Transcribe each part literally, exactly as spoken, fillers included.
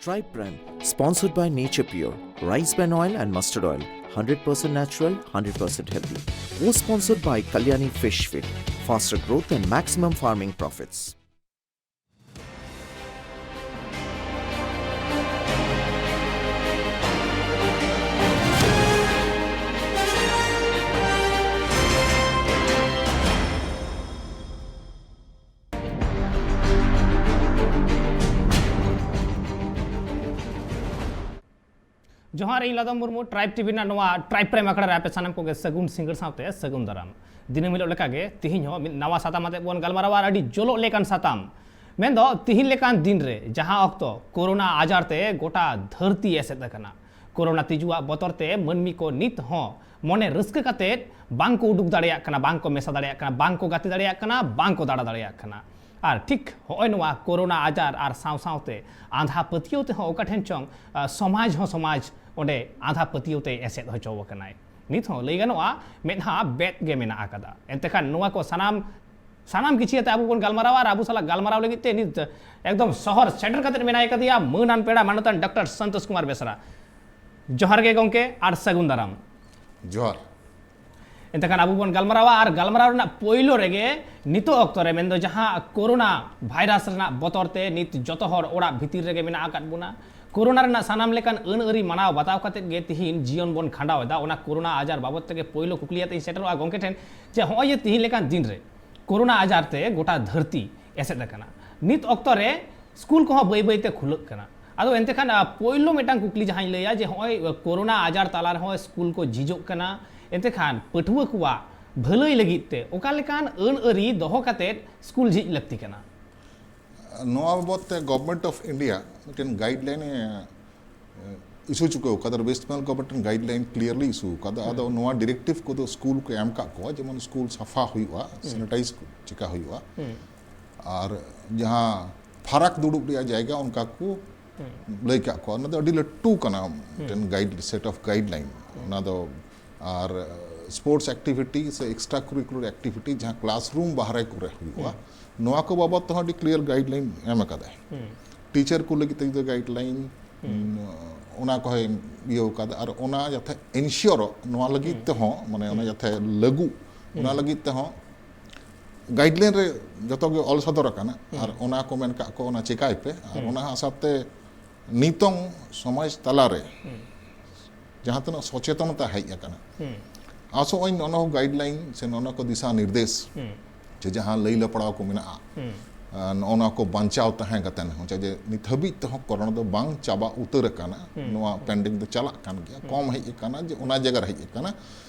Tribe Prime, sponsored by Nature Pure, rice bran oil and mustard oil, hundred percent natural, hundred percent healthy. Co-sponsored by Kalyani Fish Feed, faster growth and maximum farming profits. ᱡᱚᱦᱟᱨ, ᱤᱧ ᱞᱟᱫᱚᱢ Murmu, Tribe TV ᱨᱮᱱᱟᱜ ᱱᱚᱣᱟ Tribe Prime ᱟᱠᱷᱲᱟ ᱨᱮ ᱟᱯᱮ ᱥᱟᱱᱟᱢ ᱠᱚᱜᱮ ᱥᱟᱹᱜᱩᱱ ᱥᱤᱸᱜᱟᱹᱲ ᱥᱟᱶᱛᱮ ᱥᱟᱹᱜᱩᱱ ᱫᱟᱨᱟᱢ᱾ ᱫᱤᱱᱟᱹᱢ ᱦᱤᱞᱳᱜ ᱞᱮᱠᱟᱜᱮ ᱛᱤᱦᱤᱧ ᱦᱚᱸ ᱢᱤᱫ ᱱᱟᱣᱟ ᱥᱟᱛᱟᱢ ᱟᱛᱮ ᱵᱚᱱ ᱜᱟᱞᱢᱟᱨᱟᱣᱟ, ᱟᱨ ᱟᱹᱰᱤ ᱡᱚᱞᱚᱜ ᱞᱮᱠᱟᱱ ᱥᱟᱛᱟᱢ᱾ ᱢᱮᱱᱫᱚ ᱛᱤᱦᱤᱧ ᱞᱮᱠᱟᱱ ᱫᱤᱱ ᱨᱮ ᱡᱟᱦᱟᱸ ᱚᱠᱛᱚ ᱠᱳᱨᱳᱱᱟ ᱟᱡᱟᱨ ᱛᱮ ᱜᱚᱴᱟ ᱫᱷᱟᱹᱨᱛᱤ ᱮᱥᱮᱫ ᱟᱠᱟᱱᱟ, ᱠᱳᱨᱳᱱᱟ ᱛᱤᱡᱩᱣᱟᱜ ᱵᱚᱛᱚᱨ ᱛᱮ ᱢᱟᱹᱱᱢᱤ ᱠᱚ ᱱᱤᱛ ᱦᱚᱸ ᱢᱚᱱᱮ ᱨᱟᱹᱥᱠᱟᱹ ᱠᱟᱛᱮ ᱵᱟᱝ ᱠᱚ ᱩᱰᱩᱠ ᱫᱟᱲᱮᱭᱟᱜ ᱠᱟᱱᱟ, ᱵᱟᱝ ᱠᱚ ᱢᱮᱥᱟ ᱫᱟᱲᱮᱭᱟᱜ ᱠᱟᱱᱟ, ᱵᱟᱝ ᱠᱚ ᱜᱟᱛᱮ ᱫᱟᱲᱮᱭᱟᱜ ᱠᱟᱱᱟ, ᱵᱟᱝ ᱠᱚ ᱫᱟᱬᱟ ᱫᱟᱲᱮᱭᱟᱜ ᱠᱟᱱᱟ᱾ ᱟᱨ ᱴᱷᱤᱠ ᱦᱚᱸᱜᱼᱚᱭ ᱱᱚᱣᱟ ᱠᱳᱨᱳᱱᱟ ᱟᱡᱟᱨ ᱟᱨ ᱥᱟᱶ ᱥᱟᱶᱛᱮ ᱟᱸᱫᱷᱟ ᱯᱟᱹᱛᱭᱟᱹᱣ ᱛᱮᱦᱚᱸ ᱚᱠᱟ ᱴᱷᱮᱱ ᱪᱚᱝ, ᱟ, ᱥᱚᱢᱟᱡᱽ ᱦᱚᱸ ᱥᱚᱢᱟᱡᱽ ᱚᱸᱰᱮ ᱟᱸᱫᱷᱟ ᱯᱟᱹᱛᱭᱟᱹᱣ ᱛᱮᱭ ᱮᱥᱮᱫ ᱦᱚᱪᱚ ᱟᱠᱟᱱᱟᱭ᱾ ᱱᱤᱛ ᱦᱚᱸ ᱞᱟᱹᱭ ᱜᱟᱱᱚᱜᱼᱟ, ᱢᱮᱫᱦᱟ ᱵᱮᱫ ᱜᱮ ᱢᱮᱱᱟᱜ ᱟᱠᱟᱫᱟ᱾ ᱮᱱᱛᱮ ᱠᱷᱟᱱ ᱱᱚᱣᱟ ᱠᱚ ᱥᱟᱱᱟᱢ, ᱥᱟᱱᱟᱢ ᱠᱤᱪᱷᱤ ᱟᱛᱮ ᱟᱵᱚ ᱵᱚᱱ ᱜᱟᱞᱢᱟᱨᱟᱣᱟ, ᱟᱨ ᱟᱵᱚ ᱥᱟᱞᱟᱜ ᱜᱟᱞᱢᱟᱨᱟᱣ ᱞᱟᱹᱜᱤᱫ ᱛᱮ ᱱᱤᱛ ᱮᱠᱫᱚᱢ ᱥᱚᱦᱚᱨ ᱥᱮᱴᱮᱨ ᱠᱟᱛᱮ ᱢᱮᱱᱟᱭ ᱠᱟᱫᱮᱭᱟ ᱢᱟᱹᱱᱟᱱ ᱯᱮᱲᱟ ᱢᱟᱱᱚᱛᱟᱱ ᱰᱚᱠᱴᱚᱨ ᱥᱚᱱᱛᱳᱥ ᱠᱩᱢᱟᱨ ᱵᱮᱥᱨᱟ᱾ ᱡᱚᱦᱟᱨ ᱜᱮ ᱜᱚᱢᱠᱮ ᱟᱨ ᱥᱟᱹᱜᱩᱱ ᱫᱟᱨᱟᱢ᱾ ᱡᱚᱦᱟᱨ᱾ ᱮᱱᱛᱮ ᱠᱷᱟᱱ ᱟᱵᱚ ᱵᱚᱱ ᱜᱟᱞᱢᱟᱨᱟᱣᱟ, ᱟᱨ ᱜᱟᱞᱢᱟᱨᱟᱣ ᱨᱮᱱᱟᱜ ᱯᱳᱭᱞᱳ ᱨᱮᱜᱮ ᱱᱤᱛᱚᱜ ᱚᱠᱛᱚ ᱨᱮ, ᱢᱮᱱᱫᱚ ᱡᱟᱦᱟᱸ ᱠᱳᱨᱳᱱᱟ ᱵᱷᱟᱭᱨᱟᱥ ᱨᱮᱱᱟᱜ ᱵᱚᱛᱚᱨ ᱛᱮ ᱱᱤᱛ ᱡᱚᱛᱚ ᱦᱚᱲ ᱚᱲᱟᱜ ᱵᱷᱤᱛᱤᱨ ᱨᱮᱜᱮ ᱢᱮᱱᱟᱜ ᱟᱠᱟᱫ ᱵᱚᱱᱟ, ᱠᱳᱨᱳᱱᱟ ᱨᱮᱱᱟᱜ ᱥᱟᱱᱟᱢ ᱞᱮᱠᱟᱱ ᱟᱹᱱ ᱟᱹᱨᱤ ᱢᱟᱱᱟᱣ ᱵᱟᱛᱟᱣ ᱠᱟᱛᱮᱫ ᱜᱮ ᱛᱤᱦᱤᱧ ᱡᱤᱭᱚᱱ ᱵᱚᱱ ᱠᱷᱟᱸᱰᱟᱣ ᱮᱫᱟ, ᱚᱱᱟ ᱠᱳᱨᱳᱱᱟ ᱟᱡᱟᱨ ᱵᱟᱵᱚᱛ ᱛᱮᱜᱮ ᱯᱳᱭᱞᱳ ᱠᱩᱠᱞᱤ ᱟᱛᱮ ᱤᱧ ᱥᱮᱴᱮᱨᱚᱜᱼᱟ ᱜᱚᱢᱠᱮ ᱴᱷᱮᱱ, ᱡᱮ ᱦᱚᱸᱜᱼᱚᱭ ᱡᱮ ᱛᱤᱦᱤᱧ ᱞᱮᱠᱟᱱ ᱫᱤᱱ ᱨᱮ ᱠᱳᱨᱳᱱᱟ ᱟᱡᱟᱨ ᱛᱮ ᱜᱚᱴᱟ ᱫᱷᱟᱹᱨᱛᱤ ᱮᱥᱮᱫ ᱟᱠᱟᱱᱟ, ᱱᱤᱛ ᱚᱠᱛᱚ ᱨᱮ ᱥᱠᱩᱞ ᱠᱚᱦᱚᱸ ᱵᱟᱹᱭ ᱵᱟᱹᱭ ᱛᱮ ᱠᱷᱩᱞᱟᱹᱜ ᱠᱟᱱᱟ᱾ ᱟᱫᱚ ᱮᱱᱛᱮ ᱠᱷᱟᱱ, ᱟ, ᱯᱳᱭᱞᱳ ᱢᱤᱫᱴᱟᱝ ᱠᱩᱠᱞᱤ ᱡᱟᱦᱟᱸᱧ ᱞᱟᱹᱭᱟ, ᱡᱮ ᱦᱚᱸᱜᱼᱚᱭ, ᱟ, ᱠᱳᱨᱳᱱᱟ ᱟᱡᱟᱨ ᱛᱟᱞᱟ ᱨᱮᱦᱚᱸ ᱥᱠᱩᱞ ᱠᱚ ᱡᱷᱤᱡᱚᱜ ᱠᱟᱱᱟ, ᱮᱱᱛᱮ ᱠᱷᱟᱱ ᱯᱟᱹᱴᱷᱩᱣᱟᱹ ᱠᱚᱣᱟᱜ ᱵᱷᱟᱹᱞᱟᱹᱭ ᱞᱟᱹᱜᱤᱫ ᱛᱮ ᱚᱠᱟ ᱞᱮᱠᱟᱱ ᱟᱹᱱ ᱟᱹᱨᱤ ᱫᱚᱦᱚ ᱠᱟᱛᱮᱫ ᱥᱠᱩᱞ ᱡᱷᱤᱡ ᱞᱟᱹᱠᱛᱤ ᱠᱟᱱᱟ? ᱱᱚᱣᱟ ᱵᱟᱵᱚᱛ ᱛᱮ Government of India ᱢᱤᱫᱴᱮᱱ ᱜᱟᱭᱤᱰᱞᱟᱭᱤᱱ ᱮ ᱤᱥᱩ ᱪᱩᱠᱟᱹᱣ ᱠᱟᱫᱟ, ᱟᱨ West Bengal government ᱢᱤᱫᱴᱮᱱ ᱜᱟᱭᱤᱰᱞᱟᱭᱤᱱ ᱠᱞᱤᱭᱟᱨᱞᱤ ᱤᱥᱩ ᱠᱟᱫᱟ᱾ ᱟᱫᱚ ᱱᱚᱣᱟ ᱰᱤᱨᱮᱠᱴᱤᱵᱷ ᱠᱚᱫᱚ ᱥᱠᱩᱞ ᱠᱚ ᱮᱢ ᱠᱟᱜ ᱠᱚᱣᱟ, ᱡᱮᱢᱚᱱ ᱥᱠᱩᱞ ᱥᱟᱯᱷᱟ ᱦᱩᱭᱩᱜᱼᱟ, ᱥᱮᱱᱤᱴᱟᱭᱤᱡᱽ ᱪᱮᱠᱟ ᱦᱩᱭᱩᱜᱼᱟ, ᱟᱨ ᱡᱟᱦᱟᱸ ᱯᱷᱟᱨᱟᱠ ᱫᱩᱲᱩᱵ ᱨᱮᱭᱟᱜ ᱡᱟᱭᱜᱟ ᱚᱱᱠᱟ ᱠᱚ ᱞᱟᱹᱭ ᱠᱟᱜ ᱠᱚᱣᱟ᱾ ᱚᱱᱟ ᱫᱚ ᱟᱹᱰᱤ ᱞᱟᱹᱴᱩ ᱠᱟᱱᱟ ᱢᱤᱫᱴᱮᱱ ᱜᱟᱭᱤᱰ, ᱥᱮᱴ ᱚᱯᱷ ᱜᱟᱭᱤᱰᱞᱟᱭᱤᱱ᱾ ᱚᱱᱟ ᱫᱚ ᱟᱨ ᱥᱯᱳᱨᱴᱥ ᱮᱠᱴᱤᱵᱷᱤᱴᱤ ᱥᱮ ᱮᱠᱥᱴᱨᱟ ᱠᱟᱨᱤᱠᱩᱞᱟᱨ ᱮᱠᱴᱤᱵᱷᱤᱴᱤ ᱡᱟᱦᱟᱸ ᱠᱞᱟᱥᱨᱩᱢ ᱵᱟᱦᱨᱮ ᱠᱚᱨᱮ ᱦᱩᱭᱩᱜᱼᱟ, ᱱᱚᱣᱟ ᱠᱚ ᱵᱟᱵᱚᱫ ᱛᱮᱦᱚᱸ ᱟᱹᱰᱤ ᱠᱞᱤᱭᱟᱨ ᱜᱟᱭᱤᱰᱞᱟᱭᱤᱱ ᱮᱢ ᱟᱠᱟᱫᱟᱭ᱾ ᱴᱤᱪᱟᱨ ᱠᱚ ᱞᱟᱹᱜᱤᱫ ᱛᱮ ᱡᱩᱫᱤ ᱜᱟᱭᱤᱰᱞᱟᱭᱤᱱ, ᱚᱱᱟ ᱠᱚᱦᱚᱸᱭ ᱤᱭᱟᱹᱣ ᱠᱟᱫᱟ᱾ ᱟᱨ ᱚᱱᱟ ᱡᱟᱛᱮ ᱮᱱᱥᱤᱭᱳᱨᱚᱜ, ᱱᱚᱣᱟ ᱞᱟᱹᱜᱤᱫ ᱛᱮᱦᱚᱸ, ᱢᱟᱱᱮ ᱚᱱᱟ ᱡᱟᱛᱮ ᱞᱟᱹᱜᱩ, ᱚᱱᱟ ᱞᱟᱹᱜᱤᱫ ᱛᱮᱦᱚᱸ ᱜᱟᱭᱤᱰᱞᱟᱭᱤᱱ ᱨᱮ ᱡᱚᱛᱚ ᱜᱮ ᱚᱞ ᱥᱚᱫᱚᱨ ᱟᱠᱟᱱᱟ᱾ ᱟᱨ ᱚᱱᱟ ᱠᱚ ᱢᱮᱱ ᱠᱟᱜ ᱠᱚ, ᱚᱱᱟ ᱪᱮᱠᱟᱭ ᱯᱮ᱾ ᱟᱨ ᱚᱱᱟ ᱥᱟᱶᱛᱮ ᱱᱤᱛᱚᱝ ᱥᱚᱢᱟᱡᱽ ᱛᱟᱞᱟᱨᱮ ᱡᱟᱦᱟᱸ ᱛᱤᱱᱟᱹᱜ ᱥᱚᱪᱮᱛᱚᱱᱚᱛᱟ ᱦᱮᱡ ᱟᱠᱟᱱᱟ, ᱟᱥᱚᱜ ᱟᱹᱧ ᱱᱚᱜᱼᱚ ᱱᱚᱣᱟ ᱜᱟᱭᱤᱰᱞᱟᱭᱤᱱ ᱥᱮ ᱱᱚᱜᱼᱚ ᱱᱚᱣᱟ ᱠᱚ ᱫᱤᱥᱟ ᱱᱤᱨᱫᱮᱥ ᱥᱮ ᱡᱟᱦᱟᱸ ᱞᱟᱹᱭ ᱞᱟᱯᱲᱟᱣ ᱠᱚ ᱢᱮᱱᱟᱜᱼᱟ, ᱟᱨ ᱱᱚᱜᱼᱚ ᱱᱚᱣᱟ ᱠᱚ ᱵᱟᱧᱪᱟᱣ ᱛᱟᱦᱮᱸ ᱠᱟᱛᱮ ᱦᱚᱸ, ᱪᱮᱫᱟᱜ ᱡᱮ ᱱᱤᱛ ᱦᱟᱹᱵᱤᱡ ᱛᱮᱦᱚᱸ ᱠᱚᱨᱳᱱᱟ ᱫᱚ ᱵᱟᱝ ᱪᱟᱵᱟ ᱩᱛᱟᱹᱨ ᱟᱠᱟᱱᱟ, ᱱᱚᱣᱟ ᱯᱮᱱᱰᱮᱢᱤᱠ ᱫᱚ ᱪᱟᱞᱟᱜ ᱠᱟᱱ ᱜᱮᱭᱟ, ᱠᱚᱢ ᱦᱮᱡ ᱟᱠᱟᱱᱟ, ᱡᱮ ᱚᱱᱟ ᱡᱟᱭᱜᱟ ᱨᱮ ᱦᱮᱡ ᱟᱠᱟᱱᱟ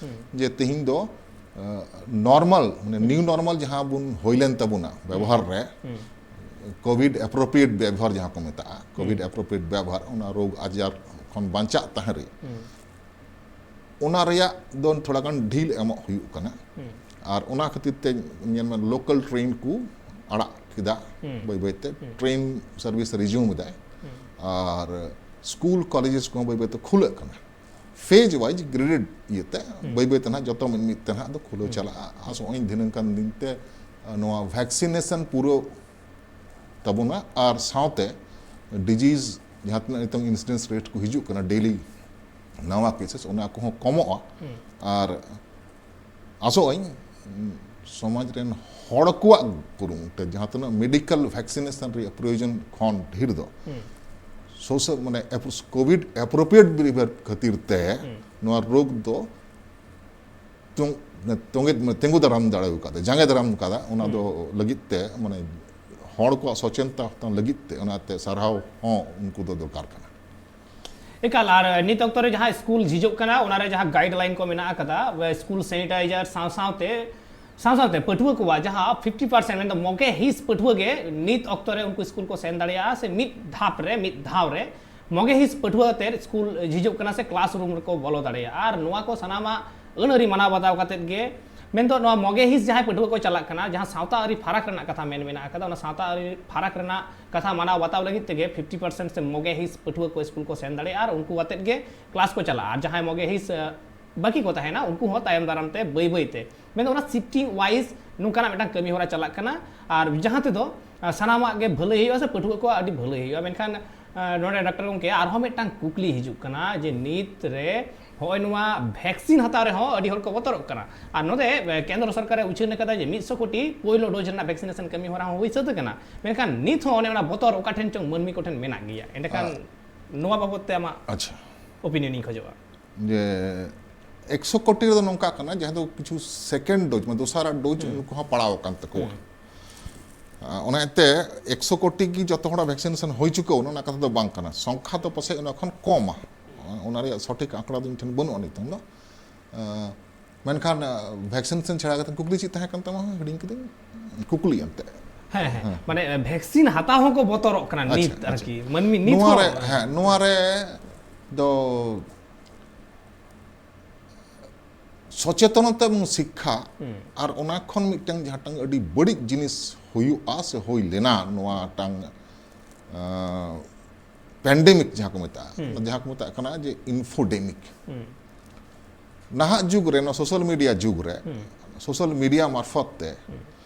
ᱡᱮ ᱛᱮᱦᱮᱧ ᱫᱚ ᱱᱚᱨᱢᱟᱞ, ᱢᱟᱱᱮ ᱱᱤᱭᱩ ᱱᱚᱨᱢᱟᱞ ᱡᱟᱦᱟᱸ ᱵᱚᱱ ᱦᱩᱭ ᱞᱮᱱ ᱛᱟᱵᱚᱱᱟ ᱵᱮᱵᱚᱦᱟᱨ ᱨᱮ, ᱠᱳᱵᱷᱤᱰ ᱮᱯᱨᱳᱯᱨᱤᱭᱮᱴ ᱵᱮᱵᱚᱦᱟᱨ ᱡᱟᱦᱟᱸ ᱠᱚ ᱢᱮᱛᱟᱜᱼᱟ, ᱠᱳᱵᱷᱤᱰ ᱮᱯᱨᱳᱯᱨᱤᱭᱮᱴ ᱵᱮᱵᱚᱦᱟᱨ, ᱚᱱᱟ ᱨᱳᱜᱽ ᱟᱡᱟᱨ ᱠᱷᱚᱱ ᱵᱟᱧᱪᱟᱜ ᱛᱟᱦᱮᱸ ᱨᱮ, ᱚᱱᱟ ᱨᱮᱭᱟᱜ ᱫᱚ ᱛᱷᱚᱲᱟ ᱜᱟᱱ ᱰᱷᱤᱞ ᱮᱢᱚᱜ ᱦᱩᱭᱩᱜ ᱠᱟᱱᱟ᱾ ᱟᱨ ᱚᱱᱟ ᱠᱷᱟᱹᱛᱤᱨ ᱛᱮ ᱧᱮᱞ ᱢᱮ, ᱞᱳᱠᱟᱞ ᱴᱨᱮᱱ ᱠᱚ ᱟᱲᱟᱜ ᱠᱮᱫᱟ ᱵᱟᱹᱭ ᱵᱟᱹᱭ ᱛᱮ, ᱴᱨᱮᱱ ᱥᱟᱨᱵᱷᱤᱥ ᱨᱤᱡᱤᱭᱩᱢ ᱮᱫᱟᱭ᱾ ᱟᱨ ᱥᱠᱩᱞ ᱠᱚᱞᱮᱡᱮᱥ ᱠᱚᱦᱚᱸ ᱵᱟᱹᱭ ᱵᱟᱹᱭ ᱛᱮ ᱠᱷᱩᱞᱟᱹᱜ ᱠᱟᱱᱟ᱾ ᱯᱷᱮᱡᱽ ᱣᱟᱭᱤᱡᱽ ᱜᱨᱮᱰᱮᱰ ᱤᱭᱟᱹᱛᱮ ᱵᱟᱹᱭ ᱵᱟᱹᱭ ᱛᱮ ᱱᱟᱦᱟᱜ ᱡᱚᱛᱚ ᱢᱤᱫ ᱢᱤᱫ ᱛᱮ ᱱᱟᱦᱟᱜ ᱫᱚ ᱠᱷᱩᱞᱟᱹᱣ ᱪᱟᱞᱟᱜᱼᱟ᱾ ᱟᱥᱚᱜ ᱟᱹᱧ ᱫᱷᱤᱱᱟᱹᱝ ᱠᱟᱱ ᱫᱤᱱ ᱛᱮ ᱱᱚᱣᱟ ᱵᱷᱮᱠᱥᱤᱱᱮᱥᱚᱱ ᱯᱩᱨᱟᱹᱣ ᱛᱟᱵᱚᱱᱟ᱾ ᱟᱨ ᱥᱟᱶᱛᱮ ᱰᱤᱡᱤᱡᱽ ᱡᱟᱦᱟᱸ ᱛᱤᱱᱟᱹᱜ ᱱᱤᱛᱚᱝ ᱤᱱᱥᱤᱰᱮᱱᱥ ᱨᱮᱴ ᱠᱚ ᱦᱤᱡᱩᱜ ᱠᱟᱱᱟ ᱰᱮᱞᱤ, ᱱᱟᱣᱟ ᱠᱮᱥᱮᱥ, ᱚᱱᱟ ᱠᱚᱦᱚᱸ ᱠᱚᱢᱚᱜᱼᱟ᱾ ᱟᱨ ᱟᱥᱚᱜ ᱟᱹᱧ ᱥᱚᱢᱟᱡᱽ ᱨᱮᱱ ᱦᱚᱲ ᱠᱚᱣᱟᱜ ᱠᱩᱨᱩᱢᱩᱴᱩ ᱡᱟᱦᱟᱸ ᱛᱤᱱᱟᱹᱜ ᱢᱮᱰᱤᱠᱟᱞ ᱵᱷᱮᱠᱥᱤᱱᱮᱥᱚᱱ ᱨᱮᱭᱟᱜ ᱯᱨᱚᱭᱳᱡᱚᱱ ᱠᱷᱚᱱ ᱰᱷᱮᱨ ᱫᱚ ᱥᱳᱥᱟᱞ, ᱢᱟᱱᱮ ᱠᱳᱵᱷᱤᱰ ᱮᱯᱨᱳᱯᱨᱤᱭᱮᱴ ᱵᱤᱦᱮᱵᱤᱭᱟᱨ ᱠᱷᱟᱹᱛᱤᱨ ᱛᱮ ᱱᱚᱣᱟ ᱨᱳᱜᱽ ᱫᱚ ᱛᱚᱝ-, ᱛᱚᱸᱜᱮ-, ᱛᱤᱸᱜᱩ ᱫᱟᱨᱟᱢ ᱫᱟᱲᱮ ᱟᱠᱟᱫᱟ, ᱡᱟᱸᱜᱮ ᱫᱟᱨᱟᱢ ᱟᱠᱟᱫᱟ᱾ ᱚᱱᱟ ᱫᱚ ᱞᱟᱹᱜᱤᱫ ᱛᱮ, ᱢᱟᱱᱮ ᱦᱚᱲ ᱠᱚᱣᱟᱜ ᱥᱚᱪᱮᱛᱚᱱᱟ ᱞᱟᱹᱜᱤᱫ ᱛᱮ, ᱚᱱᱟᱛᱮ ᱥᱟᱨᱦᱟᱣ ᱦᱚᱸ ᱩᱱᱠᱩ ᱫᱚ ᱫᱚᱨᱠᱟᱨ ᱠᱟᱱᱟ᱾ ᱮᱠᱟᱞ᱾ ᱟᱨ ᱱᱤᱛ ᱚᱠᱛᱚ ᱨᱮ ᱡᱟᱦᱟᱸ ᱥᱠᱩᱞ ᱡᱷᱤᱡᱚᱜ ᱠᱟᱱᱟ, ᱚᱱᱟᱨᱮ ᱡᱟᱦᱟᱸ ᱜᱟᱭᱤᱰᱞᱟᱭᱤᱱ ᱠᱚ ᱢᱮᱱᱟᱜ ᱟᱠᱟᱫᱟ, ᱥᱠᱩᱞ ᱥᱮᱱᱤᱴᱟᱭᱡᱟᱨ ᱥᱟᱶ ᱥᱟᱶᱛᱮ, ᱥᱟᱶ ᱥᱟᱶᱛᱮ ᱯᱟᱹᱴᱷᱩᱣᱟᱹ ᱠᱚᱣᱟᱜ ᱡᱟᱦᱟᱸ ᱯᱷᱤᱯᱴᱤ ᱯᱟᱨᱥᱮᱱᱴ, ᱢᱮᱱᱫᱚ ᱢᱚᱜᱮ ᱦᱤᱸᱥ ᱯᱟᱹᱴᱷᱩᱣᱟᱹ ᱜᱮ ᱱᱤᱛ ᱚᱠᱛᱚ ᱨᱮ ᱩᱱᱠᱩ ᱥᱠᱩᱞ ᱠᱚ ᱥᱮᱱ ᱫᱟᱲᱮᱭᱟᱜᱼᱟ, ᱥᱮ ᱢᱤᱫ ᱫᱷᱟᱯ ᱨᱮ, ᱢᱤᱫ ᱫᱷᱟᱣ ᱨᱮ ᱢᱚᱜᱮ ᱦᱤᱸᱥ ᱯᱟᱹᱴᱷᱩᱣᱟᱹ ᱟᱛᱮ ᱥᱠᱩᱞ ᱡᱷᱤᱡᱚᱜ ᱠᱟᱱᱟ ᱥᱮ ᱠᱞᱟᱥᱨᱩᱢ ᱨᱮᱠᱚ ᱵᱚᱞᱚ ᱫᱟᱲᱮᱭᱟᱜᱼᱟ᱾ ᱟᱨ ᱱᱚᱣᱟ ᱠᱚ ᱥᱟᱱᱟᱢᱟᱜ ᱟᱹᱱ ᱟᱹᱨᱤ ᱢᱟᱱᱟᱣ ᱵᱟᱛᱟᱣ ᱠᱟᱛᱮᱫ ᱜᱮ, ᱢᱮᱱᱫᱚ ᱱᱚᱣᱟ ᱢᱚᱜᱮ ᱦᱤᱸᱥ ᱡᱟᱦᱟᱸᱭ ᱯᱟᱹᱴᱷᱩᱣᱟᱹ ᱠᱚ ᱪᱟᱞᱟᱜ ᱠᱟᱱᱟ, ᱡᱟᱦᱟᱸ ᱥᱟᱶᱛᱟ ᱟᱹᱨᱤ ᱯᱷᱟᱨᱟᱠ ᱨᱮᱱᱟᱜ ᱠᱟᱛᱷᱟ ᱢᱮᱱ ᱢᱮᱱᱟᱜ ᱟᱠᱟᱫᱟ, ᱚᱱᱟ ᱥᱟᱶᱛᱟ ᱟᱹᱨᱤ ᱯᱷᱟᱨᱟᱠ ᱨᱮᱱᱟᱜ ᱠᱟᱛᱷᱟ ᱢᱟᱱᱟᱣ ᱵᱟᱛᱟᱣ ᱞᱟᱹᱜᱤᱫ ᱛᱮᱜᱮ ᱯᱷᱤᱯᱴᱤ ᱯᱟᱨᱥᱮᱱᱴ ᱥᱮ ᱢᱚᱜᱮ ᱦᱤᱸᱥ ᱯᱟᱹᱴᱷᱩᱣᱟᱹ ᱠᱚ ᱥᱠᱩᱞ ᱠᱚ ᱥᱮᱱ ᱫᱟᱲᱮᱭᱟᱜᱼᱟ ᱟᱨ ᱩᱱᱠᱩ ᱟᱛᱮᱫ ᱜᱮ ᱠᱞᱟᱥ ᱠᱚ ᱪᱟᱞᱟᱜᱼᱟ᱾ ᱟᱨ ᱡᱟᱦᱟᱸᱭ ᱢᱚᱜᱮ ᱦᱤᱸᱥ, ᱟᱹ, ᱵᱟᱹᱠᱤ ᱠᱚ ᱛᱟᱦᱮᱱᱟ, ᱩᱱᱠᱩ ᱦᱚᱸ ᱛᱟᱭᱚᱢ ᱫᱟᱨᱟᱢ ᱛᱮ ᱵᱟᱹᱭ ᱵᱟᱹᱭ ᱛᱮ, ᱢᱮᱱᱫᱚ ᱚᱱᱟ ᱥᱤᱯᱴᱤᱝ ᱣᱟᱭᱤᱡ ᱱᱚᱝᱠᱟᱱᱟᱜ ᱢᱤᱫᱴᱟᱝ ᱠᱟᱹᱢᱤ ᱦᱚᱨᱟ ᱪᱟᱞᱟᱜ ᱠᱟᱱᱟ᱾ ᱟᱨ ᱡᱟᱦᱟᱸ ᱛᱮᱫᱚ ᱟᱨ ᱥᱟᱱᱟᱢᱟᱜ ᱜᱮ ᱵᱷᱟᱹᱞᱟᱹᱭ ᱦᱩᱭᱩᱜᱼᱟ ᱥᱮ ᱯᱟᱹᱴᱷᱩᱣᱟᱹ ᱠᱚᱣᱟᱜ ᱟᱹᱰᱤ ᱵᱷᱟᱹᱞᱟᱹᱭ ᱦᱩᱭᱩᱜᱼᱟ᱾ ᱢᱮᱱᱠᱷᱟᱱ ᱟᱨ ᱱᱚᱰᱮ ᱰᱟᱠᱛᱟᱨ ᱜᱚᱢᱠᱮ, ᱟᱨᱦᱚᱸ ᱢᱤᱫᱴᱟᱝ ᱠᱩᱠᱞᱤ ᱦᱤᱡᱩᱜ ᱠᱟᱱᱟ ᱡᱮ ᱱᱤᱛ ᱨᱮ ᱦᱚᱸᱜᱼᱚᱭ ᱱᱚᱣᱟ ᱵᱷᱮᱠᱥᱤᱱ ᱦᱟᱛᱟᱣ ᱨᱮᱦᱚᱸ ᱟᱹᱰᱤ ᱦᱚᱲ ᱠᱚ ᱵᱚᱛᱚᱨᱚᱜ ᱠᱟᱱᱟ᱾ ᱟᱨ ᱱᱚᱰᱮ ᱠᱮᱱᱫᱨᱚ ᱥᱚᱨᱠᱟᱨᱮ ᱩᱪᱷᱟᱹᱱ ᱟᱠᱟᱫᱟ ᱡᱮ ᱢᱤᱫᱥᱚ ᱠᱳᱴᱤ ᱯᱳᱭᱞᱳ ᱰᱳᱡᱽ ᱨᱮᱱᱟᱜ ᱵᱷᱮᱠᱥᱤᱱᱮᱥᱚᱱ ᱠᱟᱹᱢᱤ ᱦᱚᱨᱟ ᱦᱚᱸ ᱦᱩᱭ ᱥᱟᱹᱛ ᱟᱠᱟᱱᱟ᱾ ᱢᱮᱱᱠᱷᱟᱱ ᱱᱤᱛ ᱦᱚᱸ ᱚᱱᱮ ᱚᱱᱟ ᱵᱚᱛᱚᱨ ᱚᱠᱟ ᱴᱷᱮᱱ ᱪᱚᱝ ᱢᱟᱹᱱᱢᱤ ᱠᱚᱴᱷᱮᱱ ᱢᱮᱱᱟᱜ ᱜᱮᱭᱟ᱾ ᱮᱸᱰᱮᱠᱷᱟᱱ ᱟᱨ ᱱᱚᱣᱟ ᱵᱟᱵᱚᱛ ᱛᱮ ᱟᱢᱟᱜ ᱟᱪᱪᱷᱟ᱾ ᱚᱯᱤᱱᱤᱭᱚᱱ ᱤᱧ ᱠᱷᱚᱡᱚᱜᱼᱟ᱾ ᱡᱮ ᱮᱠᱥᱚ ᱠᱳᱴᱤ ᱨᱮᱫᱚ ᱱᱚᱝᱠᱟ ᱠᱟᱱᱟ, ᱡᱟᱦᱟᱸ ᱫᱚ ᱠᱤᱪᱷᱩ ᱥᱮᱠᱮᱱᱰ ᱰᱳᱡᱽ, ᱢᱟᱱᱮ ᱫᱚᱥᱟᱨᱟᱜ ᱰᱳᱡᱽ ᱩᱱᱠᱩ ᱦᱚᱸ ᱯᱟᱲᱟᱣ ᱟᱠᱟᱱ ᱛᱟᱠᱚᱣᱟ᱾ ᱟᱨ ᱚᱱᱟ ᱤᱭᱟᱹᱛᱮ ᱮᱠᱥᱚ ᱠᱳᱴᱤ ᱜᱮ ᱡᱚᱛᱚ ᱦᱚᱲᱟᱜ ᱵᱷᱮᱠᱥᱤᱱᱮᱥᱚᱱ ᱦᱩᱭ ᱪᱩᱠᱟᱹᱣ ᱚᱱᱟ ᱠᱟᱛᱷᱟ ᱫᱚ ᱵᱟᱝ ᱠᱟᱱᱟ᱾ ᱥᱚᱝᱠᱷᱟ ᱫᱚ ᱯᱟᱥᱮᱡ ᱚᱱᱟ ᱠᱷᱚᱱ ᱠᱚᱢᱟ᱾ ᱚᱱᱟ ᱨᱮᱭᱟᱜ ᱥᱚᱴᱷᱤᱠ ᱟᱸᱠᱲᱟ ᱫᱚ ᱤᱧ ᱴᱷᱮᱱ ᱵᱟᱹᱱᱩᱜᱼᱟ ᱱᱤᱛᱚᱝ ᱫᱚ᱾ ᱟᱸ, ᱢᱮᱱᱠᱷᱟᱱ ᱵᱷᱮᱠᱥᱤᱱᱮᱥᱚᱱ ᱪᱷᱟᱲᱟ ᱠᱟᱛᱮ ᱠᱩᱠᱞᱤ ᱪᱮᱫ ᱛᱟᱦᱮᱸ ᱠᱟᱱ ᱛᱟᱢᱟ? ᱦᱤᱲᱤᱧ ᱠᱤᱫᱟᱹᱧ᱾ ᱠᱩᱠᱞᱤ ᱮᱱᱛᱮ᱾ ᱦᱮᱸ, ᱦᱮᱸ᱾ ᱢᱟᱱᱮ ᱵᱷᱮᱠᱥᱤᱱ ᱦᱟᱛᱟᱣ ᱦᱚᱸᱠᱚ ᱵᱚᱛᱚᱨᱚᱜ ᱠᱟᱱᱟ ᱟᱪᱪᱷᱟ, ᱱᱤᱛ ᱟᱪᱪᱷᱟ᱾ ᱟᱨᱠᱤ᱾ ᱢᱟᱹᱱᱢᱤ ᱱᱤᱛ ᱱᱚᱣᱟ ᱦᱚᱸ ᱨᱮ, ᱦᱮᱸ, ᱱᱚᱣᱟ ᱨᱮ ᱫᱚ ᱥᱚᱪᱮᱛᱚᱱᱚᱛᱟ ᱮᱵᱚᱝ ᱥᱤᱠᱠᱷᱟ ᱦᱩᱸ᱾ ᱟᱨ ᱚᱱᱟ ᱠᱷᱚᱱ ᱢᱤᱫᱴᱟᱝ ᱡᱟᱦᱟᱸᱴᱟᱝ ᱟᱹᱰᱤ ᱵᱟᱹᱲᱤᱡ ᱡᱤᱱᱤᱥ ᱦᱩᱭᱩᱜᱼᱟ ᱥᱮ ᱦᱩᱭ ᱞᱮᱱᱟ, ᱱᱚᱣᱟᱴᱟᱝ, ᱟᱸ, ᱯᱮᱱᱰᱮᱢᱤᱠ ᱡᱟᱦᱟᱸ ᱠᱚ ᱢᱮᱛᱟᱜᱼᱟ, ᱦᱩᱸ᱾ ᱡᱟᱦᱟᱸ ᱠᱚ ᱢᱮᱛᱟᱜ ᱠᱟᱱᱟ ᱡᱮ ᱤᱱᱯᱷᱳᱰᱮᱢᱤᱠ᱾ ᱦᱩᱸ᱾ ᱱᱟᱦᱟᱜ ᱡᱩᱜᱽ ᱨᱮ, ᱱᱚᱣᱟ ᱥᱳᱥᱟᱞ ᱢᱤᱰᱤᱭᱟ ᱡᱩᱜᱽ ᱨᱮ, ᱦᱩᱸ᱾ ᱥᱳᱥᱟᱞ ᱢᱤᱰᱤᱭᱟ ᱢᱟᱨᱯᱷᱚᱛ ᱛᱮ ᱦᱩᱸ᱾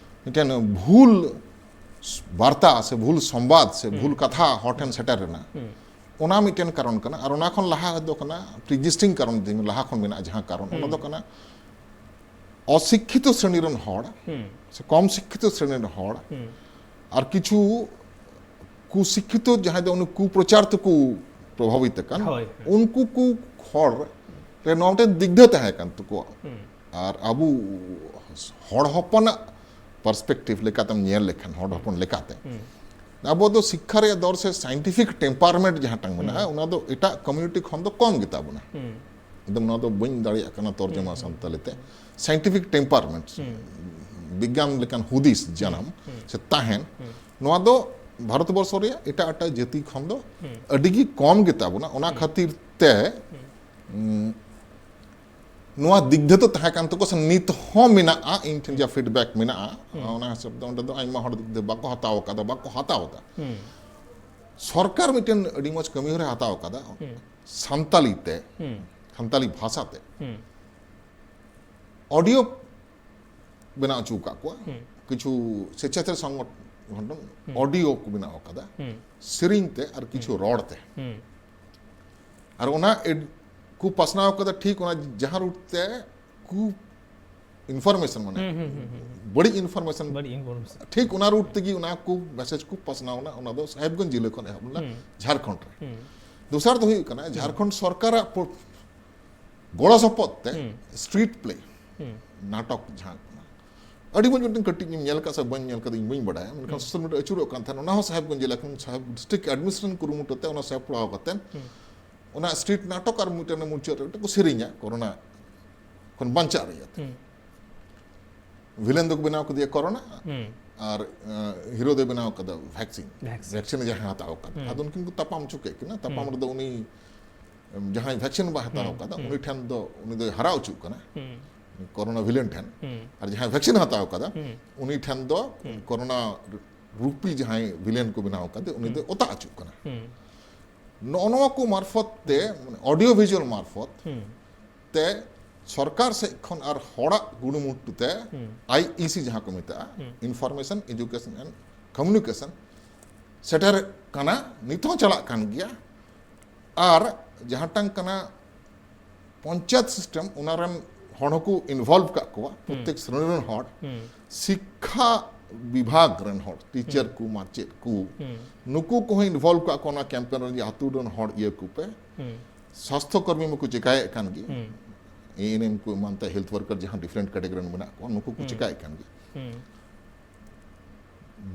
ᱢᱤᱫᱴᱮᱱ ᱵᱷᱩᱞ ᱵᱟᱨᱛᱟ ᱥᱮ ᱵᱷᱩᱞ ᱥᱚᱢᱵᱟᱫ ᱥᱮ ᱦᱩᱸ᱾ ᱵᱷᱩᱞ ᱠᱟᱛᱷᱟ ᱦᱚᱲ ᱴᱷᱮᱱ ᱥᱮᱴᱮᱨ ᱨᱮᱱᱟ, ᱦᱩᱸ᱾ ᱚᱱᱟ ᱢᱤᱫᱴᱮᱱ ᱠᱟᱨᱚᱱ ᱠᱟᱱᱟ᱾ ᱟᱨ ᱚᱱᱟ ᱠᱷᱚᱱ ᱞᱟᱦᱟ ᱫᱚ ᱠᱟᱱᱟ, ᱯᱨᱤ ᱮᱠᱡᱤᱥᱴᱤᱝ ᱠᱟᱨᱚᱱ, ᱡᱮ ᱞᱟᱦᱟ ᱠᱷᱚᱱ ᱢᱮᱱᱟᱜᱼᱟ ᱡᱟᱦᱟᱸ ᱠᱟᱨᱚᱱ, ᱚᱱᱟ ᱫᱚ ᱦᱩᱸ᱾ ᱠᱟᱱᱟ ᱚᱥᱤᱠᱠᱷᱤᱛᱚ ᱥᱨᱮᱱᱤ ᱨᱮᱱ ᱦᱚᱲ ᱦᱩᱸ᱾ ᱥᱮ ᱠᱚᱢ ᱥᱤᱠᱠᱷᱤᱛᱚ ᱥᱨᱮᱱᱤ ᱨᱮᱱ ᱦᱚᱲ ᱦᱩᱸ᱾ ᱟᱨ ᱠᱤᱪᱷᱩ ᱠᱩᱥᱤᱠᱠᱷᱤᱛᱚ, ᱡᱟᱦᱟᱸᱭ ᱫᱚ ᱩᱱᱤ ᱠᱩᱯᱨᱚᱪᱟᱨ ᱛᱮᱠᱚ ᱯᱨᱚᱵᱷᱟᱵᱤᱛ ᱟᱠᱟᱱ, ᱦᱳᱭ, ᱦᱳᱭ᱾ ᱩᱱᱠᱩ ᱠᱚ ᱦᱚᱲ ᱨᱮ ᱱᱚᱣᱟ ᱢᱤᱫᱴᱮᱱ ᱫᱤᱜᱽᱫᱷᱟᱹ ᱛᱟᱦᱮᱸ ᱠᱟᱱ ᱛᱟᱠᱚᱣᱟ᱾ ᱦᱩᱸ᱾ ᱟᱨ ᱟᱵᱚ ᱦᱚᱲ ᱦᱚᱯᱚᱱᱟᱜ ᱯᱟᱨᱥᱯᱮᱠᱴᱤᱵᱷ ᱞᱮᱠᱟᱛᱮᱢ ᱧᱮᱞ ᱞᱮᱠᱷᱟᱱ, ᱦᱚᱲ ᱦᱚᱯᱚᱱ ᱞᱮᱠᱟᱛᱮ, ᱦᱩᱸ᱾ ᱟᱵᱚ ᱫᱚ ᱥᱤᱠᱠᱷᱟ ᱨᱮᱭᱟᱜ ᱫᱚᱨ ᱥᱮ ᱥᱟᱭᱮᱱᱴᱤᱯᱷᱤᱠ ᱴᱮᱢᱯᱟᱨᱢᱮᱱᱴ ᱡᱟᱦᱟᱸᱴᱟᱝ ᱢᱮᱱᱟᱜᱼᱟ, ᱦᱩᱸ᱾ ᱚᱱᱟ ᱫᱚ ᱮᱴᱟᱜ ᱠᱚᱢᱤᱭᱩᱱᱤᱴᱤ ᱠᱷᱚᱱ ᱫᱚ ᱠᱚᱢ ᱜᱮᱛᱟ ᱵᱚᱱᱟ᱾ ᱦᱩᱸ᱾ ᱮᱠᱫᱚᱢ ᱱᱚᱣᱟ ᱫᱚ ᱵᱟᱹᱧ ᱫᱟᱲᱮᱭᱟᱜ ᱠᱟᱱᱟ ᱛᱚᱨᱡᱚᱢᱟ ᱦᱩᱸ, ᱦᱩᱸ᱾ ᱥᱟᱱᱛᱟᱲᱤ ᱛᱮ᱾ ᱥᱟᱭᱮᱱᱴᱤᱯᱷᱤᱠ ᱴᱮᱢᱯᱟᱨᱢᱮᱱᱴ, ᱦᱩᱸ᱾ ᱵᱤᱜᱽᱜᱟᱱ ᱞᱮᱠᱟᱱ ᱦᱩᱫᱤᱥ ᱡᱟᱱᱟᱢ ᱦᱩᱸ᱾ ᱥᱮ ᱛᱟᱦᱮᱱ, ᱦᱩᱸ᱾ ᱱᱚᱣᱟ ᱫᱚ ᱵᱷᱟᱨᱚᱛ ᱵᱚᱨᱥᱚ ᱨᱮᱭᱟᱜ ᱮᱴᱟᱜ ᱮᱴᱟᱜ ᱡᱟᱹᱛᱤ ᱠᱷᱚᱱ ᱫᱚ ᱦᱩᱸ᱾ ᱟᱹᱰᱤ ᱜᱮ ᱠᱚᱢ ᱜᱮᱛᱟ ᱵᱚᱱᱟ᱾ ᱚᱱᱟ ᱦᱩᱸ᱾ ᱠᱷᱟᱹᱛᱤᱨ ᱛᱮ, ᱦᱩᱸ᱾ ᱩᱸ, ᱱᱚᱣᱟ ᱫᱤᱜᱽᱫᱷᱟᱹ ᱫᱚ ᱛᱟᱦᱮᱸ ᱠᱟᱱ ᱛᱟᱠᱚᱣᱟ ᱥᱮ ᱱᱤᱛ ᱦᱚᱸ ᱢᱮᱱᱟᱜᱼᱟ, ᱤᱧ ᱴᱷᱮᱱ ᱡᱟ ᱯᱷᱤᱰᱵᱮᱠ ᱢᱮᱱᱟᱜᱼᱟ, ᱦᱩᱸ᱾ ᱚᱱᱟ ᱦᱤᱥᱟᱹᱵ ᱫᱚ ᱚᱸᱰᱮ ᱫᱚ ᱟᱭᱢᱟ ᱦᱚᱲ ᱫᱤᱜᱽᱫᱷᱟᱹ ᱵᱟᱠᱚ ᱦᱟᱛᱟᱣ ᱟᱠᱟᱫᱟ, ᱵᱟᱠᱚ ᱦᱟᱛᱟᱣ ᱮᱫᱟ᱾ ᱦᱩᱸ᱾ ᱥᱚᱨᱠᱟᱨ ᱢᱤᱫᱴᱮᱱ ᱟᱹᱰᱤ ᱢᱚᱡᱽ ᱠᱟᱹᱢᱤ ᱦᱚᱨᱟ ᱦᱟᱛᱟᱣ ᱟᱠᱟᱫᱟ᱾ ᱦᱩᱸ᱾ ᱥᱟᱱᱛᱟᱞᱤ ᱛᱮ, ᱦᱩᱸ᱾ ᱥᱟᱱᱛᱟᱞᱤ ᱵᱷᱟᱥᱟ ᱛᱮ ᱦᱩᱸ᱾ ᱚᱰᱤᱭᱳ ᱵᱮᱱᱟᱣ ᱦᱚᱪᱚ ᱟᱠᱟᱫ ᱠᱚᱣᱟ᱾ ᱦᱩᱸ᱾ ᱠᱤᱪᱷᱩ ᱥᱮᱪᱮᱛ ᱥᱚᱝᱜᱚ-, ᱦᱩᱸ᱾ ᱚᱰᱤᱭᱳ ᱠᱚ ᱵᱮᱱᱟᱣ ᱟᱠᱟᱫᱟ, ᱦᱩᱸ᱾ ᱥᱮᱨᱮᱧ ᱛᱮ ᱟᱨ ᱠᱤᱪᱷᱩ ᱦᱩᱸ᱾ ᱨᱚᱲ ᱛᱮ᱾ ᱦᱩᱸ᱾ ᱟᱨ ᱚᱱᱟ ᱮᱰ-, ᱠᱚ ᱯᱟᱥᱱᱟᱣ ᱟᱠᱟᱫᱟ ᱴᱷᱤᱠ ᱚᱱᱟ ᱡᱟᱦᱟᱸ ᱨᱩᱴ ᱛᱮ ᱠᱚ ᱤᱱᱯᱷᱚᱨᱢᱮᱥᱚᱱ, ᱢᱟᱱᱮ ᱦᱩᱸ, ᱦᱩᱸ, ᱦᱩᱸ, ᱦᱩᱸ᱾ ᱵᱟᱹᱲᱤᱡ ᱤᱱᱯᱷᱚᱨᱢᱮᱥᱚᱱ, ᱵᱟᱹᱲᱤᱡ ᱤᱱᱯᱷᱚᱨᱢᱮᱥᱚᱱ᱾ ᱴᱷᱤᱠ ᱚᱱᱟ ᱨᱩᱴ ᱛᱮᱜᱮ ᱚᱱᱟ ᱠᱚ ᱢᱮᱥᱮᱡᱽ ᱠᱚ ᱯᱟᱥᱱᱟᱣ ᱮᱱᱟ, ᱚᱱᱟ ᱫᱚ ᱥᱟᱦᱮᱵᱽᱜᱚᱸᱡᱽ ᱡᱤᱞᱟᱹ ᱠᱷᱚᱱ ᱮᱦᱚᱵ ᱞᱮᱱᱟ, ᱦᱩᱸ᱾ ᱡᱷᱟᱲᱠᱷᱚᱸᱰ ᱨᱮ᱾ ᱦᱩᱸ᱾ ᱫᱚᱥᱟᱨ ᱫᱚ ᱦᱩᱭᱩᱜ ᱠᱟᱱᱟ, ᱦᱩᱸ᱾ ᱡᱷᱟᱲᱠᱷᱚᱸᱰ ᱥᱚᱨᱠᱟᱨᱟᱜ ᱯᱚ-, ᱜᱚᱲᱚ ᱥᱚᱯᱚᱦᱚᱫ ᱛᱮ ᱦᱩᱸ᱾ ᱥᱴᱨᱤᱴ ᱯᱞᱮ, ᱦᱩᱸ᱾ ᱱᱟᱴᱚᱠ ᱡᱟᱦᱟᱸ ᱠᱟᱱᱟ, ᱟᱹᱰᱤ ᱢᱚᱡᱽ ᱢᱤᱫᱴᱮᱱ ᱠᱟᱹᱴᱤᱡ ᱤᱧ ᱧᱮᱞ ᱟᱠᱟᱫ ᱥᱮ ᱵᱟᱹᱧ ᱧᱮᱞ ᱟᱠᱟᱫᱟ, ᱤᱧ ᱵᱟᱹᱧ ᱵᱟᱰᱟᱭᱟ, ᱢᱮᱱᱠᱷᱟᱱ ᱦᱩᱸ᱾ ᱥᱳᱥᱟᱞ ᱢᱤᱰᱤᱭᱟ ᱟᱹᱪᱩᱨᱚᱜ ᱠᱟᱱ ᱛᱟᱦᱮᱸᱱ, ᱚᱱᱟ ᱦᱚᱸ ᱥᱟᱦᱮᱵᱽᱜᱚᱸᱡᱽ ᱡᱮᱞᱟ ᱠᱷᱚᱱ ᱥᱟᱦᱮᱵᱽ ᱰᱤᱥᱴᱨᱤᱠᱴ ᱮᱰᱢᱤᱱᱤᱥᱴᱨᱮᱥᱚᱱ ᱠᱩᱨᱩᱢᱩᱴᱩ ᱛᱮ ᱚᱱᱟ ᱥᱟᱯᱲᱟᱣ ᱠᱟᱛᱮ ᱦᱩᱸ᱾ ᱚᱱᱟ ᱥᱴᱨᱤᱴ ᱱᱟᱴᱚᱠ ᱟᱨ ᱢᱤᱫᱴᱮᱱ ᱢᱩᱪᱟᱹᱫ ᱨᱮ ᱢᱤᱫᱴᱮᱱ ᱠᱚ ᱥᱮᱨᱮᱧᱟ ᱠᱳᱨᱳᱱᱟ ᱠᱷᱚᱱ ᱵᱟᱧᱪᱟᱜ ᱨᱮᱭᱟᱜ᱾ ᱦᱩᱸ᱾ ᱵᱷᱤᱞᱮᱱ ᱫᱚᱠᱚ ᱵᱮᱱᱟᱣ ᱠᱮᱫᱮᱭᱟ ᱠᱳᱨᱳᱱᱟ, ᱦᱩᱸ᱾ ᱟᱨ, ᱟᱸ, ᱦᱤᱨᱳ ᱫᱚᱭ ᱵᱮᱱᱟᱣ ᱠᱟᱫᱟ ᱵᱷᱮᱠᱥᱤᱱ᱾ ᱵᱷᱮᱠᱥᱤᱱ᱾ ᱵᱷᱮᱠᱥᱤᱱ ᱡᱟᱦᱟᱸᱭ ᱦᱟᱛᱟᱣ ᱠᱟᱫᱟ᱾ ᱦᱩᱸ᱾ ᱟᱫᱚ ᱩᱱᱠᱤᱱ ᱠᱚ ᱛᱟᱯᱟᱢ ᱦᱚᱪᱚ ᱠᱮᱫ ᱠᱤᱱᱟ᱾ ᱛᱟᱯᱟᱢ ᱦᱩᱸ᱾ ᱨᱮᱫᱚ ᱩᱱᱤ, ᱮᱢ, ᱡᱟᱦᱟᱸᱭ ᱵᱷᱮᱠᱥᱤᱱ ᱵᱟᱭ ᱦᱟᱛᱟᱣ ᱦᱩᱸ᱾ ᱠᱟᱫᱟ, ᱦᱩᱸ᱾ ᱩᱱᱤ ᱴᱷᱮᱱ ᱫᱚ, ᱩᱱᱤ ᱫᱚᱭ ᱦᱟᱨᱟ ᱦᱚᱪᱚᱜ ᱠᱟᱱᱟ᱾ ᱦᱩᱸ᱾ ᱠᱳᱨᱳᱱᱟ ᱵᱷᱤᱞᱮᱱ ᱴᱷᱮᱱ᱾ ᱦᱩᱸ᱾ ᱟᱨ ᱡᱟᱦᱟᱸᱭ ᱵᱷᱮᱠᱥᱤᱱ ᱦᱟᱛᱟᱣ ᱠᱟᱫᱟ, ᱦᱩᱸ᱾ ᱩᱱᱤ ᱴᱷᱮᱱ ᱫᱚ ᱦᱩᱸ᱾ ᱠᱳᱨᱳᱱᱟ ᱨᱩᱯᱤ ᱡᱟᱦᱟᱸᱭ ᱵᱷᱤᱞᱮᱱ ᱠᱚ ᱵᱮᱱᱟᱣ ᱠᱟᱫᱮ, ᱩᱱᱤ ᱦᱩᱸ᱾ ᱫᱚᱭ ᱚᱛᱟ ᱦᱚᱪᱚᱜ ᱠᱟᱱᱟ᱾ ᱦᱩᱸ᱾ ᱱᱚᱜᱼᱚ ᱱᱚᱣᱟ ᱠᱚ ᱢᱟᱨᱯᱷᱚᱛ ᱛᱮ, ᱢᱟᱱᱮ, ᱚᱰᱤᱭᱳ ᱵᱷᱤᱡᱩᱣᱟᱞ ᱢᱟᱨᱯᱷᱚᱛ ᱦᱩᱸ᱾ ᱛᱮ ᱥᱚᱨᱠᱟᱨ ᱥᱮᱫ ᱠᱷᱚᱱ ᱟᱨ ᱦᱚᱲᱟᱜ ᱠᱩᱨᱩᱢᱩᱴᱩ ᱛᱮ ᱦᱩᱸ᱾ ᱟᱭ ᱤ ᱥᱤ ᱡᱟᱦᱟᱸ ᱠᱚ ᱢᱮᱛᱟᱜᱼᱟ, ᱦᱩᱸ᱾ Information, Education and Communication, ᱥᱮᱴᱮᱨ ᱠᱟᱱᱟ, ᱱᱤᱛ ᱦᱚᱸ ᱪᱟᱞᱟᱜ ᱠᱟᱱ ᱜᱮᱭᱟ᱾ ᱟᱨ ᱡᱟᱦᱟᱸᱴᱟᱝ ᱠᱟᱱᱟ ᱯᱚᱧᱪᱟᱭᱮᱛ ᱥᱤᱥᱴᱮᱢ, ᱚᱱᱟ ᱨᱮᱱ ᱦᱚᱲ ᱦᱚᱸᱠᱚ ᱤᱱᱵᱷᱚᱞᱵᱷ ᱠᱟᱜ ᱠᱚᱣᱟ, ᱦᱩᱸ᱾ ᱯᱨᱚᱛᱮᱠ ᱥᱨᱮᱱᱤ ᱨᱮᱱ ᱦᱚᱲ, ᱦᱩᱸ᱾ ᱥᱤᱠᱠᱷᱟ ᱵᱤᱵᱷᱟᱜᱽ ᱨᱮᱱ ᱦᱚᱲ, ᱴᱤᱪᱟᱨ ᱦᱩᱸ᱾ ᱠᱚ, ᱢᱟᱪᱮᱫ ᱠᱚ, ᱦᱩᱸ᱾ ᱱᱩᱠᱩ ᱠᱚᱦᱚᱸ ᱤᱱᱵᱷᱚᱞᱵᱷ ᱠᱟᱜ ᱠᱚᱣᱟ ᱚᱱᱟ ᱠᱮᱢᱯᱮᱱ ᱨᱮ, ᱡᱮ ᱟᱛᱳ ᱨᱮᱱ ᱦᱚᱲ ᱤᱭᱟᱹ ᱠᱚᱯᱮ᱾ ᱦᱩᱸ᱾ ᱥᱟᱥᱛᱷᱚ ᱠᱚᱨᱢᱤ ᱢᱟᱠᱚ ᱪᱮᱠᱟᱭᱮᱫ ᱠᱟᱱ ᱜᱮ, ᱦᱩᱸ᱾ ᱮ ᱮᱱ ᱮᱢ ᱠᱚ ᱮᱢᱟᱱ ᱛᱮ, ᱦᱮᱞᱛᱷ ᱣᱟᱨᱠᱟᱨ ᱡᱟᱦᱟᱸ ᱰᱤᱯᱷᱟᱨᱮᱱᱴ ᱠᱮᱴᱮᱜᱚᱨᱤ ᱨᱮᱱ ᱢᱮᱱᱟᱜ ᱠᱚᱣᱟ, ᱱᱩᱠᱩ ᱠᱚ ᱦᱩᱸ᱾ ᱪᱮᱠᱟᱭᱮᱫ ᱠᱟᱱ ᱜᱮ᱾ ᱦᱩᱸ᱾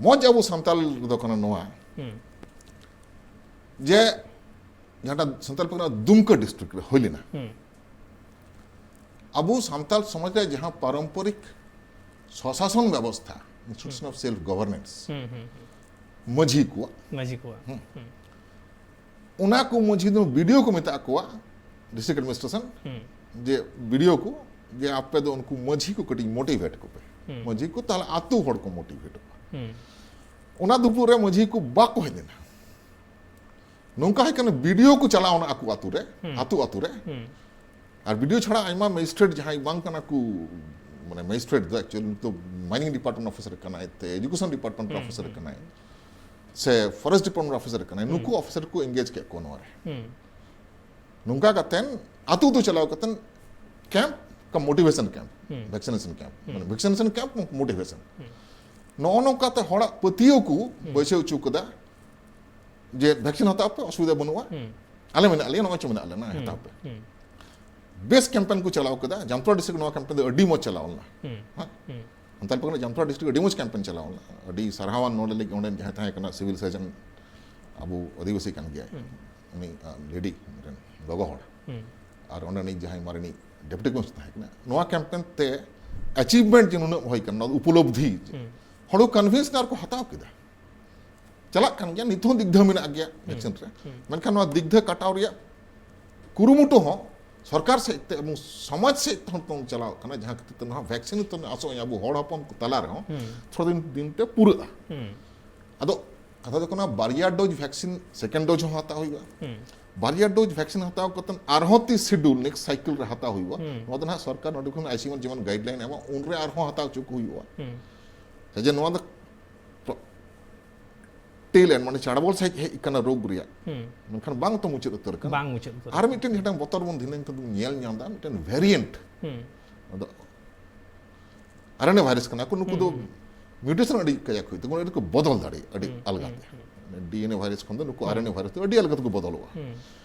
ᱢᱚᱡᱽ ᱟᱵᱚ ᱥᱟᱱᱛᱟᱞ ᱨᱮᱫᱚ ᱠᱟᱱᱟ ᱱᱚᱣᱟ, ᱦᱩᱸ᱾ ᱡᱮ ᱡᱟᱦᱟᱸᱴᱟᱜ ᱥᱟᱱᱛᱟᱞ ᱯᱟᱨᱜᱟᱱᱟ ᱫᱩᱢᱠᱟ ᱰᱤᱥᱴᱨᱤᱠᱴ ᱨᱮ ᱦᱩᱭ ᱞᱮᱱᱟ, ᱦᱩᱸ᱾ ᱟᱵᱚ ᱥᱟᱱᱛᱟᱞ ᱥᱚᱢᱟᱡᱽ ᱨᱮ ᱡᱟᱦᱟᱸ ᱯᱟᱨᱚᱢᱯᱚᱨᱤᱠ ᱥᱚᱥᱟᱥᱚᱱ ᱵᱮᱵᱚᱥᱛᱷᱟ, institution ᱦᱩᱸ᱾ of self governance, ᱦᱩᱸ, ᱦᱩᱸ, ᱦᱩᱸ᱾ ᱢᱟᱹᱡᱷᱤ ᱠᱚᱣᱟᱜ, ᱢᱟᱹᱡᱷᱤ ᱠᱚᱣᱟᱜ᱾ ᱦᱩᱸ᱾ ᱦᱩᱸ᱾ ᱚᱱᱟ ᱠᱚ ᱢᱟᱹᱡᱷᱤ ᱫᱚ ᱵᱤ ᱰᱤ ᱳ ᱠᱚ ᱢᱮᱛᱟ ᱠᱚᱣᱟ, ᱰᱤᱥᱴᱨᱤᱠᱴ ᱮᱰᱢᱤᱱᱤᱥᱴᱨᱮᱥᱚᱱ, ᱦᱩᱸ᱾ ᱡᱮ ᱵᱤ ᱰᱤ ᱳ ᱠᱚ, ᱡᱮ ᱟᱯᱮ ᱫᱚ ᱩᱱᱠᱩ ᱢᱟᱹᱡᱷᱤ ᱠᱚ ᱠᱟᱹᱴᱤᱡ ᱢᱳᱴᱤᱵᱷᱮᱴ ᱠᱚᱯᱮ᱾ ᱦᱩᱸ᱾ ᱢᱟᱹᱡᱷᱤ ᱠᱚ, ᱛᱟᱦᱞᱮ ᱟᱛᱳ ᱦᱚᱲ ᱠᱚ ᱢᱳᱴᱤᱵᱷᱮᱴᱚᱜᱼᱟ᱾ ᱦᱩᱸ᱾ ᱚᱱᱟ ᱫᱩᱯᱩᱜ ᱨᱮ ᱢᱟᱹᱡᱷᱤ ᱠᱚ ᱵᱟᱠᱚ ᱦᱮᱡ ᱞᱮᱱᱟ᱾ ᱱᱚᱝᱠᱟ ᱦᱩᱭ ᱠᱟᱱᱟ, ᱵᱤ ᱰᱤ ᱳ ᱠᱚ ᱪᱟᱞᱟᱣ ᱮᱱᱟ ᱟᱠᱚ ᱟᱛᱳ ᱨᱮ, ᱦᱩᱸ᱾ ᱟᱛᱳ ᱟᱛᱳ ᱨᱮ᱾ ᱦᱩᱸ᱾ ᱟᱨ ᱵᱤ ᱰᱤ ᱳ ᱪᱷᱟᱲᱟ ᱟᱭᱢᱟ ᱢᱮᱡᱤᱥᱴᱨᱮᱴ ᱡᱟᱦᱟᱸᱭ ᱵᱟᱝ ᱠᱟᱱᱟ ᱠᱚ, ᱢᱟᱱᱮ ᱢᱮᱡᱤᱥᱴᱨᱮᱴ ᱫᱚ ᱮᱠᱪᱩᱭᱟᱞᱤ ᱱᱤᱛᱚᱜ ᱢᱟᱭᱱᱤᱝ ᱰᱤᱯᱟᱨᱴᱢᱮᱱᱴ ᱚᱯᱷᱤᱥᱟᱨ ᱠᱟᱱᱟᱭ, ᱛᱮ ᱮᱡᱩᱠᱮᱥᱚᱱ ᱰᱤᱯᱟᱨᱴᱢᱮᱱᱴ ᱚᱯᱷᱤᱥᱟᱨ ᱠᱟᱱᱟᱭ, ᱥᱮ ᱯᱷᱚᱨᱮᱥᱴ ᱰᱤᱯᱟᱨᱴᱢᱮᱱᱴ ᱚᱯᱷᱤᱥᱟᱨ ᱠᱟᱱᱟᱭ, ᱱᱩᱠᱩ ᱚᱯᱷᱤᱥᱟᱨ ᱠᱚ ᱮᱱᱜᱮᱡᱽ ᱠᱮᱫ ᱠᱚᱣᱟ ᱱᱚᱣᱟ ᱨᱮ᱾ ᱱᱚᱝᱠᱟ ᱠᱟᱛᱮᱱ ᱟᱛᱳ ᱟᱛᱳ ᱪᱟᱞᱟᱣ ᱠᱟᱛᱮᱱ ᱠᱮᱢᱯ ᱠᱟ ᱢᱳᱴᱤᱵᱷᱮᱥᱚᱱ ᱠᱮᱢᱯ, ᱦᱩᱸ᱾ ᱵᱷᱮᱠᱥᱤᱱᱮᱥᱚᱱ ᱠᱮᱢᱯ, ᱦᱩᱸ᱾ ᱢᱟᱱᱮ ᱵᱷᱮᱠᱥᱤᱱᱮᱥᱚᱱ ᱠᱮᱢᱯ, ᱢᱳᱴᱤᱵᱷᱮᱥᱚᱱ᱾ ᱦᱩᱸ᱾ ᱱᱚᱜᱼᱚ ᱱᱚᱝᱠᱟᱛᱮ ᱦᱚᱲᱟᱜ ᱯᱟᱹᱛᱭᱟᱹᱣ ᱠᱚ ᱦᱩᱸ᱾ ᱵᱟᱹᱭᱥᱟᱹᱣ ᱦᱚᱪᱚ ᱠᱟᱫᱟ ᱡᱮ ᱵᱷᱮᱠᱥᱤᱱ ᱦᱟᱛᱟᱣ ᱯᱮ, ᱚᱥᱩᱵᱤᱫᱷᱟ ᱵᱟᱹᱱᱩᱜᱼᱟ, ᱦᱩᱸ᱾ ᱟᱞᱮ ᱢᱮᱱᱟᱜ ᱞᱮᱭᱟ, ᱱᱚᱜᱼᱚᱭ ᱪᱚ ᱢᱮᱱᱟᱜ ᱞᱮᱭᱟ, ᱦᱩᱸ᱾ ᱦᱟᱛᱟᱣ ᱯᱮ᱾ ᱦᱩᱸ᱾ ᱵᱮᱥ ᱠᱮᱢᱯᱮᱱ ᱠᱚ ᱪᱟᱞᱟᱣ ᱠᱮᱫᱟ᱾ ᱡᱟᱢᱛᱟᱲᱟ ᱰᱤᱥᱴᱨᱤᱠᱴ ᱱᱚᱣᱟ ᱠᱮᱢᱯᱮᱱ ᱫᱚ ᱟᱹᱰᱤ ᱢᱚᱡᱽ ᱪᱟᱞᱟᱣ ᱞᱮᱱᱟ᱾ ᱦᱩᱸ᱾ ᱦᱮᱸ? ᱦᱩᱸ᱾ ᱥᱟᱱᱛᱟᱲ ᱯᱟᱨᱜᱟᱱᱟ ᱡᱟᱢᱛᱟᱲᱟ ᱰᱤᱥᱴᱨᱤᱠᱴ ᱟᱹᱰᱤ ᱢᱚᱡᱽ ᱠᱮᱢᱯᱮᱱ ᱪᱟᱞᱟᱣ ᱞᱮᱱᱟ᱾ ᱟᱹᱰᱤ ᱥᱟᱨᱦᱟᱣᱟᱱ ᱱᱚᱰᱮ ᱞᱟᱹᱜᱤᱫ ᱚᱸᱰᱮ ᱡᱟᱦᱟᱸᱭ ᱛᱟᱦᱮᱸ ᱠᱟᱱᱟ ᱥᱤᱵᱤᱞ ᱥᱟᱨᱡᱚᱱ, ᱟᱵᱚ ᱟᱹᱫᱤᱵᱟᱹᱥᱤ ᱠᱟᱱ ᱜᱮᱭᱟᱭ᱾ ᱦᱩᱸ᱾ ᱩᱱᱤ, ᱟᱸ, ᱞᱮᱰᱤ ᱢᱤᱫᱴᱮᱱ ᱜᱚᱜᱚ ᱦᱚᱲ᱾ ᱦᱩᱸ᱾ ᱟᱨ ᱚᱸᱰᱮ ᱱᱤᱡ ᱡᱟᱦᱟᱸᱭ ᱢᱟᱨᱮᱱᱤᱡ ᱰᱮᱯᱩᱴᱤ ᱠᱚᱢᱤᱥᱚᱱᱟᱨ ᱛᱟᱦᱮᱸ ᱠᱟᱱᱟ, ᱱᱚᱣᱟ ᱠᱮᱢᱯᱮᱱ ᱛᱮ ᱟᱪᱤᱵᱷᱢᱮᱱᱴ ᱡᱮ ᱱᱩᱱᱟᱹᱜ ᱦᱩᱭ ᱠᱟᱱᱟ, ᱱᱚᱣᱟ ᱫᱚ ᱩᱯᱚᱞᱚᱵᱽᱫᱷᱤ᱾ ᱦᱩᱸ᱾ ᱦᱚᱲ ᱠᱚ ᱠᱚᱱᱵᱷᱤᱱᱥ ᱠᱟᱱᱟ ᱟᱨ ᱠᱚ ᱦᱟᱛᱟᱣ ᱠᱮᱫᱟ᱾ ᱪᱟᱞᱟᱜ ᱠᱟᱱ ᱜᱮᱭᱟ, ᱱᱤᱛ ᱦᱚᱸ ᱫᱤᱜᱽᱫᱷᱟᱹ ᱢᱮᱱᱟᱜ ᱜᱮᱭᱟ ᱦᱩᱸ᱾ ᱵᱷᱮᱠᱥᱤᱱ ᱨᱮ᱾ ᱦᱩᱸ᱾ ᱢᱮᱱᱠᱷᱟᱱ ᱱᱚᱣᱟ ᱫᱤᱜᱽᱫᱷᱟᱹ ᱠᱟᱴᱟᱣ ᱨᱮᱭᱟᱜ ᱠᱩᱨᱩᱢᱩᱴᱩ ᱦᱚᱸ ᱥᱚᱨᱠᱟᱨ ᱥᱮᱫ ᱛᱮ ᱮᱵᱚᱝ ᱥᱚᱢᱟᱡᱽ ᱥᱮᱫ ᱛᱮᱦᱚᱸ ᱵᱚᱱ ᱪᱟᱞᱟᱣ ᱠᱟᱱᱟ, ᱡᱟᱦᱟᱸ ᱠᱷᱟᱹᱛᱤᱨ ᱛᱮ ᱱᱚᱣᱟ ᱵᱷᱮᱠᱥᱤᱱ ᱛᱮ ᱟᱥᱚᱜ ᱟᱹᱧ ᱟᱵᱚ ᱦᱚᱲ ᱦᱚᱯᱚᱱ ᱠᱚ ᱛᱟᱞᱟ ᱨᱮᱦᱚᱸ ᱦᱩᱸ᱾ ᱛᱷᱚᱲᱟ ᱫᱤᱱ, ᱫᱤᱱ ᱛᱮ ᱯᱩᱨᱟᱹᱜᱼᱟ᱾ ᱦᱩᱸ᱾ ᱟᱫᱚ ᱠᱟᱛᱷᱟ ᱫᱚ ᱠᱟᱱᱟ, ᱵᱟᱨᱭᱟ ᱰᱳᱡᱽ ᱵᱷᱮᱠᱥᱤᱱ, ᱥᱮᱠᱮᱱᱰ ᱰᱳᱡᱽ ᱦᱚᱸ ᱦᱟᱛᱟᱣ ᱦᱩᱭᱩᱜᱼᱟ᱾ ᱦᱩᱸ᱾ ᱵᱟᱨᱭᱟ ᱰᱳᱡᱽ ᱵᱷᱮᱠᱥᱤᱱ ᱦᱟᱛᱟᱣ ᱠᱟᱛᱮ ᱟᱨᱦᱚᱸ ᱛᱤᱥ ᱥᱤᱰᱩᱞ ᱱᱮᱠᱥᱴ ᱥᱟᱭᱠᱮᱞ ᱨᱮ ᱦᱟᱛᱟᱣ ᱦᱩᱭᱩᱜᱼᱟ᱾ ᱦᱩᱸ᱾ ᱱᱚᱣᱟ ᱫᱚ ᱱᱟᱦᱟᱜ ᱥᱚᱨᱠᱟᱨ ᱱᱚᱰᱮ ᱠᱷᱚᱱ ᱟᱭᱥᱤᱢᱟᱨ ᱡᱮᱢᱚᱱ ᱜᱟᱭᱤᱰᱞᱟᱭᱤᱱ ᱮᱢᱟ, ᱩᱱᱨᱮ ᱟᱨᱦᱚᱸ ᱦᱟᱛᱟᱣ ᱦᱚᱪᱚ ᱠᱚ ᱦᱩᱭᱩᱜᱼᱟ᱾ ᱦᱩᱸ᱾ ᱥᱮ ᱡᱮ ᱱᱚᱣᱟ ᱫᱚ ᱴᱮᱞ ᱮᱱᱰ, ᱢᱟᱱᱮ ᱪᱟᱲᱵᱚᱞ ᱥᱟᱺᱦᱤᱡ ᱦᱮᱡ ᱟᱠᱟᱱᱟ ᱨᱳᱜᱽ ᱨᱮᱭᱟᱜ, ᱦᱩᱸ᱾ ᱢᱮᱱᱠᱷᱟᱱ ᱵᱟᱝ ᱛᱚ ᱢᱩᱪᱟᱹᱫ ᱩᱛᱟᱹᱨ ᱟᱠᱟᱱᱟ᱾ ᱵᱟᱝ ᱢᱩᱪᱟᱹᱫ ᱩᱛᱟᱹᱨ ᱟᱨ ᱟᱠᱟᱱᱟ᱾ ᱢᱤᱫᱴᱮᱱ ᱡᱟᱦᱟᱸᱴᱟᱝ ᱵᱚᱛᱚᱨ ᱵᱚᱱ ᱫᱷᱤᱱᱟᱹᱝ ᱠᱷᱚᱱ ᱵᱚᱱ ᱧᱮᱞ ᱧᱟᱢ ᱮᱫᱟ, ᱢᱤᱫᱴᱮᱱ ᱵᱷᱮᱨᱤᱭᱮᱱᱴ᱾ ᱦᱩᱸ᱾ ᱟᱫᱚ ᱟᱨ ᱮᱱ ᱮ ᱵᱷᱟᱭᱨᱟᱥ ᱠᱟᱱᱟ ᱠᱚ, ᱱᱩᱠᱩ ᱫᱚ ᱦᱩᱸ, ᱦᱩᱸ᱾ ᱢᱤᱭᱩᱴᱮᱥᱚᱱ ᱟᱹᱰᱤ ᱠᱟᱡᱟᱠ ᱦᱩᱭᱩᱜ ᱛᱟᱠᱚᱣᱟ, ᱟᱹᱰᱤ ᱠᱚ ᱵᱚᱫᱚᱞ ᱫᱟᱲᱮᱭᱟᱜᱼᱟ ᱟᱹᱰᱤ ᱦᱩᱸ, ᱟᱞᱜᱟ ᱦᱩᱸ, ᱛᱮ᱾ ᱦᱩᱸ᱾ ᱰᱤ ᱮᱱ ᱮ ᱵᱷᱟᱭᱨᱟᱥ ᱠᱷᱚᱱ ᱫᱚ ᱱᱩᱠᱩ ᱦᱩᱸ᱾ ᱟᱨ ᱮᱱ ᱮ ᱵᱷᱟᱭᱨᱟᱥ ᱫᱚ ᱟᱹᱰᱤ ᱟᱞᱜᱟ ᱛᱮᱠᱚ ᱵᱚᱫᱚᱞᱚᱜᱼᱟ᱾ ᱦᱩᱸ᱾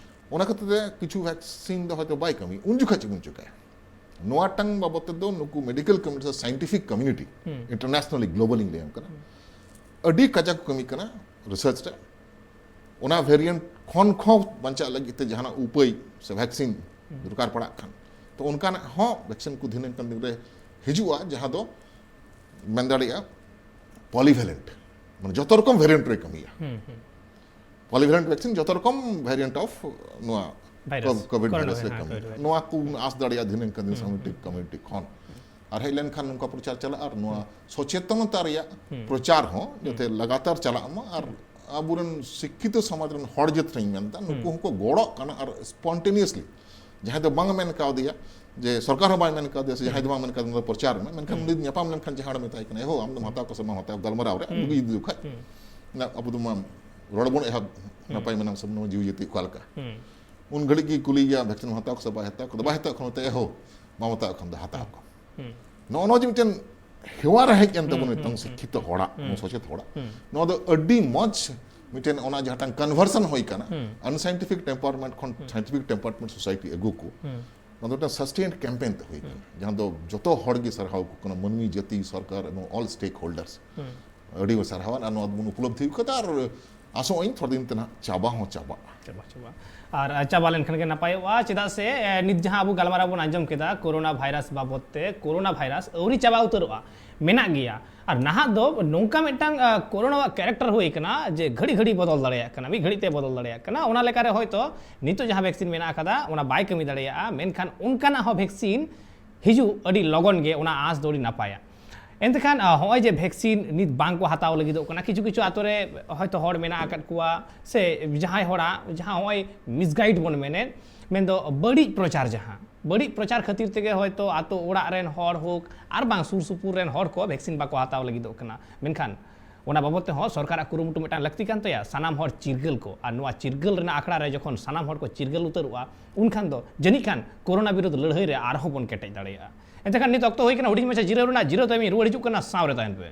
ᱚᱱᱟ ᱠᱷᱟᱹᱛᱤᱨ ᱛᱮ ᱠᱤᱪᱷᱩ ᱵᱷᱮᱠᱥᱤᱱ ᱫᱚ ᱦᱚᱭᱛᱳ ᱵᱟᱭ ᱠᱟᱹᱢᱤ, ᱩᱱ ᱡᱚᱠᱷᱟᱡ ᱪᱮᱫ ᱵᱚᱱ ᱪᱤᱠᱟᱹᱭᱟ? ᱱᱚᱣᱟᱴᱟᱝ ᱵᱟᱵᱚᱫ ᱛᱮᱫᱚ ᱱᱩᱠᱩ ᱢᱮᱰᱤᱠᱮᱞ ᱠᱚᱢᱤᱭᱩᱱᱤᱴᱤ ᱥᱮ ᱥᱟᱭᱮᱱᱴᱤᱯᱷᱤᱠ ᱠᱚᱢᱤᱭᱩᱱᱤᱴᱤ, ᱦᱩᱸ᱾ ᱤᱱᱴᱟᱨᱱᱮᱥᱱᱟᱞᱤ, ᱜᱞᱳᱵᱟᱞᱤᱧ ᱞᱟᱹᱭᱟᱢ ᱠᱟᱱᱟ, ᱦᱩᱸ᱾ ᱟᱹᱰᱤ ᱠᱟᱡᱟᱠ ᱠᱚ ᱠᱟᱹᱢᱤ ᱠᱟᱱᱟ ᱨᱤᱥᱟᱨᱪ ᱨᱮ᱾ ᱚᱱᱟ ᱵᱷᱮᱨᱤᱭᱮᱱᱴ ᱠᱷᱚᱱ ᱠᱷᱚᱱ ᱵᱟᱧᱪᱟᱜ ᱞᱟᱹᱜᱤᱫ ᱛᱮ ᱡᱟᱦᱟᱱᱟᱜ ᱩᱯᱟᱹᱭ ᱥᱮ ᱵᱷᱮᱠᱥᱤᱱ ᱦᱩᱸ᱾ ᱫᱚᱨᱠᱟᱨ ᱯᱟᱲᱟᱜ ᱠᱷᱟᱱ, ᱛᱚ ᱚᱱᱠᱟᱱᱟᱜ ᱦᱚᱸ ᱵᱷᱮᱠᱥᱤᱱ ᱠᱚ ᱫᱷᱤᱱᱟᱹᱝ ᱠᱟᱱ ᱫᱤᱱ ᱨᱮ ᱦᱤᱡᱩᱜᱼᱟ, ᱡᱟᱦᱟᱸ ᱫᱚ ᱢᱮᱱ ᱫᱟᱲᱮᱭᱟᱜᱼᱟ ᱯᱚᱞᱤᱵᱷᱮᱞᱮᱱᱴ, ᱢᱟᱱᱮ ᱡᱚᱛᱚ ᱨᱚᱠᱚᱢ ᱵᱷᱮᱨᱤᱭᱮᱱᱴ ᱨᱮ ᱠᱟᱹᱢᱤᱭᱟ᱾ ᱦᱩᱸ, ᱦᱩᱸ᱾ ᱯᱚᱞᱤᱵᱷᱮᱞᱮᱱᱴ ᱵᱷᱮᱠᱥᱤᱱ ᱡᱚᱛᱚ ᱨᱚᱠᱚᱢ ᱵᱷᱮᱨᱤᱭᱮᱱᱴ ᱚᱯᱷ ᱱᱚᱣᱟ ᱵᱷᱟᱭᱨᱟᱥ, ᱠᱳ-, ᱠᱳᱵᱷᱤᱰ ᱠᱳᱨᱳᱱᱟ ᱵᱷᱟᱭᱨᱟᱥ ᱨᱮ ᱦᱮᱸ, ᱠᱟᱹᱢᱤᱭᱟ᱾ Covid virus. ᱱᱚᱣᱟ ᱠᱚ ᱵᱚᱱ ᱟᱸᱥ ᱫᱟᱲᱮᱭᱟᱜᱼᱟ ᱫᱷᱤᱱᱟᱹᱝ ᱠᱟᱱ ᱫᱤᱱ ᱦᱩᱸ, ᱥᱟᱢᱟᱡᱤᱠ ᱦᱩᱸ᱾ ᱠᱚᱢᱤᱭᱩᱱᱤᱴᱤ ᱠᱷᱚᱱ᱾ ᱟᱨ ᱦᱮᱡ ᱞᱮᱱᱠᱷᱟᱱ ᱱᱚᱝᱠᱟ ᱯᱨᱚᱪᱟᱨ ᱪᱟᱞᱟᱜᱼᱟ ᱟᱨ ᱱᱚᱣᱟ ᱦᱩᱸ᱾ ᱥᱚᱪᱮᱛᱚᱱᱚᱛᱟ ᱨᱮᱭᱟᱜ ᱦᱩᱸ᱾ ᱯᱨᱚᱪᱟᱨ ᱦᱚᱸ ᱡᱟᱛᱮ ᱦᱩᱸ᱾ ᱞᱟᱜᱟᱛᱟᱨ ᱪᱟᱞᱟᱜ ᱢᱟ ᱟᱨ ᱦᱩᱸ᱾ ᱟᱵᱚᱨᱮᱱ ᱥᱤᱠᱠᱷᱤᱛᱚ ᱥᱚᱢᱟᱡᱽ ᱨᱮᱱ ᱦᱚᱲ ᱡᱟᱹᱛ ᱨᱮᱧ ᱢᱮᱱᱫᱟ, ᱱᱩᱠᱩ ᱦᱩᱸ᱾ ᱦᱚᱸᱠᱚ ᱜᱚᱲᱚᱜ ᱠᱟᱱᱟ ᱟᱨ ᱥᱯᱚᱱᱴᱮᱱᱤᱭᱟᱥᱞᱤ ᱡᱟᱦᱟᱸᱭ ᱫᱚ ᱵᱟᱝ ᱢᱮᱱ ᱠᱟᱣᱫᱮᱭᱟ, ᱡᱮ ᱥᱚᱨᱠᱟᱨ ᱦᱚᱸ ᱵᱟᱭ ᱢᱮᱱ ᱠᱟᱣᱫᱮᱭᱟ, ᱥᱮ ᱡᱟᱦᱟᱸᱭ ᱫᱚ ᱵᱟᱝ ᱢᱮᱱ ᱠᱟᱣᱫᱮᱭᱟ, ᱚᱱᱟ ᱫᱚ ᱯᱨᱚᱪᱟᱨ ᱢᱮ, ᱢᱮᱱᱠᱷᱟᱱ ᱩᱱᱤ ᱧᱟᱯᱟᱢ ᱞᱮᱱᱠᱷᱟᱱ ᱡᱟᱦᱟᱸ ᱦᱚᱲᱮ ᱢᱮᱛᱟᱭ ᱠᱟᱱᱟ, "ᱮᱦᱳ, ᱟᱢ ᱫᱚᱢ ᱦᱟᱛᱟᱣ ᱠᱚᱣᱟ ᱥᱮ ᱵᱟᱢ ᱦᱟᱛᱟᱣ, ᱜᱟᱞᱢᱟᱨᱟᱣ ᱨᱮ ᱵᱩᱜᱤ ᱤᱫᱤ ᱠᱷᱟᱡ, ᱟᱵᱚ ᱫᱚ ᱢᱟ ᱨᱚᱲ ᱵᱚᱱ ᱮᱦᱚᱵ, ᱱᱟᱯᱟᱭ ᱢᱮᱱᱟᱢ ᱥᱮ ᱢᱮᱱᱟᱢ, ᱡᱤᱣᱤ ᱡᱟᱹᱛᱤ ᱚᱠᱟ ᱞᱮᱠᱟ?" ᱩᱱ ᱜᱷᱟᱹᱲᱤᱡ ᱜᱮ ᱠᱩᱞᱤᱭᱮᱭᱟ, "ᱵᱷᱮᱠᱥᱤᱱ ᱮᱢ ᱦᱟᱛᱟᱣ ᱠᱚᱣᱟ ᱥᱮ ᱵᱟᱭ ᱦᱟᱛᱟᱣ ᱠᱚᱣᱟ?" ᱵᱟᱭ ᱦᱟᱛᱟᱣ ᱠᱷᱟᱱ ᱢᱮᱛᱟᱭᱟ, "ᱮᱦᱳ, ᱵᱟᱢ ᱦᱟᱛᱟᱣ ᱠᱷᱟᱱ ᱫᱚ ᱦᱟᱛᱟᱣ ᱠᱚᱣᱟ᱾" ᱱᱚᱜᱼᱚ ᱱᱚᱣᱟ ᱡᱮ ᱢᱤᱫᱴᱮᱱ ᱦᱮᱣᱟ ᱨᱮ ᱦᱮᱡ ᱮᱱ ᱛᱟᱵᱚᱱ ᱱᱤᱛᱚᱝ ᱥᱤᱠᱠᱷᱤᱛᱚ ᱦᱚᱲᱟᱜ, ᱥᱚᱪᱮᱛ ᱦᱚᱲᱟᱜ, ᱱᱚᱣᱟ ᱫᱚ ᱟᱹᱰᱤ ᱢᱚᱡᱽ ᱢᱤᱫᱴᱮᱱ ᱚᱱᱟ ᱡᱟᱦᱟᱸᱴᱟᱝ conversion ᱦᱩᱭ ᱠᱟᱱᱟ, unscientific temperament ᱠᱷᱚᱱ scientific temperament society ᱟᱹᱜᱩ ᱠᱚ, ᱱᱚᱣᱟ ᱫᱚ ᱢᱤᱫᱴᱟᱝ sustained campaign ᱛᱮ ᱦᱩᱭ ᱠᱟᱱᱟ, ᱡᱟᱦᱟᱸ ᱫᱚ ᱡᱚᱛᱚ ᱦᱚᱲ ᱜᱮ ᱥᱟᱨᱦᱟᱣ ᱠᱚ ᱠᱟᱱᱟ, ᱢᱟᱹᱱᱢᱤ ᱡᱟᱹᱛᱤ, ᱥᱚᱨᱠᱟᱨ ᱮᱵᱚᱝ all stakeholders᱾ ᱟᱹᱰᱤ ᱥᱟᱨᱦᱟᱣ, ᱟᱨ ᱱᱚᱣᱟ ᱫᱚᱵᱚᱱ ᱩᱯᱞᱚᱵᱽᱫᱷᱤ ᱠᱟᱫᱟ, ᱟᱨ ᱟᱥᱚᱜ ᱟᱹᱧ ᱛᱷᱚᱲᱟ ᱫᱤᱱ ᱛᱮ ᱱᱟᱦᱟᱜ ᱪᱟᱵᱟ ᱦᱚᱸ ᱪᱟᱵᱟᱜᱼᱟ᱾ ᱪᱟᱵᱟ, ᱪᱟᱵᱟ᱾ ᱟᱨ, ᱟᱨ ᱪᱟᱵᱟ ᱞᱮᱱᱠᱷᱟᱱ ᱜᱮ ᱱᱟᱯᱟᱭᱚᱜᱼᱟ, ᱪᱮᱫᱟᱜ ᱥᱮ, ᱮ, ᱱᱤᱛ ᱡᱟᱦᱟᱸ ᱟᱵᱚ ᱜᱟᱞᱢᱟᱨᱟᱣ ᱵᱚᱱ ᱟᱸᱡᱚᱢ ᱠᱮᱫᱟ ᱠᱳᱨᱳᱱᱟ ᱵᱷᱟᱭᱨᱟᱥ ᱵᱟᱵᱚᱫ ᱛᱮ, ᱠᱳᱨᱳᱱᱟ ᱵᱷᱟᱭᱨᱟᱥ ᱟᱹᱣᱨᱤ ᱪᱟᱵᱟ ᱩᱛᱟᱹᱨᱚᱜᱼᱟ, ᱢᱮᱱᱟᱜ ᱜᱮᱭᱟ᱾ ᱟᱨ ᱱᱟᱦᱟᱜ ᱫᱚ ᱱᱚᱝᱠᱟ ᱢᱤᱫᱴᱟᱝ, ᱟ, ᱠᱳᱨᱳᱱᱟ ᱟᱜ character ᱦᱩᱭ ᱠᱟᱱᱟ ᱡᱮ ᱜᱷᱟᱹᱲᱤ ᱜᱷᱟᱹᱲᱤ ᱵᱚᱫᱚᱞ ᱫᱟᱲᱮᱭᱟᱜ ᱠᱟᱱᱟ, ᱢᱤᱫ ᱜᱷᱟᱹᱲᱤᱡ ᱛᱮ ᱵᱚᱫᱚᱞ ᱫᱟᱲᱮᱭᱟᱜ ᱠᱟᱱᱟ᱾ ᱚᱱᱟ ᱞᱮᱠᱟᱨᱮ ᱦᱚᱭᱛᱳ ᱱᱤᱛᱚᱜ ᱡᱟᱦᱟᱸ vaccine ᱢᱮᱱᱟᱜ ᱟᱠᱟᱫᱟ, ᱚᱱᱟ ᱵᱟᱭ ᱠᱟᱹᱢᱤ ᱫᱟᱲᱮᱭᱟᱜᱼᱟ, ᱢᱮᱱᱠᱷᱟᱱ ᱚᱱᱠᱟᱱᱟᱜ ᱦᱚᱸ vaccine ᱦᱤᱡᱩᱜ ᱟᱹᱰᱤ ᱞᱚᱜᱚᱱ ᱜᱮ, ᱚᱱᱟ ᱟᱸᱥ ᱫᱚ ᱟᱹᱰᱤ ᱱᱟᱯᱟᱭᱟ᱾ ᱮᱱᱛᱮ ᱠᱷᱟᱱ, ᱟ, ᱦᱚᱸᱜᱼᱚᱭ ᱡᱮ vaccine ᱱᱤᱛ ᱵᱟᱝ ᱠᱚ ᱦᱟᱛᱟᱣ ᱞᱟᱹᱜᱤᱫᱚᱜ ᱠᱟᱱᱟ, ᱠᱤᱪᱷᱩ ᱠᱤᱪᱷᱩ ᱟᱛᱳ ᱨᱮ ᱦᱚᱭᱛᱳ ᱦᱚᱲ ᱢᱮᱱᱟᱜ ᱟᱠᱟᱫ ᱠᱚᱣᱟ, ᱥᱮ ᱡᱟᱦᱟᱸᱭ ᱦᱚᱲᱟᱜ ᱡᱟᱦᱟᱸ ᱦᱚᱸᱜᱼᱚᱭ misguide ᱵᱚᱱ ᱢᱮᱱᱮᱫ, ᱢᱮᱱᱫᱚ ᱵᱟᱹᱲᱤᱡ ᱯᱨᱚᱪᱟᱨ, ᱡᱟᱦᱟᱸ ᱵᱟᱹᱲᱤᱡ ᱯᱨᱚᱪᱟᱨ ᱠᱷᱟᱹᱛᱤᱨ ᱛᱮᱜᱮ ᱦᱚᱭᱛᱳ ᱟᱛᱳ ᱚᱲᱟᱜ ᱨᱮᱱ ᱦᱚᱲ ᱦᱳᱠ ᱟᱨ ᱵᱟᱝ ᱥᱩᱨ ᱥᱩᱯᱩᱨ ᱨᱮᱱ ᱦᱚᱲ ᱠᱚ vaccine ᱵᱟᱠᱚ ᱦᱟᱛᱟᱣ ᱞᱟᱹᱜᱤᱫᱚᱜ ᱠᱟᱱᱟ᱾ ᱢᱮᱱᱠᱷᱟᱱ ᱚᱱᱟ ᱵᱟᱵᱚᱫ ᱛᱮᱦᱚᱸ ᱥᱚᱨᱠᱟᱨᱟᱜ ᱠᱩᱨᱩᱢᱩᱴᱩ ᱢᱤᱫᱴᱟᱝ ᱞᱟᱹᱠᱛᱤ ᱠᱟᱱ ᱛᱟᱭᱟ, ᱥᱟᱱᱟᱢ ᱦᱚᱲ ᱪᱤᱨᱜᱟᱹᱞ ᱠᱚ᱾ ᱟᱨ ᱱᱚᱣᱟ ᱪᱤᱨᱜᱟᱹᱞ ᱨᱮᱱᱟᱜ ᱟᱠᱷᱲᱟ ᱨᱮ ᱡᱚᱠᱷᱚᱱ ᱥᱟᱱᱟᱢ ᱦᱚᱲ ᱠᱚ ᱪᱤᱨᱜᱟᱹᱞ ᱩᱛᱟᱹᱨᱚᱜᱼᱟ, ᱩᱱᱠᱷᱟᱱ ᱫᱚ ᱡᱟᱹᱱᱤᱡ ᱠᱷᱟᱱ ᱠᱳᱨᱳᱱᱟ ᱵᱤᱨᱩᱫᱷ ᱞᱟᱹᱲᱦᱟᱹᱭ ᱨᱮ ᱟᱨᱦᱚᱸ ᱵᱚᱱ ᱠᱮᱴᱮᱡ ᱫᱟᱲᱮᱭᱟᱜᱼᱟ᱾ ᱮᱱᱛᱮ ᱠᱷᱟᱱ ᱱᱤᱛ ᱚᱠᱛᱚ ᱦᱩᱭ ᱠᱟᱱᱟ ᱦᱩᱰᱤᱧ ᱢᱟᱪᱷᱟ ᱡᱤᱨᱟᱹᱣ ᱨᱮᱱᱟᱜ, ᱡᱤᱨᱟᱹᱣ ᱛᱟᱭᱚᱢ ᱤᱧ ᱨᱩᱣᱟᱹᱲ ᱦᱤᱡᱩᱜ ᱠᱟᱱᱟ, ᱥᱟᱶ ᱨᱮ ᱛᱟᱦᱮᱱ ᱯᱮ᱾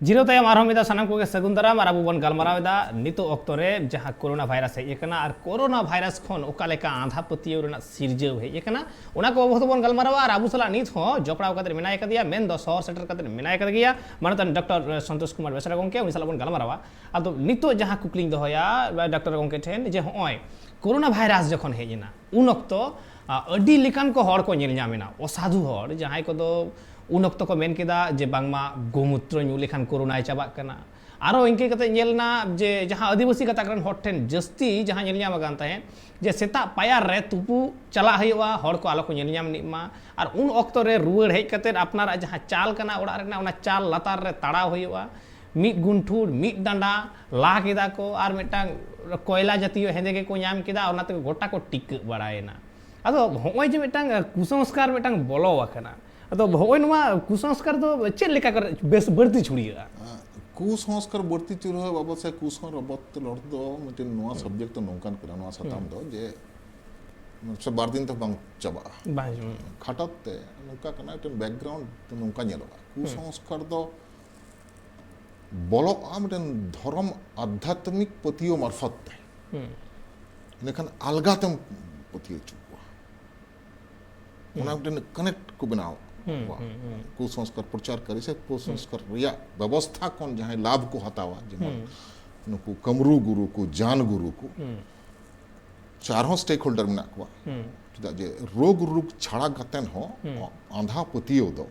ᱡᱤᱨᱟᱹᱣ ᱛᱟᱭᱚᱢ ᱟᱨᱦᱚᱸ ᱢᱤᱫ ᱫᱷᱟᱣ ᱥᱟᱱᱟᱢ ᱠᱚᱜᱮ ᱥᱟᱹᱜᱩᱱ ᱫᱟᱨᱟᱢ᱾ ᱟᱨ ᱟᱵᱚ ᱵᱚᱱ ᱜᱟᱞᱢᱟᱨᱟᱣ ᱮᱫᱟ ᱱᱤᱛᱚᱜ ᱚᱠᱛᱚ ᱨᱮ ᱡᱟᱦᱟᱸ ᱠᱳᱨᱳᱱᱟ ᱵᱷᱟᱭᱨᱟᱥ ᱦᱮᱡ ᱟᱠᱟᱱᱟ, ᱟᱨ ᱠᱳᱨᱳᱱᱟ ᱵᱷᱟᱭᱨᱟᱥ ᱠᱷᱚᱱ ᱚᱠᱟ ᱞᱮᱠᱟ ᱟᱸᱫᱷᱟ ᱯᱟᱹᱛᱭᱟᱹᱣ ᱨᱮᱱᱟᱜ ᱥᱤᱨᱡᱟᱹᱣ ᱦᱮᱡ ᱟᱠᱟᱱᱟ, ᱚᱱᱟ ᱠᱚ ᱵᱟᱵᱚᱫ ᱵᱚᱱ ᱜᱟᱞᱢᱟᱨᱟᱣᱟ᱾ ᱟᱨ ᱟᱵᱚ ᱥᱟᱞᱟᱜ ᱱᱤᱛ ᱦᱚᱸ ᱡᱚᱯᱲᱟᱣ ᱠᱟᱛᱮ ᱢᱮᱱᱟᱭ ᱠᱟᱫᱮᱭᱟ, ᱢᱮᱱᱫᱚ ᱥᱚᱦᱚᱨ ᱥᱮᱴᱮᱨ ᱠᱟᱛᱮ ᱢᱮᱱᱟᱭ ᱠᱟᱫᱮ ᱜᱮᱭᱟ ᱢᱟᱱᱚᱛᱟᱱ ᱰᱚᱠᱴᱚᱨ ᱥᱚᱱᱛᱳᱥ ᱠᱩᱢᱟᱨ ᱵᱮᱥᱨᱟ ᱜᱚᱢᱠᱮ, ᱩᱱᱤ ᱥᱟᱞᱟᱜ ᱵᱚᱱ ᱜᱟᱞᱢᱟᱨᱟᱣᱟ᱾ ᱟᱫᱚ ᱱᱤᱛᱚᱜ ᱡᱟᱦᱟᱸ ᱠᱩᱠᱞᱤᱧ ᱫᱚᱦᱚᱭᱟ ᱰᱟᱠᱛᱟᱨ ᱜᱚᱢᱠᱮ ᱴᱷᱮᱱ, ᱡᱮ ᱦᱚᱸᱜᱼᱚᱭ ᱠᱳᱨᱳᱱᱟ ᱵᱷᱟᱭᱨᱟᱥ ᱡᱚᱠᱷᱚᱱ ᱦᱮᱡ ᱮᱱᱟ, ᱩᱱ ᱚᱠᱛᱚ, ᱟ, ᱟᱹᱰᱤ ᱞᱮᱠᱟᱱ ᱠᱚ ᱦᱚᱲ ᱠᱚ ᱧᱮᱞ ᱧᱟᱢ ᱮᱱᱟ, ᱚᱥᱟᱫᱷᱩ ᱦᱚᱲ, ᱡᱟᱦᱟᱸᱭ ᱠᱚᱫᱚ ᱩᱱ ᱚᱠᱛᱚ ᱠᱚ ᱢᱮᱱ ᱠᱮᱫᱟ ᱡᱮ ᱵᱟᱝᱢᱟ ᱜᱳᱢᱩᱛᱨᱚ ᱧᱩ ᱞᱮᱠᱷᱟᱱ ᱠᱳᱨᱳᱱᱟᱭ ᱪᱟᱵᱟᱜ ᱠᱟᱱᱟ᱾ ᱟᱨᱚ ᱤᱱᱠᱟᱹ ᱠᱟᱛᱮ ᱧᱮᱞ ᱮᱱᱟ ᱡᱮ ᱡᱟᱦᱟᱸ ᱟᱹᱫᱤᱵᱟᱹᱥᱤ ᱜᱟᱛᱟᱠ ᱨᱮᱱ ᱦᱚᱲ ᱴᱷᱮᱱ ᱡᱟᱹᱥᱛᱤ ᱡᱟᱦᱟᱸ ᱧᱮᱞ ᱧᱟᱢ ᱟᱠᱟᱱ ᱛᱟᱦᱮᱸᱫ, ᱡᱮ ᱥᱮᱛᱟᱜ ᱯᱟᱭᱟᱨ ᱨᱮ ᱛᱩᱯᱩ ᱪᱟᱞᱟᱜ ᱦᱩᱭᱩᱜᱼᱟ, ᱦᱚᱲ ᱠᱚ ᱟᱞᱚ ᱠᱚ ᱧᱮᱞ ᱧᱟᱢ ᱟᱹᱱᱤᱡ ᱢᱟ, ᱟᱨ ᱩᱱ ᱚᱠᱛᱚ ᱨᱮ ᱨᱩᱣᱟᱹᱲ ᱦᱮᱡ ᱠᱟᱛᱮ ᱟᱯᱱᱟᱨᱟᱜ ᱡᱟᱦᱟᱸ ᱪᱟᱞ ᱠᱟᱱᱟ ᱚᱲᱟᱜ ᱨᱮᱱᱟᱜ, ᱚᱱᱟ ᱪᱟᱞ ᱞᱟᱛᱟᱨ ᱨᱮ ᱛᱟᱲᱟᱣ ᱦᱩᱭᱩᱜᱼᱟ᱾ ᱢᱤᱫ ᱜᱩᱱᱴᱷᱩᱲ, ᱢᱤᱫ ᱰᱟᱸᱰᱟ ᱞᱟ ᱠᱮᱫᱟ ᱠᱚ, ᱟᱨ ᱢᱤᱫᱴᱟᱝ ᱠᱚᱭᱞᱟ ᱡᱟᱛᱤᱭᱚ ᱦᱮᱸᱫᱮ ᱜᱮᱠᱚ ᱧᱟᱢ ᱠᱮᱫᱟ, ᱚᱱᱟ ᱛᱮᱜᱮ ᱜᱚᱴᱟ ᱠᱚ ᱴᱤᱠᱟᱹᱜ ᱵᱟᱲᱟᱭᱮᱱᱟ᱾ ᱟᱫᱚ ᱦᱚᱸᱜᱼᱚᱭ ᱡᱮ ᱢᱤᱫᱴᱟᱝ, ᱟᱸ, ᱠᱩᱥᱚᱝᱥᱠᱟᱨ ᱢᱤᱫᱴᱟᱝ ᱵᱚᱞᱚ ᱟᱠᱟᱱᱟ, ᱟᱫᱚ ᱦᱚᱸᱜᱼᱚᱭ ᱱᱚᱣᱟ ᱠᱩᱥᱚᱝᱥᱠᱟᱨ ᱫᱚ ᱪᱮᱫ ᱞᱮᱠᱟ ᱠᱚᱨᱮ ᱵᱮᱥ ᱵᱟᱹᱲᱛᱤ ᱪᱷᱩᱲᱭᱟᱹᱜᱼᱟ? ᱟᱸ, ᱠᱩᱥᱚᱝᱥᱠᱟᱨ ᱵᱟᱹᱲᱛᱤ ᱪᱷᱩᱲᱭᱟᱹᱣ ᱵᱟᱵᱚᱫ ᱥᱮ ᱠᱩᱥᱚᱝᱥᱠᱟᱨ ᱵᱟᱵᱚᱫ ᱛᱮ ᱨᱚᱲ ᱫᱚ ᱢᱤᱫᱴᱮᱱ ᱱᱚᱣᱟ ᱥᱟᱵᱡᱮᱠᱴ ᱫᱚ ᱱᱚᱝᱠᱟᱱ ᱠᱟᱱᱟ, ᱱᱚᱣᱟ ᱥᱟᱛᱟᱢ ᱫᱚ ᱡᱮ ᱥᱮ ᱵᱟᱨ ᱫᱤᱱ ᱛᱮ ᱵᱟᱝ ᱪᱟᱵᱟᱜᱼᱟ᱾ ᱵᱟᱝ ᱦᱤᱡᱩᱜᱼᱟ᱾ ᱠᱷᱟᱴᱚᱛ ᱛᱮ ᱱᱚᱝᱠᱟ ᱠᱟᱱᱟ, ᱢᱤᱫᱴᱮᱱ ᱵᱮᱠᱜᱨᱟᱣᱩᱱᱰ ᱱᱚᱝᱠᱟ ᱧᱮᱞᱚᱜᱼᱟ, ᱠᱩᱥᱚᱝᱥᱠᱟᱨ ᱫᱚ ᱵᱚᱞᱚᱜᱼᱟ ᱢᱤᱫᱴᱮᱱ ᱫᱷᱚᱨᱚᱢ ᱟᱫᱷᱭᱟᱛᱢᱤᱠ ᱯᱟᱹᱛᱭᱟᱹᱣ ᱢᱟᱨᱯᱷᱚᱛ ᱛᱮ᱾ ᱦᱩᱸ᱾ ᱤᱱᱟᱹᱠᱷᱟᱱ ᱟᱞᱜᱟ ᱛᱮᱢ ᱯᱟᱹᱛᱭᱟᱹᱣ ᱦᱚᱪᱚ ᱠᱚᱣᱟ᱾ ᱚᱱᱟ ᱦᱩᱸ᱾ ᱢᱤᱫᱴᱮᱱ ᱠᱟᱱᱮᱠᱴ ᱠᱚ ᱵᱮᱱᱟᱣ ᱦᱩᱸ, ᱠᱚᱣᱟ᱾ ᱦᱩᱸ, ᱦᱩᱸ᱾ ᱠᱩᱥᱚᱝᱥᱠᱟᱨ ᱯᱨᱚᱪᱟᱨᱠᱟᱨᱤ ᱥᱮ ᱠᱩᱥᱚᱝᱥᱠᱟᱨ ᱨᱮᱭᱟᱜ ᱵᱮᱵᱚᱥᱛᱷᱟ ᱠᱷᱚᱱ ᱡᱟᱦᱟᱸᱭ ᱞᱟᱵᱷ ᱠᱚ ᱦᱟᱛᱟᱣᱟ, ᱡᱮᱢᱚᱱ ᱦᱩᱸ᱾ ᱱᱩᱠᱩ ᱠᱟᱢᱨᱩ ᱜᱩᱨᱩ ᱠᱚ, ᱡᱟᱱ ᱜᱩᱨᱩ ᱠᱚ, ᱦᱩᱸ᱾ ᱥᱮ ᱟᱨᱦᱚᱸ ᱥᱴᱮᱠ ᱦᱳᱞᱰᱟᱨ ᱢᱮᱱᱟᱜ ᱠᱚᱣᱟ᱾ ᱦᱩᱸ᱾ ᱪᱮᱫᱟᱜ ᱡᱮ ᱨᱳᱜᱽ ᱨᱳᱜᱽ ᱪᱷᱟᱲᱟ ᱠᱟᱛᱮᱱ ᱦᱚᱸ ᱦᱩᱸ᱾ ᱟᱸᱫᱷᱟ ᱯᱟᱹᱛᱭᱟᱹᱣ ᱫᱚ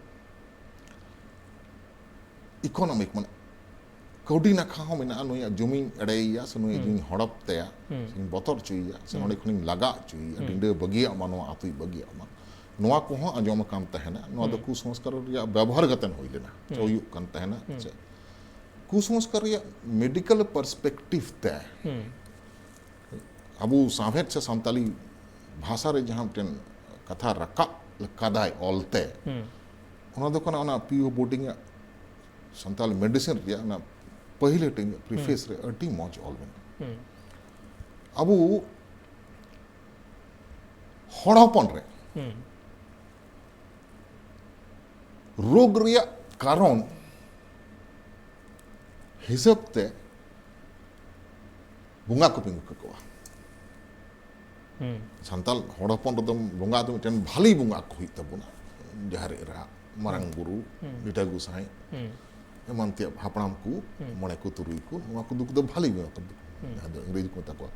ᱤᱠᱳᱱᱚᱢᱤᱠ, ᱢᱟᱱᱮ ᱠᱟᱹᱣᱰᱤ ᱱᱟᱠᱷᱟ ᱦᱚᱸ ᱢᱮᱱᱟᱜᱼᱟ, ᱱᱩᱭᱟᱜ ᱡᱚᱢᱤᱧ ᱮᱲᱮᱭᱮᱭᱟ ᱥᱮ ᱱᱩᱭᱟᱜ ᱦᱩᱸ᱾ ᱡᱚᱢᱤᱧ ᱦᱚᱲᱚᱯ ᱛᱟᱭᱟ, ᱦᱩᱸ᱾ ᱥᱮᱧ ᱵᱚᱛᱚᱨ ᱦᱚᱪᱚᱭᱮᱭᱟ ᱥᱮ ᱦᱩᱸ᱾ ᱱᱚᱸᱰᱮ ᱠᱷᱚᱱᱤᱧ ᱞᱟᱜᱟ ᱦᱚᱪᱚᱭᱮᱭᱟ, ᱦᱩᱸ᱾ ᱰᱤᱸᱰᱟᱹ ᱵᱟᱹᱜᱤᱭᱟᱜ ᱢᱟ, ᱱᱚᱣᱟ ᱟᱹᱛᱩᱭ ᱵᱟᱹᱜᱤᱭᱟᱜ ᱢᱟ, ᱱᱚᱣᱟ ᱠᱚᱦᱚᱸ ᱟᱸᱡᱚᱢ ᱟᱠᱟᱱ ᱛᱟᱦᱮᱱᱟ᱾ ᱱᱚᱣᱟ ᱫᱚ ᱦᱩᱸ᱾ ᱠᱩᱥᱚᱝᱥᱠᱟᱨ ᱨᱮᱭᱟᱜ ᱵᱮᱵᱚᱦᱟᱨ ᱠᱟᱛᱮ ᱦᱩᱭ ᱞᱮᱱᱟ, ᱥᱮ ᱦᱩᱸ᱾ ᱦᱩᱭᱩᱜ ᱠᱟᱱ ᱛᱟᱦᱮᱱᱟ᱾ ᱦᱩᱸ᱾ ᱥᱮ ᱠᱩᱥᱚᱝᱥᱠᱟᱨ ᱨᱮᱭᱟᱜ ᱢᱮᱰᱤᱠᱟᱞ ᱯᱟᱨᱥᱯᱮᱠᱴᱤᱵᱷ ᱛᱮ ᱦᱩᱸ᱾ ᱟᱵᱚ ᱥᱟᱶᱦᱮᱫ ᱥᱮ ᱥᱟᱱᱛᱟᱞᱤ ᱵᱷᱟᱥᱟ ᱨᱮ ᱡᱟᱦᱟᱸ ᱢᱤᱫᱴᱮᱱ ᱠᱟᱛᱷᱟ ᱨᱟᱠᱟᱵ ᱠᱟᱫᱟᱭ ᱚᱞᱛᱮ, ᱦᱩᱸ᱾ ᱚᱱᱟ ᱫᱚ ᱠᱟᱱᱟ ᱚᱱᱟ ᱯᱤ ᱳ ᱵᱳᱨᱰᱤᱝ ᱟᱜ ᱥᱟᱱᱛᱟᱞᱤ ᱢᱮᱰᱤᱥᱤᱱ ᱨᱮᱭᱟᱜ ᱚᱱᱟ ᱯᱟᱹᱦᱤᱞ ᱦᱟᱹᱴᱤᱧ ᱯᱨᱤᱯᱷᱮᱥ ᱦᱩᱸ᱾ ᱨᱮ ᱟᱹᱰᱤ ᱢᱚᱡᱽ ᱚᱞ ᱢᱮᱱᱟᱜᱼᱟ᱾ ᱦᱩᱸ᱾ ᱟᱵᱚ ᱦᱚᱲ ᱦᱚᱯᱚᱱ ᱨᱮ ᱦᱩᱸ᱾ ᱨᱳᱜᱽ ᱨᱮᱭᱟᱜ ᱠᱟᱨᱚᱱ ᱦᱤᱥᱟᱹᱵ ᱛᱮ ᱵᱚᱸᱜᱟ ᱠᱚ ᱛᱤᱸᱜᱩ ᱠᱟᱠᱚᱣᱟ᱾ ᱦᱩᱸ᱾ ᱥᱟᱱᱛᱟᱲ ᱦᱚᱲ ᱦᱚᱯᱚᱱ ᱨᱮᱫᱚ ᱵᱚᱸᱜᱟ ᱫᱚ ᱢᱤᱫᱴᱮᱱ ᱵᱷᱟᱞᱤ ᱵᱚᱸᱜᱟ ᱠᱚ ᱦᱩᱭᱩᱜ ᱛᱟᱵᱚᱱᱟ, ᱡᱟᱦᱮᱨ ᱮᱨᱟ, ᱢᱟᱨᱟᱝ ᱦᱩᱸ᱾ ᱵᱩᱨᱩ, ᱦᱩᱸ᱾ ᱞᱤᱴᱟᱹ ᱜᱚᱸᱥᱟᱭ, ᱦᱩᱸ᱾ ᱮᱢᱟᱱ ᱛᱮᱭᱟᱜ ᱦᱟᱯᱲᱟᱢ ᱠᱚ, ᱦᱩᱸ᱾ ᱢᱚᱬᱮ ᱠᱚ ᱛᱩᱨᱩᱭ ᱠᱚ, ᱱᱚᱣᱟ ᱠᱚ ᱫᱚ ᱵᱷᱟᱞᱤ ᱵᱚᱸᱜᱟ ᱠᱚ, ᱦᱩᱸ᱾ ᱡᱟᱦᱟᱸ ᱫᱚ ᱤᱝᱨᱮᱡᱤ ᱠᱚ ᱢᱮᱛᱟ ᱠᱚᱣᱟ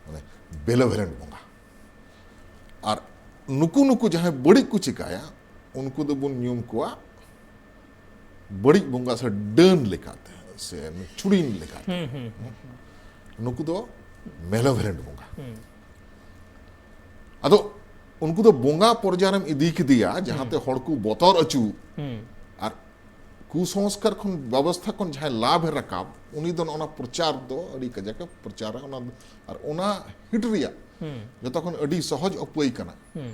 ᱢᱟᱱᱮ ᱵᱮᱞᱮᱵᱷᱮᱨᱮᱱᱴ ᱵᱚᱸᱜᱟ᱾ ᱟᱨ ᱱᱩᱠᱩ ᱱᱩᱠᱩ ᱡᱟᱦᱟᱸᱭ ᱵᱟᱹᱲᱤᱡ ᱠᱚ ᱪᱤᱠᱟᱹᱭᱟ, ᱩᱱᱠᱩ ᱫᱚᱵᱚᱱ ᱧᱩᱢ ᱠᱚᱣᱟ ᱵᱟᱹᱲᱤᱡ ᱵᱚᱸᱜᱟ ᱥᱮ ᱰᱟᱹᱱ ᱞᱮᱠᱟᱛᱮ ᱥᱮ ᱪᱩᱲᱤᱱ ᱞᱮᱠᱟᱛᱮ᱾ ᱦᱩᱸ, ᱦᱩᱸ, ᱦᱩᱸ, ᱦᱩᱸ᱾ ᱱᱩᱠᱩ ᱫᱚ ᱢᱮᱞᱮᱵᱷᱮᱨᱮᱱᱴ ᱵᱚᱸᱜᱟ᱾ ᱦᱩᱸ᱾ ᱟᱫᱚ ᱩᱱᱠᱩ ᱫᱚ ᱵᱚᱸᱜᱟ ᱯᱚᱨᱡᱟᱭ ᱨᱮᱢ ᱤᱫᱤ ᱠᱮᱫᱮᱭᱟ, ᱡᱟᱦᱟᱸᱛᱮ ᱦᱩᱸ᱾ ᱦᱚᱲ ᱠᱚ ᱵᱚᱛᱚᱨ ᱚᱪᱚ᱾ ᱦᱩᱸ᱾ ᱟᱨ ᱠᱩᱥᱚᱝᱥᱠᱟᱨ ᱠᱷᱚᱱ, ᱵᱮᱵᱚᱥᱛᱷᱟ ᱠᱷᱚᱱ ᱡᱟᱦᱟᱸᱭ ᱞᱟᱵᱷ ᱮ ᱨᱟᱠᱟᱵ, ᱩᱱᱤ ᱫᱚ ᱱᱚᱜᱼᱚ ᱱᱟ ᱯᱨᱚᱪᱟᱨ ᱫᱚ ᱟᱹᱰᱤ ᱠᱟᱡᱟᱠ ᱮ ᱯᱨᱚᱪᱟᱨᱟ᱾ ᱚᱱᱟ, ᱟᱨ ᱚᱱᱟ ᱦᱤᱴ ᱨᱮᱭᱟᱜ ᱦᱩᱸ᱾ ᱡᱚᱛᱚ ᱠᱷᱚᱱ ᱟᱹᱰᱤ ᱥᱚᱦᱚᱡ ᱩᱯᱟᱹᱭ ᱠᱟᱱᱟ᱾ ᱦᱩᱸ᱾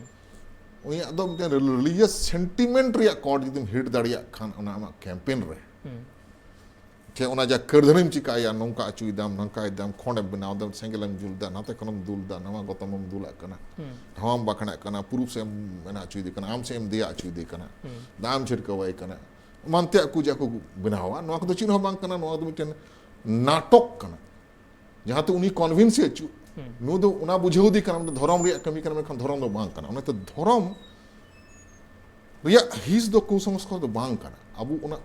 ᱩᱱᱤᱭᱟᱜ ᱫᱚ ᱢᱤᱫᱴᱮᱱ ᱨᱤᱞᱤᱡᱤᱭᱟᱥ ᱥᱮᱱᱴᱤᱢᱮᱱᱴ ᱨᱮᱭᱟᱜ ᱠᱚᱨᱰ ᱡᱩᱫᱤᱢ ᱦᱤᱴ ᱫᱟᱲᱮᱭᱟᱜ ᱠᱷᱟᱱ ᱚᱱᱟ ᱟᱢᱟᱜ ᱠᱮᱢᱯᱮᱱ ᱨᱮ, ᱦᱩᱸ᱾ ᱪᱮ ᱚᱱᱟ ᱡᱟ ᱠᱟᱹᱨᱫᱷᱟᱹᱱᱤᱢ ᱪᱤᱠᱟᱹᱭᱟ, ᱱᱚᱝᱠᱟ ᱚᱪᱚᱭᱮᱫᱟᱢ, ᱱᱚᱝᱠᱟᱭᱮᱫᱟᱢ, ᱠᱷᱚᱸᱰᱮᱢ ᱵᱮᱱᱟᱣ ᱫᱟᱢ, ᱥᱮᱸᱜᱮᱞᱮᱢ ᱡᱩᱞ ᱫᱟ, ᱱᱟᱛᱮ ᱠᱷᱚᱱᱮᱢ ᱫᱩᱞ ᱫᱟ, ᱱᱟᱣᱟ ᱜᱚᱛᱚᱢᱮᱢ ᱫᱩᱞᱟᱜ ᱠᱟᱱᱟ, ᱦᱩᱸ᱾ ᱱᱟᱣᱟᱢ ᱵᱟᱠᱷᱟᱱᱟᱜ ᱠᱟᱱᱟ, ᱯᱩᱨᱩᱵ ᱥᱮᱫ ᱮᱢ ᱢᱮᱱᱟ ᱚᱪᱚᱭᱮᱫᱮ ᱠᱟᱱᱟ, ᱟᱢ ᱥᱮᱫ ᱮᱢ ᱫᱮᱭᱟ ᱚᱪᱚᱭᱮᱫᱮ ᱠᱟᱱᱟ, ᱦᱩᱸ᱾ ᱫᱟᱜ ᱮᱢ ᱪᱷᱤᱲᱠᱟᱹᱣᱟᱭ ᱠᱟᱱᱟ, ᱮᱢᱟᱱ ᱛᱮᱭᱟᱜ ᱠᱚ ᱡᱟ ᱠᱚ ᱵᱮᱱᱟᱣᱟ, ᱱᱚᱣᱟ ᱠᱚᱫᱚ ᱪᱮᱫ ᱦᱚᱸ ᱵᱟᱝ ᱠᱟᱱᱟ, ᱱᱚᱣᱟ ᱫᱚ ᱢᱤᱫᱴᱮᱱ ᱱᱟᱴᱚᱠ ᱠᱟᱱᱟ᱾ ᱡᱟᱦᱟᱸᱛᱮ ᱩᱱᱤ ᱠᱚᱱᱵᱷᱤᱱᱥ ᱮ ᱦᱚᱪᱚ, ᱦᱩᱸ᱾ ᱱᱩᱭ ᱫᱚ ᱚᱱᱟ ᱵᱩᱡᱷᱟᱹᱣ ᱫᱮ ᱠᱟᱱᱟ, ᱫᱷᱚᱨᱚᱢ ᱨᱮᱭᱟᱜ ᱠᱟᱹᱢᱤ ᱠᱟᱱᱟ, ᱢᱮᱱᱠᱷᱟᱱ ᱫᱷᱚᱨᱚᱢ ᱫᱚ ᱵᱟᱝ ᱠᱟᱱᱟ᱾ ᱚᱱᱟᱛᱮ ᱫᱷᱚᱨᱚᱢ ᱨᱮᱭᱟᱜ ᱦᱤᱸᱥ ᱫᱚ ᱠᱩᱥᱚᱝᱥᱠᱟᱨ ᱫᱚ ᱵᱟᱝ ᱠᱟᱱᱟ᱾ ᱟᱵᱚ ᱚᱱᱟ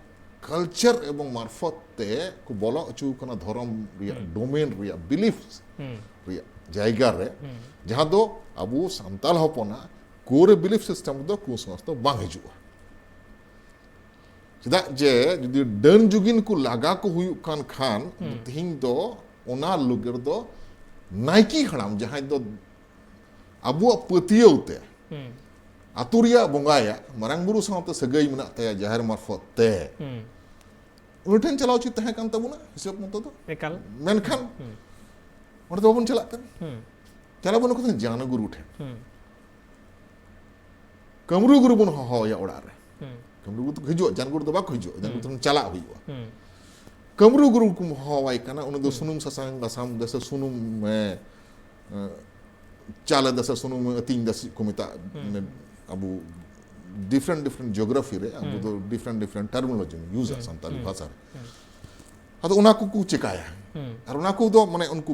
ᱠᱟᱞᱪᱟᱨ ᱮᱵᱚᱝ ᱢᱟᱨᱯᱷᱚᱛ ᱛᱮ ᱠᱚ ᱵᱚᱞᱚ ᱦᱚᱪᱚ ᱠᱟᱱᱟ ᱫᱷᱚᱨᱚᱢ ᱨᱮᱭᱟᱜ ᱦᱩᱸ᱾ ᱰᱳᱢᱮᱱ ᱨᱮᱭᱟᱜ, ᱵᱤᱞᱤᱯ ᱦᱩᱸ᱾ ᱨᱮᱭᱟᱜ ᱡᱟᱭᱜᱟ ᱨᱮ, ᱦᱩᱸ᱾ ᱡᱟᱦᱟᱸ ᱫᱚ ᱟᱵᱚ ᱥᱟᱱᱛᱟᱲ ᱦᱚᱯᱚᱱᱟᱜ ᱠᱳᱨ ᱵᱤᱞᱤᱯ ᱥᱤᱥᱴᱮᱢ ᱨᱮᱫᱚ ᱠᱩᱥᱚᱝᱥᱠᱟᱨ ᱫᱚ ᱵᱟᱝ ᱦᱤᱡᱩᱜᱼᱟ᱾ ᱪᱮᱫᱟᱜ ᱡᱮ ᱡᱩᱫᱤ ᱰᱟᱹᱱ ᱡᱩᱜᱤᱱ ᱠᱚ ᱞᱟᱜᱟ ᱠᱚ ᱦᱩᱭᱩᱜ ᱠᱟᱱ ᱠᱷᱟᱱ, ᱦᱩᱸ᱾ ᱛᱮᱦᱮᱧ ᱫᱚ ᱚᱱᱟ ᱞᱩᱜᱟᱹᱨ ᱫᱚ ᱱᱟᱭᱠᱮ ᱦᱟᱲᱟᱢ, ᱡᱟᱦᱟᱸᱭ ᱫᱚ ᱟᱵᱚᱣᱟᱜ ᱯᱟᱹᱛᱭᱟᱹᱣ ᱛᱮ ᱦᱩᱸ᱾ ᱟᱹᱛᱩ ᱨᱮᱭᱟᱜ ᱵᱚᱸᱜᱟᱭᱟ, ᱢᱟᱨᱟᱝ ᱵᱩᱨᱩ ᱥᱟᱶᱛᱮ ᱥᱟᱹᱜᱟᱹᱭ ᱢᱮᱱᱟᱜ ᱛᱟᱭᱟ ᱡᱟᱦᱮᱨ ᱢᱟᱨᱯᱷᱚᱛ ᱛᱮ, ᱦᱩᱸ᱾ ᱩᱱᱤ ᱴᱷᱮᱱ ᱪᱟᱞᱟᱣ ᱩᱪᱤᱛ ᱛᱟᱦᱮᱸ ᱠᱟᱱ ᱛᱟᱵᱚᱱᱟ ᱦᱤᱥᱟᱹᱵ ᱢᱚᱛᱚ ᱫᱚ᱾ ᱮᱠᱟᱞ᱾ ᱢᱮᱱᱠᱷᱟᱱ ᱦᱩᱸ᱾ ᱚᱸᱰᱮ ᱫᱚ ᱵᱟᱵᱚᱱ ᱪᱟᱞᱟᱜ ᱠᱟᱱᱟ᱾ ᱦᱩᱸ᱾ ᱪᱟᱞᱟᱣ ᱵᱚᱱ ᱠᱟᱛᱮ ᱡᱟᱱ ᱜᱩᱨᱩ ᱴᱷᱮᱱ᱾ ᱦᱩᱸ᱾ ᱠᱟᱹᱢᱨᱩ ᱜᱩᱨᱩ ᱵᱚᱱ ᱦᱚᱦᱚᱣᱟᱭᱟ ᱚᱲᱟᱜ ᱨᱮ᱾ ᱦᱩᱸ᱾ ᱠᱟᱹᱢᱨᱩ ᱜᱩᱨᱩ ᱫᱚ ᱦᱤᱡᱩᱜᱼᱟ, ᱡᱟᱱ ᱜᱩᱨᱩ ᱫᱚ ᱵᱟᱠᱚ ᱦᱤᱡᱩᱜᱼᱟ, ᱡᱟᱱ ᱜᱩᱨᱩ ᱦᱩᱸ᱾ ᱴᱷᱮᱱ ᱪᱟᱞᱟᱜ ᱦᱩᱭᱩᱜᱼᱟ᱾ ᱦᱩᱸ᱾ ᱠᱟᱹᱢᱨᱩ ᱜᱩᱨᱩ ᱠᱚ ᱦᱚᱦᱚᱣᱟᱭ ᱠᱟᱱᱟ, ᱩᱱᱤ ᱫᱚ ᱦᱩᱸ᱾ ᱥᱩᱱᱩᱢ ᱥᱟᱥᱟᱝ ᱵᱟᱥᱟᱝ ᱫᱮᱥᱮ ᱥᱩᱱᱩᱢ, ᱮ, ᱮ, ᱪᱟᱞᱮ ᱫᱮᱥᱮ ᱥᱩᱱᱩᱢ ᱟᱹᱛᱤᱧ ᱫᱮᱥᱮ ᱠᱚ ᱢᱮᱛᱟᱜᱼᱟ᱾ ᱦᱩᱸ᱾ ᱢᱟᱱᱮ ᱟᱵᱚ ᱰᱤᱯᱷᱟᱨᱮᱱᱴ ᱰᱤᱯᱷᱟᱨᱮᱱᱴ ᱡᱤᱭᱳᱜᱨᱟᱯᱷᱤ ᱨᱮ ᱟᱵᱚ ᱦᱩᱸ᱾ ᱫᱚ ᱰᱤᱯᱷᱟᱨᱮᱱᱴ ᱰᱤᱯᱷᱟᱨᱮᱱᱴ ᱴᱟᱨᱢᱤᱱᱳᱞᱚᱡᱤ ᱵᱚᱱ ᱤᱭᱩᱡᱟ ᱦᱩᱸ᱾ ᱥᱟᱱᱛᱟᱲᱤ ᱦᱩᱸ᱾ ᱵᱷᱟᱥᱟ ᱨᱮ᱾ ᱦᱩᱸ᱾ ᱟᱫᱚ ᱚᱱᱟ ᱠᱚᱠᱚ ᱪᱮᱠᱟᱭᱟ᱾ ᱦᱩᱸ᱾ ᱟᱨ ᱚᱱᱟ ᱠᱚᱫᱚ ᱢᱟᱱᱮ ᱩᱱᱠᱩ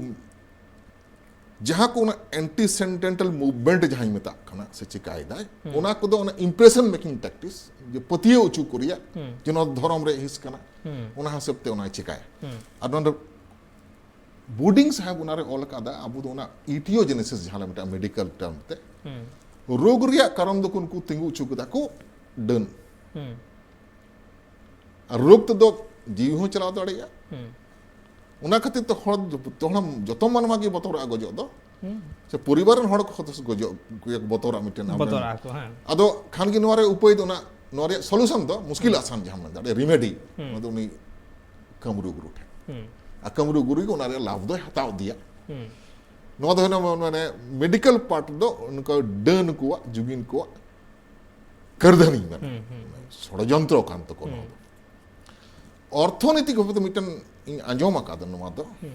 ᱡᱟᱦᱟᱸ ᱠᱚ ᱚᱱᱟ ᱮᱱᱴᱤ ᱥᱮᱱᱴᱮᱱᱴᱟᱞ ᱢᱩᱵᱷᱢᱮᱱᱴ ᱡᱟᱦᱟᱸᱧ ᱢᱮᱛᱟᱜ ᱠᱟᱱᱟ ᱥᱮ ᱪᱮᱠᱟᱭᱮᱫᱟᱭ, ᱦᱩᱸ᱾ ᱚᱱᱟ ᱠᱚᱫᱚ ᱚᱱᱟ ᱤᱢᱯᱨᱮᱥᱚᱱ ᱢᱮᱠᱤᱝ ᱴᱮᱠᱴᱤᱠᱥ, ᱡᱮ ᱯᱟᱹᱛᱭᱟᱹᱣ ᱦᱚᱪᱚ ᱠᱚ ᱨᱮᱭᱟᱜ, ᱦᱩᱸ᱾ ᱡᱮ ᱱᱚᱣᱟ ᱫᱷᱚᱨᱚᱢ ᱨᱮ ᱦᱤᱸᱥ ᱠᱟᱱᱟ, ᱦᱩᱸ᱾ ᱚᱱᱟ ᱦᱤᱥᱟᱹᱵ ᱛᱮ ᱚᱱᱟᱭ ᱪᱮᱠᱟᱭᱟ᱾ ᱦᱩᱸ᱾ ᱟᱨ ᱱᱚᱰᱮ ᱵᱳᱨᱰᱤᱝ ᱥᱟᱦᱮᱵ ᱚᱱᱟᱨᱮ ᱚᱞ ᱟᱠᱟᱫᱟ, ᱟᱵᱚ ᱫᱚ ᱚᱱᱟ ᱤᱴᱤᱭᱳᱡᱮᱱᱮᱥᱤᱥ ᱡᱟᱦᱟᱸ ᱞᱮ ᱢᱮᱛᱟᱜᱼᱟ ᱢᱮᱰᱤᱠᱟᱞ ᱴᱟᱨᱢ ᱛᱮ, ᱦᱩᱸ᱾ ᱨᱳᱜᱽ ᱨᱮᱭᱟᱜ ᱠᱟᱨᱚᱱ ᱫᱚᱠᱚ ᱩᱱᱠᱩ ᱛᱤᱸᱜᱩ ᱦᱚᱪᱚ ᱠᱮᱫᱟ ᱠᱚ ᱰᱟᱹᱱ᱾ ᱦᱩᱸ᱾ ᱟᱨ ᱨᱳᱜᱽ ᱛᱮᱫᱚ ᱡᱤᱣᱤ ᱦᱚᱸ ᱪᱟᱞᱟᱣ ᱫᱟᱲᱮᱭᱟᱜᱼᱟ᱾ ᱦᱩᱸ᱾ ᱚᱱᱟ ᱠᱷᱟᱹᱛᱤᱨ ᱛᱮ ᱦᱚᱲ, ᱡᱚᱛᱚ ᱦᱚᱲ, ᱡᱚᱛᱚ ᱢᱟᱱᱣᱟ ᱜᱮ ᱵᱚᱛᱚᱨᱚᱜᱼᱟ ᱜᱚᱡᱚᱜ ᱫᱚ᱾ ᱦᱩᱸ᱾ ᱥᱮ ᱯᱚᱨᱤᱵᱟᱨ ᱨᱮᱱ ᱦᱚᱲ ᱠᱚ ᱦᱚᱸ ᱜᱚᱡᱚᱜ ᱠᱚ ᱵᱚᱛᱚᱨᱚᱜᱼᱟ ᱢᱤᱫᱴᱮᱱ ᱟᱵᱚ ᱨᱮᱱ᱾ ᱵᱚᱛᱚᱨᱚᱜᱼᱟ ᱠᱚ, ᱦᱮᱸ᱾ ᱟᱫᱚ ᱠᱷᱟᱱ ᱜᱮ ᱱᱚᱣᱟ ᱨᱮ ᱩᱯᱟᱹᱭ ᱫᱚ ᱚᱱᱟ ᱱᱚᱣᱟ ᱨᱮᱭᱟᱜ ᱥᱚᱞᱩᱥᱚᱱ ᱫᱚ ᱢᱩᱥᱠᱤᱞ ᱟᱥᱟᱱ ᱡᱟᱦᱟᱸ ᱢᱮᱱ ᱫᱟᱲᱮᱭᱟᱜᱼᱟ, ᱨᱤᱢᱮᱰᱤ, ᱦᱩᱸ᱾ ᱱᱚᱣᱟ ᱫᱚ ᱩᱱᱤ ᱠᱟᱹᱢᱨᱩ ᱜᱩᱨᱩ ᱴᱷᱮᱱ᱾ ᱦᱩᱸ᱾ ᱟᱨ ᱠᱟᱹᱢᱨᱩ ᱜᱩᱨᱩ ᱜᱮ ᱚᱱᱟ ᱨᱮᱭᱟᱜ ᱞᱟᱵᱷ ᱫᱚᱭ ᱦᱟᱛᱟᱣ ᱤᱫᱤᱭᱟ᱾ ᱦᱩᱸ᱾ ᱱᱚᱣᱟ ᱫᱚ ᱦᱩᱭᱱᱟ ᱢᱟᱱᱮ ᱢᱮᱰᱤᱠᱮᱞ ᱯᱟᱨᱴ ᱫᱚ ᱱᱚᱝᱠᱟ ᱰᱟᱹᱱ ᱠᱚᱣᱟᱜ, ᱡᱩᱜᱤᱱ ᱠᱚᱣᱟᱜ ᱠᱟᱹᱨᱫᱷᱟᱹᱱᱤ ᱢᱮᱱᱟ᱾ ᱦᱩᱸ, ᱦᱩᱸ, ᱦᱩᱸ᱾ ᱥᱚᱲᱚᱡᱚᱱᱛᱨᱚ ᱠᱟᱱ ᱛᱟᱠᱚ ᱱᱚᱣᱟ ᱦᱩᱸ᱾ ᱫᱚ᱾ ᱚᱨᱛᱷᱚᱱᱤᱛᱤᱠ ᱵᱟᱵᱚᱫ ᱛᱮ ᱢᱤᱫᱴᱮᱱ ᱤᱧ ᱟᱸᱡᱚᱢ ᱟᱠᱟᱫᱟ ᱱᱚᱣᱟ ᱫᱚ᱾ ᱦᱩᱸ᱾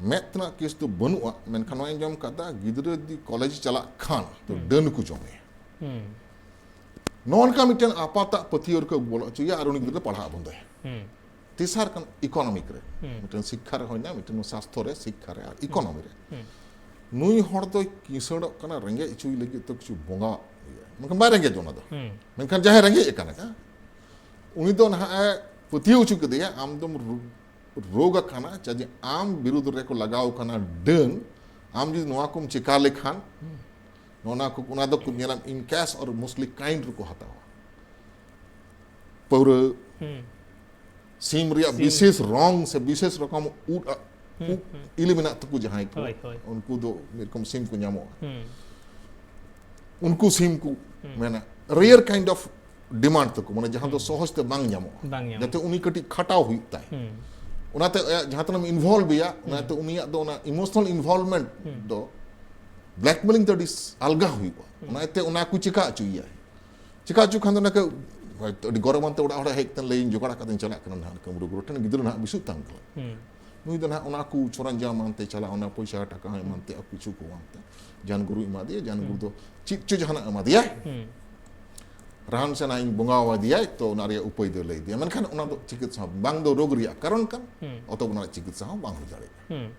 ᱢᱮᱫ ᱛᱮᱱᱟᱜ ᱠᱮᱥ ᱫᱚ ᱵᱟᱹᱱᱩᱜᱼᱟ, ᱢᱮᱱᱠᱷᱟᱱ ᱱᱚᱣᱟ ᱟᱸᱡᱚᱢ ᱟᱠᱟᱫᱟ ᱜᱤᱫᱽᱨᱟᱹ ᱡᱩᱫᱤ ᱠᱚᱞᱮᱡᱽ ᱪᱟᱞᱟᱜ ᱠᱷᱟᱱ ᱛᱚ ᱦᱩᱸ᱾ ᱰᱟᱹᱱ ᱠᱚ ᱡᱚᱢᱮᱭᱟ᱾ ᱦᱩᱸ᱾ ᱱᱚᱜᱼᱚ ᱱᱚᱝᱠᱟ ᱢᱤᱫᱴᱮᱱ ᱟᱯᱟᱛᱟᱜ ᱯᱟᱹᱛᱭᱟᱹᱣ ᱨᱮᱠᱚ ᱟᱹᱜᱩ ᱵᱚᱞᱚ ᱦᱚᱪᱚᱭᱟ ᱟᱨ ᱩᱱᱤ ᱜᱤᱫᱽᱨᱟᱹ ᱯᱟᱲᱦᱟᱜ ᱵᱚᱱᱫᱚᱭᱟ᱾ ᱦᱩᱸ᱾ ᱛᱮᱥᱟᱨ ᱠᱟᱱ ᱤᱠᱳᱱᱚᱢᱤᱠ ᱨᱮ, ᱦᱩᱸ᱾ ᱢᱤᱫᱴᱮᱱ ᱥᱤᱠᱠᱷᱟ ᱨᱮ ᱦᱩᱭᱱᱟ, ᱢᱤᱫᱴᱮᱱ ᱥᱟᱥᱛᱷᱚ ᱨᱮ, ᱥᱤᱠᱠᱷᱟ ᱨᱮ ᱟᱨ ᱤᱠᱳᱱᱚᱢᱤ ᱨᱮ᱾ ᱦᱩᱸ᱾ ᱱᱩᱭ ᱦᱚᱲ ᱫᱚᱭ ᱠᱤᱥᱟᱹᱬᱚᱜ ᱠᱟᱱᱟ, ᱨᱮᱸᱜᱮᱡ ᱦᱚᱪᱚᱭ ᱞᱟᱹᱜᱤᱫ ᱛᱮ ᱠᱤᱪᱷᱩ ᱵᱚᱸᱜᱟ ᱤᱭᱟᱹ᱾ ᱢᱮᱱᱠᱷᱟᱱ ᱵᱟᱭ ᱨᱮᱸᱜᱮᱡ ᱚᱱᱟ ᱫᱚ᱾ ᱦᱩᱸ᱾ ᱢᱮᱱᱠᱷᱟᱱ ᱡᱟᱦᱟᱸᱭ ᱨᱮᱸᱜᱮᱡ ᱟᱠᱟᱱᱟ, ᱩᱱᱤ ᱫᱚ ᱱᱟᱦᱟᱜ ᱮ ᱯᱟᱹᱛᱭᱟᱹᱣ ᱦᱚᱪᱚ ᱠᱮᱫᱮᱭᱟ, ᱟᱢ ᱫᱚᱢ ᱨᱳ-, ᱨᱳᱜᱽ ᱟᱠᱟᱱᱟ, ᱪᱟᱡᱮ ᱟᱢ ᱵᱤᱨᱩᱫᱷ ᱨᱮᱠᱚ ᱞᱟᱜᱟᱣ ᱠᱟᱱᱟ ᱰᱟᱹᱱ, ᱟᱢ ᱡᱩᱫᱤ ᱱᱚᱣᱟ ᱠᱚᱢ ᱪᱮᱠᱟ ᱞᱮᱠᱷᱟᱱ, ᱦᱩᱸ᱾ ᱱᱚᱣᱟ ᱠᱚ, ᱚᱱᱟ ᱫᱚ ᱠᱚ ᱧᱮᱞᱟᱢ in cash or mostly kind ᱨᱮᱠᱚ ᱦᱟᱛᱟᱣᱟ᱾ ᱯᱟᱹᱣᱨᱟᱹ, ᱦᱩᱸ᱾ ᱥᱤᱢ ᱨᱮᱭᱟᱜ ᱥᱤᱢ᱾ ᱵᱤᱥᱮᱥ ᱨᱚᱝ ᱥᱮ ᱵᱤᱥᱮᱥ ᱨᱚᱠᱚᱢ ᱩᱫ, ᱟ-, ᱦᱩᱸ, ᱩᱵ ᱦᱩᱸ᱾ ᱤᱞ ᱢᱮᱱᱟᱜ ᱛᱟᱠᱚ ᱡᱟᱦᱟᱸᱭ ᱠᱚ, ᱦᱳᱭ, ᱦᱳᱭ᱾ ᱩᱱᱠᱩ ᱫᱚ ᱢᱤᱫ ᱨᱚᱠᱚᱢ ᱥᱤᱢ ᱠᱚ ᱧᱟᱢᱚᱜᱼᱟ᱾ ᱦᱩᱸ᱾ ᱩᱱᱠᱩ ᱥᱤᱢ ᱠᱚ ᱦᱩᱸ᱾ ᱢᱮᱱᱟ, rare kind of demand ᱛᱟᱠᱚ, ᱢᱟᱱᱮ ᱡᱟᱦᱟᱸ ᱫᱚ ᱦᱩᱸ᱾ ᱥᱚᱦᱚᱡ ᱛᱮ ᱵᱟᱝ ᱧᱟᱢᱚᱜᱼᱟ᱾ ᱵᱟᱝ ᱧᱟᱢᱚᱜᱼᱟ᱾ ᱡᱟᱛᱮ ᱩᱱᱤ ᱠᱟᱹᱴᱤᱡ ᱠᱷᱟᱴᱟᱣ ᱦᱩᱭᱩᱜ ᱛᱟᱭ᱾ ᱦᱩᱸ᱾ ᱚᱱᱟᱛᱮ ᱟᱭᱟᱜ ᱡᱟᱦᱟᱸ ᱛᱤᱱᱟᱹᱜ ᱮᱢ involve ᱮᱭᱟ, ᱦᱩᱸ᱾ ᱚᱱᱟᱛᱮ ᱩᱱᱤᱭᱟᱜ ᱫᱚ ᱚᱱᱟ emotional involvement ᱦᱩᱸ᱾ ᱫᱚ blackmailing ᱫᱚ ᱟᱹᱰᱤ ᱟᱞᱜᱟ ᱦᱩᱭᱩᱜᱼᱟ᱾ ᱦᱩᱸ᱾ ᱚᱱᱟᱛᱮ ᱚᱱᱟ ᱠᱚ ᱪᱮᱠᱟ ᱦᱚᱪᱚᱭᱮᱭᱟ᱾ ᱪᱮᱠᱟ ᱦᱚᱪᱚ ᱠᱷᱟᱱ ᱫᱚ ᱚᱱᱟ ᱠᱚ ᱦᱚᱭᱛᱳ ᱟᱹᱰᱤ ᱜᱚᱨᱚᱵᱟᱱ ᱛᱮ ᱚᱲᱟᱜ ᱦᱚᱲ ᱦᱮᱡ ᱠᱟᱛᱮ ᱞᱟᱹᱭᱟᱹᱧ ᱡᱚᱜᱟᱲ ᱠᱟᱛᱮᱧ ᱪᱟᱞᱟᱜ ᱠᱟᱱᱟ ᱱᱟᱦᱟᱜ ᱠᱟᱹᱢᱨᱩ ᱜᱩᱨᱩ ᱴᱷᱮᱱ, ᱜᱤᱫᱽᱨᱟᱹ ᱱᱟᱦᱟᱜ ᱵᱤᱥᱩᱜ ᱛᱟᱢ ᱠᱟᱱᱟ᱾ ᱦᱩᱸ᱾ ᱱᱩᱭ ᱫᱚ ᱱᱟᱦᱟᱜ ᱚᱱᱟ ᱠᱚ ᱥᱚᱨᱚᱧᱡᱟᱢ ᱟᱱᱛᱮ ᱪᱟᱞᱟᱜ, ᱚᱱᱟ ᱯᱚᱭᱥᱟ ᱴᱟᱠᱟ ᱮᱢᱟᱱ ᱛᱮ ᱟᱨ ᱠᱤᱪᱷᱩ ᱠᱚ ᱮᱢᱟᱱ ᱛᱮ᱾ ᱡᱟᱱ ᱜᱩᱨᱩ ᱮᱢᱟ ᱫᱮᱭᱟ, ᱡᱟᱱ ᱜᱩᱨᱩ ᱦᱩᱸ᱾ ᱫᱚ ᱪᱮᱫ ᱪᱚ ᱡᱟᱦᱟᱱᱟᱜ ᱮᱢᱟ ᱫᱮᱭᱟᱭ᱾ ᱦᱩᱸ᱾ ᱨᱟᱱ ᱥᱮ ᱱᱟᱦᱟᱜ ᱤᱧ ᱵᱚᱸᱜᱟ ᱟᱫᱮᱭᱟᱭ, ᱛᱚ ᱚᱱᱟ ᱨᱮᱭᱟᱜ ᱩᱯᱟᱹᱭ ᱫᱚ ᱞᱟᱹᱭ ᱫᱮᱭᱟ᱾ ᱢᱮᱱᱠᱷᱟᱱ ᱚᱱᱟ ᱫᱚ ᱪᱤᱠᱤᱛᱥᱟ ᱵᱟᱝ ᱫᱚ ᱨᱳᱜᱽ ᱨᱮᱭᱟᱜ ᱠᱟᱨᱚᱱ ᱠᱟᱱᱟ, ᱦᱩᱸ᱾ ᱚᱛᱚᱵ ᱚᱱᱟ ᱨᱮᱭᱟᱜ ᱪᱤᱠᱤᱛᱥᱟ ᱦᱚᱸ ᱵᱟᱝ ᱦᱩᱭ ᱫᱟᱲᱮᱭᱟᱜᱼᱟ᱾ ᱦᱩᱸ᱾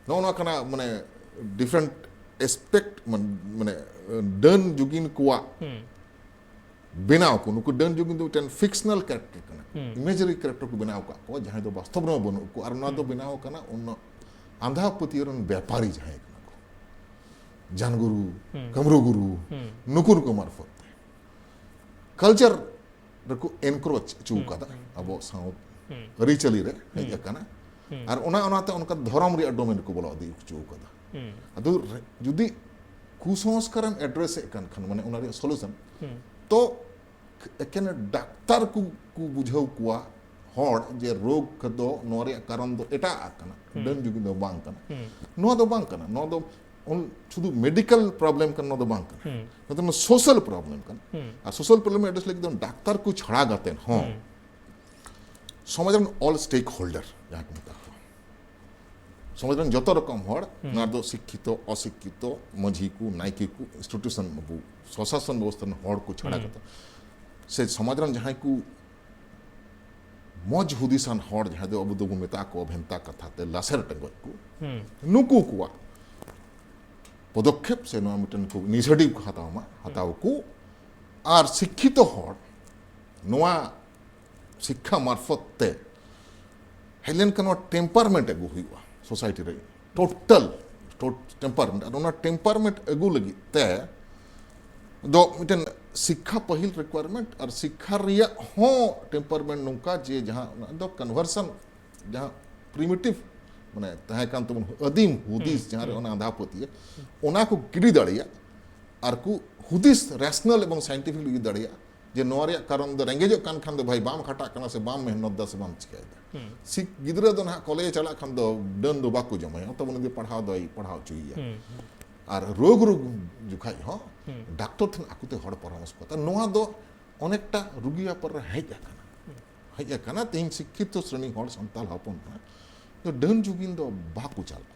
ᱱᱚᱜᱼᱚ ᱱᱚᱣᱟ ᱠᱟᱱᱟ ᱢᱟᱱᱮ different aspect, ᱢᱟᱱ-, ᱢᱟᱱᱮ ᱰᱟᱹᱱ ᱡᱩᱜᱤᱱ ᱠᱚᱣᱟᱜ ᱦᱩᱸ᱾ ᱵᱮᱱᱟᱣ ᱠᱚ, ᱱᱩᱠᱩ ᱰᱟᱹᱱ ᱡᱩᱜᱤᱱ ᱫᱚ ᱢᱤᱫᱴᱮᱱ fictional character ᱠᱟᱱᱟ ᱠᱚ, ᱦᱩᱸ᱾ imaginary character ᱠᱚ ᱵᱮᱱᱟᱣ ᱟᱠᱟᱫ ᱠᱚᱣᱟ, ᱡᱟᱦᱟᱸᱭ ᱫᱚ ᱵᱟᱥᱛᱚᱵ ᱨᱮᱢᱟ ᱵᱟᱹᱱᱩᱜ ᱠᱚ, ᱟᱨ ᱱᱚᱣᱟ ᱫᱚ ᱦᱩᱸ᱾ ᱵᱮᱱᱟᱣ ᱠᱟᱱᱟ ᱚᱱᱟ ᱟᱸᱫᱷᱟ ᱯᱟᱹᱛᱭᱟᱹᱣ ᱨᱮᱱ ᱵᱮᱯᱟᱨᱤ ᱡᱟᱦᱟᱸᱭ ᱠᱟᱱᱟ ᱠᱚ, ᱡᱟᱱᱜᱩᱨᱩ, ᱦᱩᱸ᱾ ᱠᱟᱢᱨᱩ ᱜᱩᱨᱩ, ᱦᱩᱸ᱾ ᱱᱩᱠᱩ ᱱᱩᱠᱩ ᱢᱟᱨᱯᱷᱚᱛ ᱛᱮ᱾ culture ᱨᱮᱠᱚ encroach ᱦᱚᱪᱚ ᱦᱩᱸ, ᱟᱠᱟᱫᱟ ᱦᱩᱸ, ᱟᱵᱚ ᱦᱩᱸ᱾ ᱥᱟᱶ ᱦᱩᱸ᱾ ᱟᱹᱨᱤᱪᱟᱹᱞᱤ ᱨᱮ ᱦᱮᱡ ᱦᱩᱸ᱾ ᱟᱠᱟᱱᱟ᱾ ᱦᱩᱸ᱾ ᱟᱨ ᱚᱱᱟ, ᱚᱱᱟᱛᱮ ᱚᱱᱠᱟ ᱫᱷᱚᱨᱚᱢ ᱨᱮᱭᱟᱜ domain ᱨᱮᱠᱚ ᱵᱚᱞᱚ ᱤᱫᱤ ᱦᱚᱪᱚ ᱟᱠᱟᱫᱟ᱾ ᱦᱩᱸ᱾ ᱟᱫᱚ ᱨᱮ-, ᱡᱩᱫᱤ ᱠᱩᱥᱚᱝᱥᱠᱟᱨᱮᱢ address ᱮᱫ ᱠᱟᱱ ᱠᱷᱟᱱ, ᱢᱟᱱᱮ ᱚᱱᱟ ᱨᱮᱭᱟᱜ solution, ᱦᱩᱸ᱾ ᱛᱚ ᱮᱠᱮᱱ ᱰᱟᱠᱛᱟᱨ ᱠᱚ ᱠᱚ ᱵᱩᱡᱷᱟᱹᱣ ᱠᱚᱣᱟ ᱦᱚᱲ ᱡᱮ ᱨᱳᱜᱽ ᱫᱚ ᱱᱚᱣᱟ ᱨᱮᱭᱟᱜ ᱠᱟᱨᱚᱱ ᱫᱚ ᱮᱴᱟᱜ ᱠᱟᱱᱟ, ᱰᱟᱹᱱ ᱡᱩᱜᱤ ᱫᱚ ᱵᱟᱝ ᱠᱟᱱᱟ᱾ ᱱᱚᱣᱟ ᱫᱚ ᱵᱟᱝ ᱠᱟᱱᱟ, ᱱᱚᱣᱟ ᱫᱚ ᱩᱱ ᱥᱩᱫᱷᱩ ᱢᱮᱰᱤᱠᱟᱞ ᱯᱨᱚᱵᱞᱮᱢ ᱠᱟᱱᱟ, ᱱᱚᱣᱟ ᱫᱚ ᱵᱟᱝ ᱠᱟᱱᱟ᱾ ᱱᱚᱣᱟ ᱫᱚ ᱥᱳᱥᱟᱞ ᱯᱨᱚᱵᱞᱮᱢ ᱠᱟᱱᱟ᱾ ᱟᱨ ᱥᱳᱥᱟᱞ ᱯᱨᱚᱵᱞᱮᱢ ᱮᱰᱨᱮᱥ ᱞᱟᱹᱜᱤᱫ ᱫᱚ ᱰᱟᱠᱛᱟᱨ ᱠᱚ ᱪᱷᱟᱲᱟ ᱠᱟᱛᱮ ᱦᱚᱸ ᱥᱚᱢᱟᱡᱽ ᱨᱮᱱ ᱚᱞ ᱥᱴᱮᱠ ᱦᱳᱞᱰᱟᱨ ᱡᱟᱦᱟᱸ ᱠᱚ ᱢᱮᱛᱟ ᱠᱚᱣᱟ, ᱥᱚᱢᱟᱡᱽ ᱨᱮᱱ ᱡᱚᱛᱚ ᱨᱚᱠᱚᱢ ᱦᱚᱲ, ᱱᱚᱣᱟ ᱫᱚ ᱥᱤᱠᱠᱷᱤᱛᱚ, ᱚᱥᱤᱠᱠᱷᱤᱛᱚ, ᱢᱟᱹᱡᱷᱤ ᱠᱚ, ᱱᱟᱭᱠᱮ ᱠᱚ, ᱤᱱᱥᱴᱤᱴᱩᱥᱚᱱ, ᱟᱵᱚ ᱥᱚᱥᱟᱥᱚᱱ ᱵᱮᱵᱚᱥᱛᱷᱟ ᱨᱮᱱ ᱦᱚᱲ ᱠᱚ ᱪᱷᱟᱲᱟ ᱠᱟᱛᱮ, ᱥᱮ ᱥᱚᱢᱟᱡᱽ ᱨᱮᱱ ᱡᱟᱦᱟᱸᱭ ᱠᱚ ᱢᱚᱡᱽ ᱦᱩᱫᱤᱥᱟᱱ ᱦᱚᱲ, ᱡᱟᱦᱟᱸᱭ ᱫᱚ ᱟᱵᱚ ᱫᱚᱵᱚ ᱢᱮᱛᱟ ᱠᱚᱣᱟ ᱵᱷᱮᱱᱛᱟ ᱠᱟᱛᱷᱟ ᱛᱮ ᱞᱟᱥᱮᱨ ᱴᱮᱸᱜᱚᱡ ᱠᱚ, ᱱᱩᱠᱩ ᱠᱚᱣᱟᱜ ᱯᱚᱫᱚᱠᱷᱮᱯ ᱥᱮ ᱱᱚᱣᱟ ᱢᱤᱫᱴᱮᱱ ᱠᱚ ᱤᱱᱤᱥᱤᱭᱮᱴᱤᱵᱷ ᱠᱚ ᱦᱟᱛᱟᱣ ᱢᱟ, ᱦᱟᱛᱟᱣ ᱠᱚ᱾ ᱟᱨ ᱥᱤᱠᱠᱷᱤᱛᱚ ᱦᱚᱲ ᱱᱚᱣᱟ ᱥᱤᱠᱠᱷᱟ ᱢᱟᱨᱯᱷᱚᱛ ᱛᱮ ᱦᱮᱡ ᱞᱮᱱᱠᱷᱟᱱ ᱱᱚᱣᱟ ᱴᱮᱢᱯᱟᱨᱢᱮᱱᱴ ᱟᱹᱜᱩ ᱦᱩᱭᱩᱜᱼᱟ ᱥᱳᱥᱟᱭᱴᱤ ᱨᱮ, ᱴᱳᱴᱟᱞ ᱴᱮᱢᱯᱟᱨᱢᱮᱱᱴ᱾ ᱟᱨ ᱚᱱᱟ ᱴᱮᱢᱯᱟᱨᱢᱮᱱᱴ ᱟᱹᱜᱩ ᱞᱟᱹᱜᱤᱫ ᱛᱮ ᱫᱚ ᱢᱤᱫᱴᱮᱱ ᱥᱤᱠᱠᱷᱟ ᱯᱟᱹᱦᱤᱞ ᱨᱤᱠᱣᱟᱨᱢᱮᱱᱴ, ᱟᱨ ᱥᱤᱠᱠᱷᱟ ᱨᱮᱭᱟᱜ ᱦᱚᱸ ᱴᱮᱢᱯᱟᱨᱢᱮᱱᱴ ᱱᱚᱝᱠᱟ ᱡᱮ ᱡᱟᱦᱟᱸ ᱚᱱᱟ ᱫᱚ ᱠᱚᱱᱵᱷᱟᱨᱥᱚᱱ, ᱡᱟᱦᱟᱸ ᱯᱨᱤᱢᱤᱴᱤᱵᱷ ᱢᱟᱱᱮ ᱛᱟᱦᱮᱸ ᱠᱟᱱ ᱛᱟᱵᱚᱱ ᱟᱹᱫᱤᱢ ᱦᱩᱫᱤᱥ, ᱡᱟᱦᱟᱸ ᱨᱮ ᱚᱱᱟ ᱟᱸᱫᱷᱟ ᱯᱟᱹᱛᱭᱟᱹᱣ, ᱚᱱᱟ ᱠᱚ ᱜᱤᱰᱤ ᱫᱟᱲᱮᱭᱟᱜ ᱟᱨ ᱠᱚ ᱦᱩᱫᱤᱥ ᱨᱮᱥᱱᱟᱞ ᱮᱵᱚᱝ ᱥᱟᱭᱮᱱᱴᱤᱯᱷᱤᱠ ᱞᱟᱹᱜᱤᱫ ᱫᱟᱲᱮᱭᱟᱜ ᱡᱮ ᱱᱚᱣᱟ ᱨᱮᱭᱟᱜ ᱠᱟᱨᱚᱱ ᱫᱚ ᱨᱮᱸᱜᱮᱡᱚᱜ ᱠᱟᱱ ᱠᱷᱟᱱ ᱫᱚ ᱵᱷᱟᱭ ᱵᱟᱢ ᱠᱷᱟᱴᱟᱜ ᱠᱟᱱᱟ ᱥᱮ ᱵᱟᱢ ᱢᱮᱦᱱᱚᱛ ᱫᱟ ᱥᱮ ᱵᱟᱢ ᱪᱤᱠᱟᱹᱭᱮᱫᱟ᱾ ᱥᱤᱠ ᱜᱤᱫᱽᱨᱟᱹ ᱫᱚ ᱱᱟᱦᱟᱜ ᱠᱚᱞᱮᱡᱽ ᱮ ᱪᱟᱞᱟᱜ ᱠᱷᱟᱱ ᱫᱚ ᱰᱟᱹᱱ ᱫᱚ ᱵᱟᱠᱚ ᱡᱚᱢᱟᱭᱟ, ᱛᱟᱵᱚᱱ ᱜᱮ ᱯᱟᱲᱦᱟᱣ ᱫᱚᱭ ᱯᱟᱲᱦᱟᱣ ᱦᱚᱪᱚᱭᱮᱭᱟ᱾ ᱟᱨ ᱨᱳᱜᱽ ᱨᱳᱜᱽ ᱡᱚᱠᱷᱟᱡ ᱦᱚᱸ ᱰᱟᱠᱛᱚᱨ ᱴᱷᱮᱱ ᱟᱠᱚᱛᱮ ᱦᱚᱲ ᱯᱚᱨᱟᱢᱚᱨᱥᱚ ᱠᱚ ᱦᱟᱛᱟᱣᱟ᱾ ᱱᱚᱣᱟ ᱫᱚ ᱚᱱᱮᱠᱴᱟ ᱨᱩᱜᱤ ᱵᱮᱯᱟᱨ ᱨᱮ ᱦᱮᱡ ᱟᱠᱟᱱᱟ, ᱦᱮᱡ ᱟᱠᱟᱱᱟ᱾ ᱛᱮᱦᱮᱧ ᱥᱤᱠᱠᱷᱤᱛᱚ ᱥᱨᱮᱱᱤ ᱦᱚᱲ ᱥᱟᱱᱛᱟᱲ ᱦᱚᱯᱚᱱ ᱠᱟᱱᱟ, ᱛᱚ ᱰᱟᱹᱱ ᱡᱩᱜᱤᱱ ᱫᱚ ᱵᱟᱠᱚ ᱪᱟᱞᱟᱜᱼᱟ᱾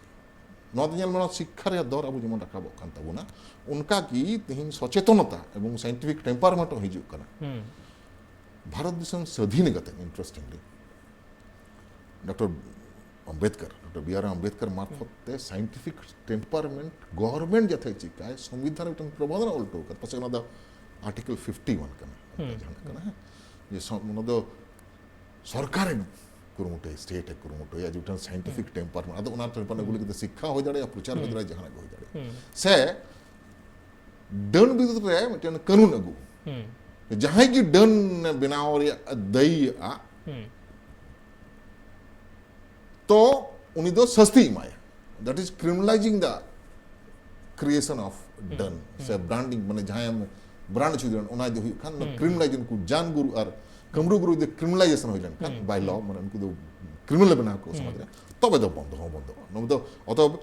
ᱱᱚᱣᱟ ᱫᱚ ᱧᱮᱞ ᱢᱮ, ᱱᱚᱣᱟ ᱥᱤᱠᱠᱷᱟ ᱨᱮᱭᱟᱜ ᱫᱚᱨ ᱟᱵᱚ ᱡᱮᱢᱚᱱ ᱨᱟᱠᱟᱵᱚᱜ ᱠᱟᱱ ᱛᱟᱵᱚᱱᱟ, ᱚᱱᱠᱟ ᱜᱮ ᱛᱮᱦᱮᱧ ᱥᱚᱪᱮᱛᱚᱱᱚᱛᱟ ᱮᱵᱚᱝ ᱥᱟᱭᱮᱱᱴᱤᱯᱷᱤᱠ ᱴᱮᱢᱯᱟᱨᱢᱮᱱᱴ ᱦᱚᱸ ᱦᱤᱡᱩᱜ ᱠᱟᱱᱟ᱾ ᱵᱷᱟᱨᱚᱛ ᱫᱤᱥᱚᱢ ᱥᱟᱹᱫᱷᱤᱱ ᱠᱟᱛᱮ, interestingly, doctor Ambedkar, doctor B R Ambedkar ᱢᱟᱨᱯᱷᱚᱛ ᱛᱮ ᱥᱟᱭᱮᱱᱴᱤᱯᱷᱤᱠ ᱴᱮᱢᱯᱟᱨᱢᱮᱱᱴ ᱜᱚᱵᱷᱚᱨᱱᱢᱮᱱᱴ ᱡᱟᱛᱮ ᱪᱤᱠᱟᱭ, ᱥᱚᱝᱵᱤᱫᱷᱟᱱ ᱨᱮ ᱢᱤᱫᱴᱟᱝ ᱯᱨᱚᱵᱚᱱᱫᱷᱚᱱ ᱚᱞ ᱦᱚᱴᱚ ᱟᱠᱟᱫ, ᱯᱟᱥᱮᱡ ᱚᱱᱟ ᱫᱚ ᱟᱨᱴᱤᱠᱮᱞ ᱯᱷᱤᱯᱴᱤ ᱣᱟᱱ ᱠᱟᱱᱟ, ᱡᱟᱦᱟᱸ ᱠᱟᱱᱟ, ᱦᱮᱸ, ᱡᱮ ᱥᱚ-, ᱚᱱᱟ ᱫᱚ ᱥᱚᱨᱠᱟᱨ ᱮ ᱠᱩᱨᱩᱢᱩᱴᱩᱭᱟ, ᱥᱴᱮᱴ ᱮ ᱠᱩᱨᱩᱢᱩᱴᱩᱭᱟ, ᱡᱮ ᱢᱤᱫᱴᱟᱝ ᱥᱟᱭᱮᱱᱴᱤᱯᱷᱤᱠ ᱴᱮᱢᱯᱟᱨᱢᱮᱱᱴ᱾ ᱟᱫᱚ ᱚᱱᱟ ᱴᱮᱢᱯᱟᱨᱢᱮᱱᱴ ᱟᱹᱜᱩ ᱞᱟᱹᱜᱤᱫ ᱛᱮ ᱥᱤᱠᱠᱷᱟ ᱦᱩᱭ ᱫᱟᱲᱮᱭᱟᱜᱼᱟ, ᱯᱨᱚᱪᱟᱨ ᱦᱩᱭ ᱫᱟᱲᱮᱭᱟᱜᱼᱟ, ᱡᱟᱦᱟᱱᱟᱜ ᱜᱮ ᱦᱩᱭ ᱫᱟᱲᱮᱭᱟᱜᱼᱟ᱾ ᱥᱮ ᱰᱟᱹᱱ ᱵᱤᱨᱩᱫᱷ ᱨᱮ ᱢᱤᱫᱴᱮᱱ ᱠᱟᱹᱱᱩᱱ ᱟᱹᱜᱩ, ᱡᱟᱦᱟᱸᱭ ᱜᱮ ᱰᱟᱹᱱ ᱵᱮᱱᱟᱣ ᱨᱮᱭᱟᱜ ᱫᱟᱹᱭᱤᱭᱟᱜᱼᱟ, ᱛᱚ ᱩᱱᱤ ᱫᱚ ᱥᱟᱹᱥᱛᱤ ᱮᱢᱟᱭᱟ᱾ That is criminalizing the creation of ᱰᱟᱹᱱ ᱥᱮ ᱵᱨᱟᱱᱰᱤᱝ, ᱢᱟᱱᱮ ᱡᱟᱦᱟᱸᱭᱮᱢ ᱵᱨᱟᱱᱰ ᱦᱚᱪᱚ ᱫᱟᱲᱮᱭᱟᱜᱼᱟ, ᱚᱱᱟ ᱡᱩᱫᱤ ᱦᱩᱭᱩᱜ ᱠᱷᱟᱱ, ᱠᱨᱤᱢᱤᱱᱟᱞᱟᱭᱤᱡ, ᱩᱱᱠᱩ ᱡᱟᱱ ᱜᱩᱨᱩ ᱟᱨ ᱠᱟᱹᱢᱨᱩ ᱜᱩᱨᱩ ᱡᱩᱫᱤ ᱠᱨᱤᱢᱤᱱᱟᱞᱟᱭᱡᱮᱥᱚᱱ ᱦᱩᱭ ᱞᱮᱱᱠᱷᱟᱱ, ᱵᱟᱭ ᱞᱚ, ᱢᱟᱱᱮ ᱩᱱᱠᱩ ᱫᱚ ᱠᱨᱤᱢᱤᱱᱟᱞ ᱵᱮᱱᱟᱣ ᱠᱚ ᱥᱚᱢᱟᱡᱽ ᱨᱮ, ᱛᱚᱵᱮ ᱫᱚ ᱵᱚᱱᱫᱚ ᱦᱚᱸ ᱵᱚᱱᱫᱚᱜᱼᱟ᱾ ᱱᱚᱣᱟ ᱫᱚ ᱚᱛᱚᱵ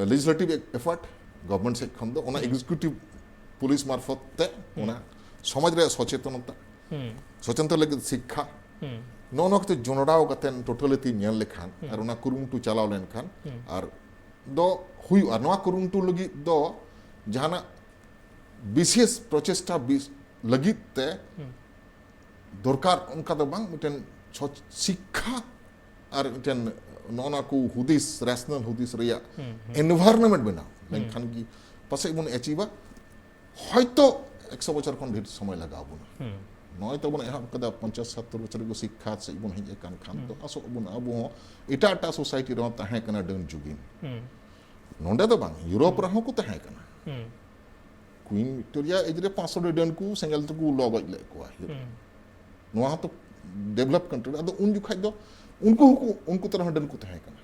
ᱞᱮᱡᱤᱥᱞᱮᱴᱤᱵᱷ ᱮᱯᱷᱟᱨᱴ ᱜᱚᱵᱷᱚᱨᱱᱢᱮᱱᱴ ᱥᱮᱫ ᱠᱷᱚᱱ ᱫᱚ, ᱚᱱᱟ ᱮᱠᱡᱤᱠᱤᱭᱩᱴᱤᱵᱷ ᱯᱩᱞᱤᱥ ᱢᱟᱨᱯᱷᱚᱛ ᱛᱮ ᱚᱱᱟ ᱥᱚᱢᱟᱡᱽ ᱨᱮᱭᱟᱜ ᱥᱚᱪᱮᱛᱚᱱᱚᱛᱟ, ᱥᱚᱪᱮᱛᱚᱱ ᱞᱟᱹᱜᱤᱫ ᱥᱤᱠᱠᱷᱟ, ᱱᱚᱜᱼᱚ ᱱᱚᱣᱟ ᱠᱚᱛᱮ ᱡᱚᱱᱚᱲᱟᱣ ᱠᱟᱛᱮ ᱴᱳᱴᱟᱞᱤᱴᱤ ᱧᱮᱞ ᱞᱮᱠᱷᱟᱱ ᱟᱨ ᱚᱱᱟ ᱠᱩᱨᱩᱢᱩᱴᱩ ᱪᱟᱞᱟᱣ ᱞᱮᱱᱠᱷᱟᱱ ᱟᱨ ᱫᱚ ᱦᱩᱭᱩᱜᱼᱟ᱾ ᱱᱚᱣᱟ ᱠᱩᱨᱩᱢᱩᱴᱩ ᱞᱟᱹᱜᱤᱫ ᱫᱚ ᱡᱟᱦᱟᱱᱟᱜ ᱵᱤᱥᱮᱥ ᱯᱨᱚᱪᱮᱥᱴᱟ ᱵᱤᱥ-, ᱞᱟᱹᱜᱤᱫ ᱛᱮ ᱫᱚᱨᱠᱟᱨ ᱚᱱᱠᱟ ᱫᱚ ᱵᱟᱝ, ᱢᱤᱫᱴᱮᱱ ᱥᱚᱪ-, ᱥᱤᱠᱠᱷᱟ ᱟᱨ ᱢᱤᱫᱴᱮᱱ ᱱᱚᱜᱼᱚ ᱱᱚᱣᱟ ᱠᱚ ᱦᱩᱫᱤᱥ, ᱨᱮᱥᱱᱟᱞ ᱦᱩᱫᱤᱥ ᱨᱮᱭᱟᱜ ᱮᱱᱵᱷᱟᱨᱱᱢᱮᱱᱴ ᱵᱮᱱᱟᱣ ᱞᱮᱱᱠᱷᱟᱱ ᱜᱮ ᱯᱟᱥᱮᱡ ᱵᱚᱱ ᱮᱪᱤᱵᱟ᱾ ᱦᱚᱭᱛᱚ ᱮᱠᱥᱚ ᱵᱚᱪᱷᱚᱨ ᱠᱷᱚᱱ ᱰᱷᱮᱨ ᱥᱚᱢᱚᱭ ᱞᱟᱜᱟᱣ ᱵᱚᱱᱟ᱾ ᱱᱚᱜᱼᱚᱭ ᱛᱚᱵᱚᱱ ᱮᱦᱚᱵ ᱠᱟᱫᱟ, ᱯᱚᱧᱪᱟᱥ ᱥᱟᱛᱛᱚᱨ ᱵᱚᱪᱷᱚᱨ ᱠᱚ ᱥᱤᱠᱠᱷᱟ ᱥᱮᱫ ᱵᱚᱱ ᱦᱮᱡ ᱟᱠᱟᱱ ᱠᱷᱟᱱ ᱫᱚ ᱟᱥᱚᱜ ᱟᱵᱚᱱ ᱟᱵᱚ ᱦᱚᱸ ᱮᱴᱟᱜ ᱮᱴᱟᱜ ᱥᱳᱥᱟᱭᱴᱤ ᱨᱮᱦᱚᱸ ᱛᱟᱦᱮᱸ ᱠᱟᱱᱟ ᱰᱟᱹᱱ ᱡᱩᱜᱤᱱ᱾ ᱱᱚᱰᱮ ᱫᱚ ᱵᱟᱝ, ᱤᱭᱩᱨᱳᱯ ᱨᱮᱦᱚᱸ ᱠᱚ ᱛᱟᱦᱮᱸ ᱠᱟᱱᱟ᱾ ᱠᱩᱭᱤᱱ ᱵᱷᱤᱠᱴᱳᱨᱤᱭᱟ ᱮᱡᱽ ᱨᱮ ᱯᱟᱸᱪᱥᱚ ᱰᱟᱹᱱ ᱠᱚ ᱥᱮᱸᱜᱮᱞ ᱛᱮᱠᱚ ᱞᱚ ᱜᱚᱡ ᱞᱮᱫ ᱠᱚᱣᱟ ᱤᱭᱩᱨᱳᱯ᱾ ᱱᱚᱣᱟ ᱦᱚᱸᱛᱚ ᱰᱮᱵᱷᱞᱚᱯ ᱠᱟᱱᱴᱨᱤ᱾ ᱟᱫᱚ ᱩᱱ ᱡᱚᱠᱷᱟᱡ ᱫᱚ ᱩᱱᱠᱩ ᱦᱚᱸᱠᱚ, ᱩᱱᱠᱩ ᱛᱟᱞᱟ ᱦᱚᱸ ᱰᱟᱹᱱ ᱠᱚ ᱛᱟᱦᱮᱸ ᱠᱟᱱᱟ᱾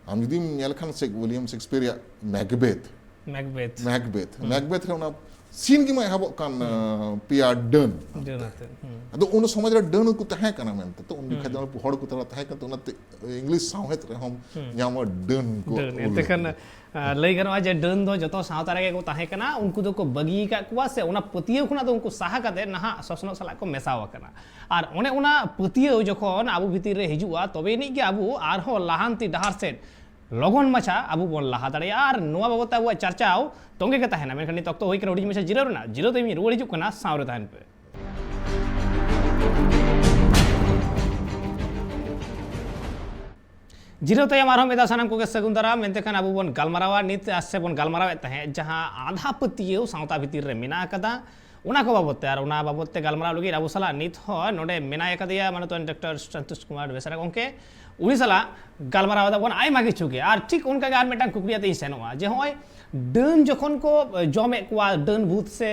ᱟᱢ ᱡᱩᱫᱤᱢ ᱧᱮᱞ ᱠᱷᱟᱱ ᱥᱮ ᱩᱭᱞᱤᱭᱟᱢ ᱥᱮᱠᱥᱯᱤᱭᱟᱨ ᱟᱜ ᱢᱮᱠᱵᱮᱛᱷ, ᱢᱮᱠᱵᱮᱛᱷ᱾ ᱢᱮᱠᱵᱮᱛᱷ, ᱢᱮᱠᱵᱮᱛᱷ ᱨᱮ ᱚᱱᱟ ᱥᱤᱱ ᱜᱮ ᱢᱟ ᱮᱦᱚᱵᱚᱜ ᱠᱟᱱ, ᱟᱸ, ᱯᱮᱭᱟ ᱰᱟᱹᱱ᱾ ᱰᱟᱹᱱ ᱟᱛᱮ᱾ ᱟᱫᱚ ᱩᱱ ᱥᱚᱢᱟᱡᱽ ᱨᱮ ᱰᱟᱹᱱ ᱠᱚ ᱛᱟᱦᱮᱸ ᱠᱟᱱᱟ ᱢᱮᱱᱛᱮ, ᱛᱚ ᱩᱱ ᱡᱚᱠᱷᱟᱡ ᱫᱚ ᱦᱚᱲ ᱠᱚ ᱛᱟᱞᱟ ᱛᱟᱦᱮᱸ ᱠᱟᱱ ᱛᱮ, ᱚᱱᱟᱛᱮ ᱤᱝᱞᱤᱥ ᱥᱟᱶᱦᱮᱫ ᱨᱮᱦᱚᱸ ᱧᱟᱢᱟ ᱰᱟᱹᱱ ᱠᱚ ᱰᱟᱹᱱ᱾ ᱚᱞ ᱮᱱᱛᱮ ᱠᱷᱟᱱ, ᱞᱮᱫᱟ᱾ ᱟᱸ, ᱞᱟᱹᱭ ᱜᱟᱱᱚᱜᱼᱟ ᱡᱮ ᱰᱟᱹᱱ ᱫᱚ ᱡᱚᱛᱚ ᱥᱟᱶᱛᱟ ᱨᱮᱜᱮ ᱠᱚ ᱛᱟᱦᱮᱸ ᱠᱟᱱᱟ, ᱩᱱᱠᱩ ᱫᱚᱠᱚ ᱵᱟᱹᱜᱤ ᱟᱠᱟᱫ ᱠᱚᱣᱟ, ᱥᱮ ᱚᱱᱟ ᱯᱟᱹᱛᱭᱟᱹᱣ ᱠᱷᱚᱱᱟᱜ ᱫᱚ ᱩᱱᱠᱩ ᱥᱟᱦᱟ ᱠᱟᱛᱮ ᱱᱟᱦᱟᱜ ᱥᱚᱥᱱᱚᱜ ᱥᱟᱞᱟᱜ ᱠᱚ ᱢᱮᱥᱟᱣ ᱟᱠᱟᱱᱟ᱾ ᱟᱨ ᱚᱱᱮ ᱚᱱᱟ ᱯᱟᱹᱛᱭᱟᱹᱣ ᱡᱚᱠᱷᱚᱱ ᱟᱵᱚ ᱵᱷᱤᱛᱤᱨ ᱨᱮ ᱦᱤᱡᱩᱜᱼᱟ, ᱛᱚᱵᱮ ᱟᱹᱱᱤᱡ ᱜᱮ ᱟᱵᱚ ᱟᱨᱦᱚᱸ ᱞᱟᱦᱟᱱᱛᱤ ᱰᱟᱦᱟᱨ ᱥᱮᱫ ᱞᱚᱜᱚᱱ ᱢᱟᱪᱷᱟ ᱟᱵᱚ ᱵᱚᱱ ᱞᱟᱦᱟ ᱫᱟᱲᱮᱭᱟᱜᱼᱟ᱾ ᱟᱨ ᱱᱚᱣᱟ ᱵᱟᱵᱚᱫ ᱛᱮ ᱟᱵᱚᱣᱟᱜ ᱪᱟᱨᱪᱟᱣ ᱛᱚᱸᱜᱮ ᱜᱮ ᱛᱟᱦᱮᱱᱟ᱾ ᱢᱮᱱᱠᱷᱟᱱ ᱱᱤᱛ ᱚᱠᱛᱚ ᱦᱩᱭ ᱠᱟᱱᱟ ᱦᱩᱰᱤᱧ ᱢᱟᱪᱷᱟ ᱡᱤᱨᱟᱹᱣ ᱨᱮᱱᱟᱜ᱾ ᱡᱤᱨᱟᱹᱣ ᱛᱟᱭᱚᱢ ᱤᱧ ᱨᱩᱣᱟᱹᱲ ᱦᱤᱡᱩᱜ ᱠᱟᱱᱟ, ᱥᱟᱶ ᱨᱮ ᱛᱟᱦᱮᱱ ᱯᱮ᱾ ᱡᱤᱨᱟᱹᱣ ᱛᱟᱭᱚᱢ ᱟᱨᱦᱚᱸ ᱢᱤᱫ ᱫᱷᱟᱣ ᱥᱟᱱᱟᱢ ᱠᱚᱜᱮ ᱥᱟᱹᱜᱩᱱ ᱫᱟᱨᱟᱢ᱾ ᱢᱮᱱᱛᱮ ᱠᱷᱟᱱ ᱟᱵᱚ ᱵᱚᱱ ᱜᱟᱞᱢᱟᱨᱟᱣᱟ, ᱱᱤᱛ ᱥᱮ ᱵᱚᱱ ᱜᱟᱞᱢᱟᱨᱟᱣᱮᱫ ᱛᱟᱦᱮᱸᱫ ᱡᱟᱦᱟᱸ ᱟᱸᱫᱷᱟ ᱯᱟᱹᱛᱭᱟᱹᱣ ᱥᱟᱶᱛᱟ ᱵᱷᱤᱛᱤᱨ ᱨᱮ ᱢᱮᱱᱟᱜ ᱟᱠᱟᱫᱟ, ᱚᱱᱟ ᱠᱚ ᱵᱟᱵᱚᱫ ᱛᱮ᱾ ᱟᱨ ᱚᱱᱟ ᱵᱟᱵᱚᱛ ᱛᱮ ᱜᱟᱞᱢᱟᱨᱟᱣ ᱞᱟᱹᱜᱤᱫ ᱟᱵᱚ ᱥᱟᱞᱟᱜ ᱱᱤᱛ ᱦᱚᱸ ᱱᱚᱰᱮ ᱢᱮᱱᱟᱭ ᱟᱠᱟᱫᱮᱭᱟ ᱢᱟᱱᱚᱛᱟᱱ ᱰᱚᱠᱴᱚᱨ ᱥᱚᱱᱛᱳᱥ ᱠᱩᱢᱟᱨ ᱵᱮᱥᱨᱟ ᱜᱚᱢᱠᱮ᱾ ᱩᱱᱤ ᱥᱟᱞᱟᱜ ᱜᱟᱞᱢᱟᱨᱟᱣ ᱮᱫᱟ ᱵᱚᱱ ᱟᱭᱢᱟ ᱠᱤᱪᱷᱩ ᱜᱮ᱾ ᱟᱨ ᱴᱷᱤᱠ ᱚᱱᱠᱟ ᱜᱮ ᱟᱨ ᱢᱤᱫᱴᱟᱝ ᱠᱩᱠᱞᱤ ᱟᱛᱮ ᱤᱧ ᱥᱮᱱᱚᱜᱼᱟ ᱡᱮ ᱦᱚᱸᱜᱼᱚᱭ ᱰᱟᱹᱱ ᱡᱚᱠᱷᱚᱱ ᱠᱚ ᱡᱚᱢᱮᱫ ᱠᱚᱣᱟ, ᱰᱟᱹᱱ ᱵᱷᱩᱛ ᱥᱮ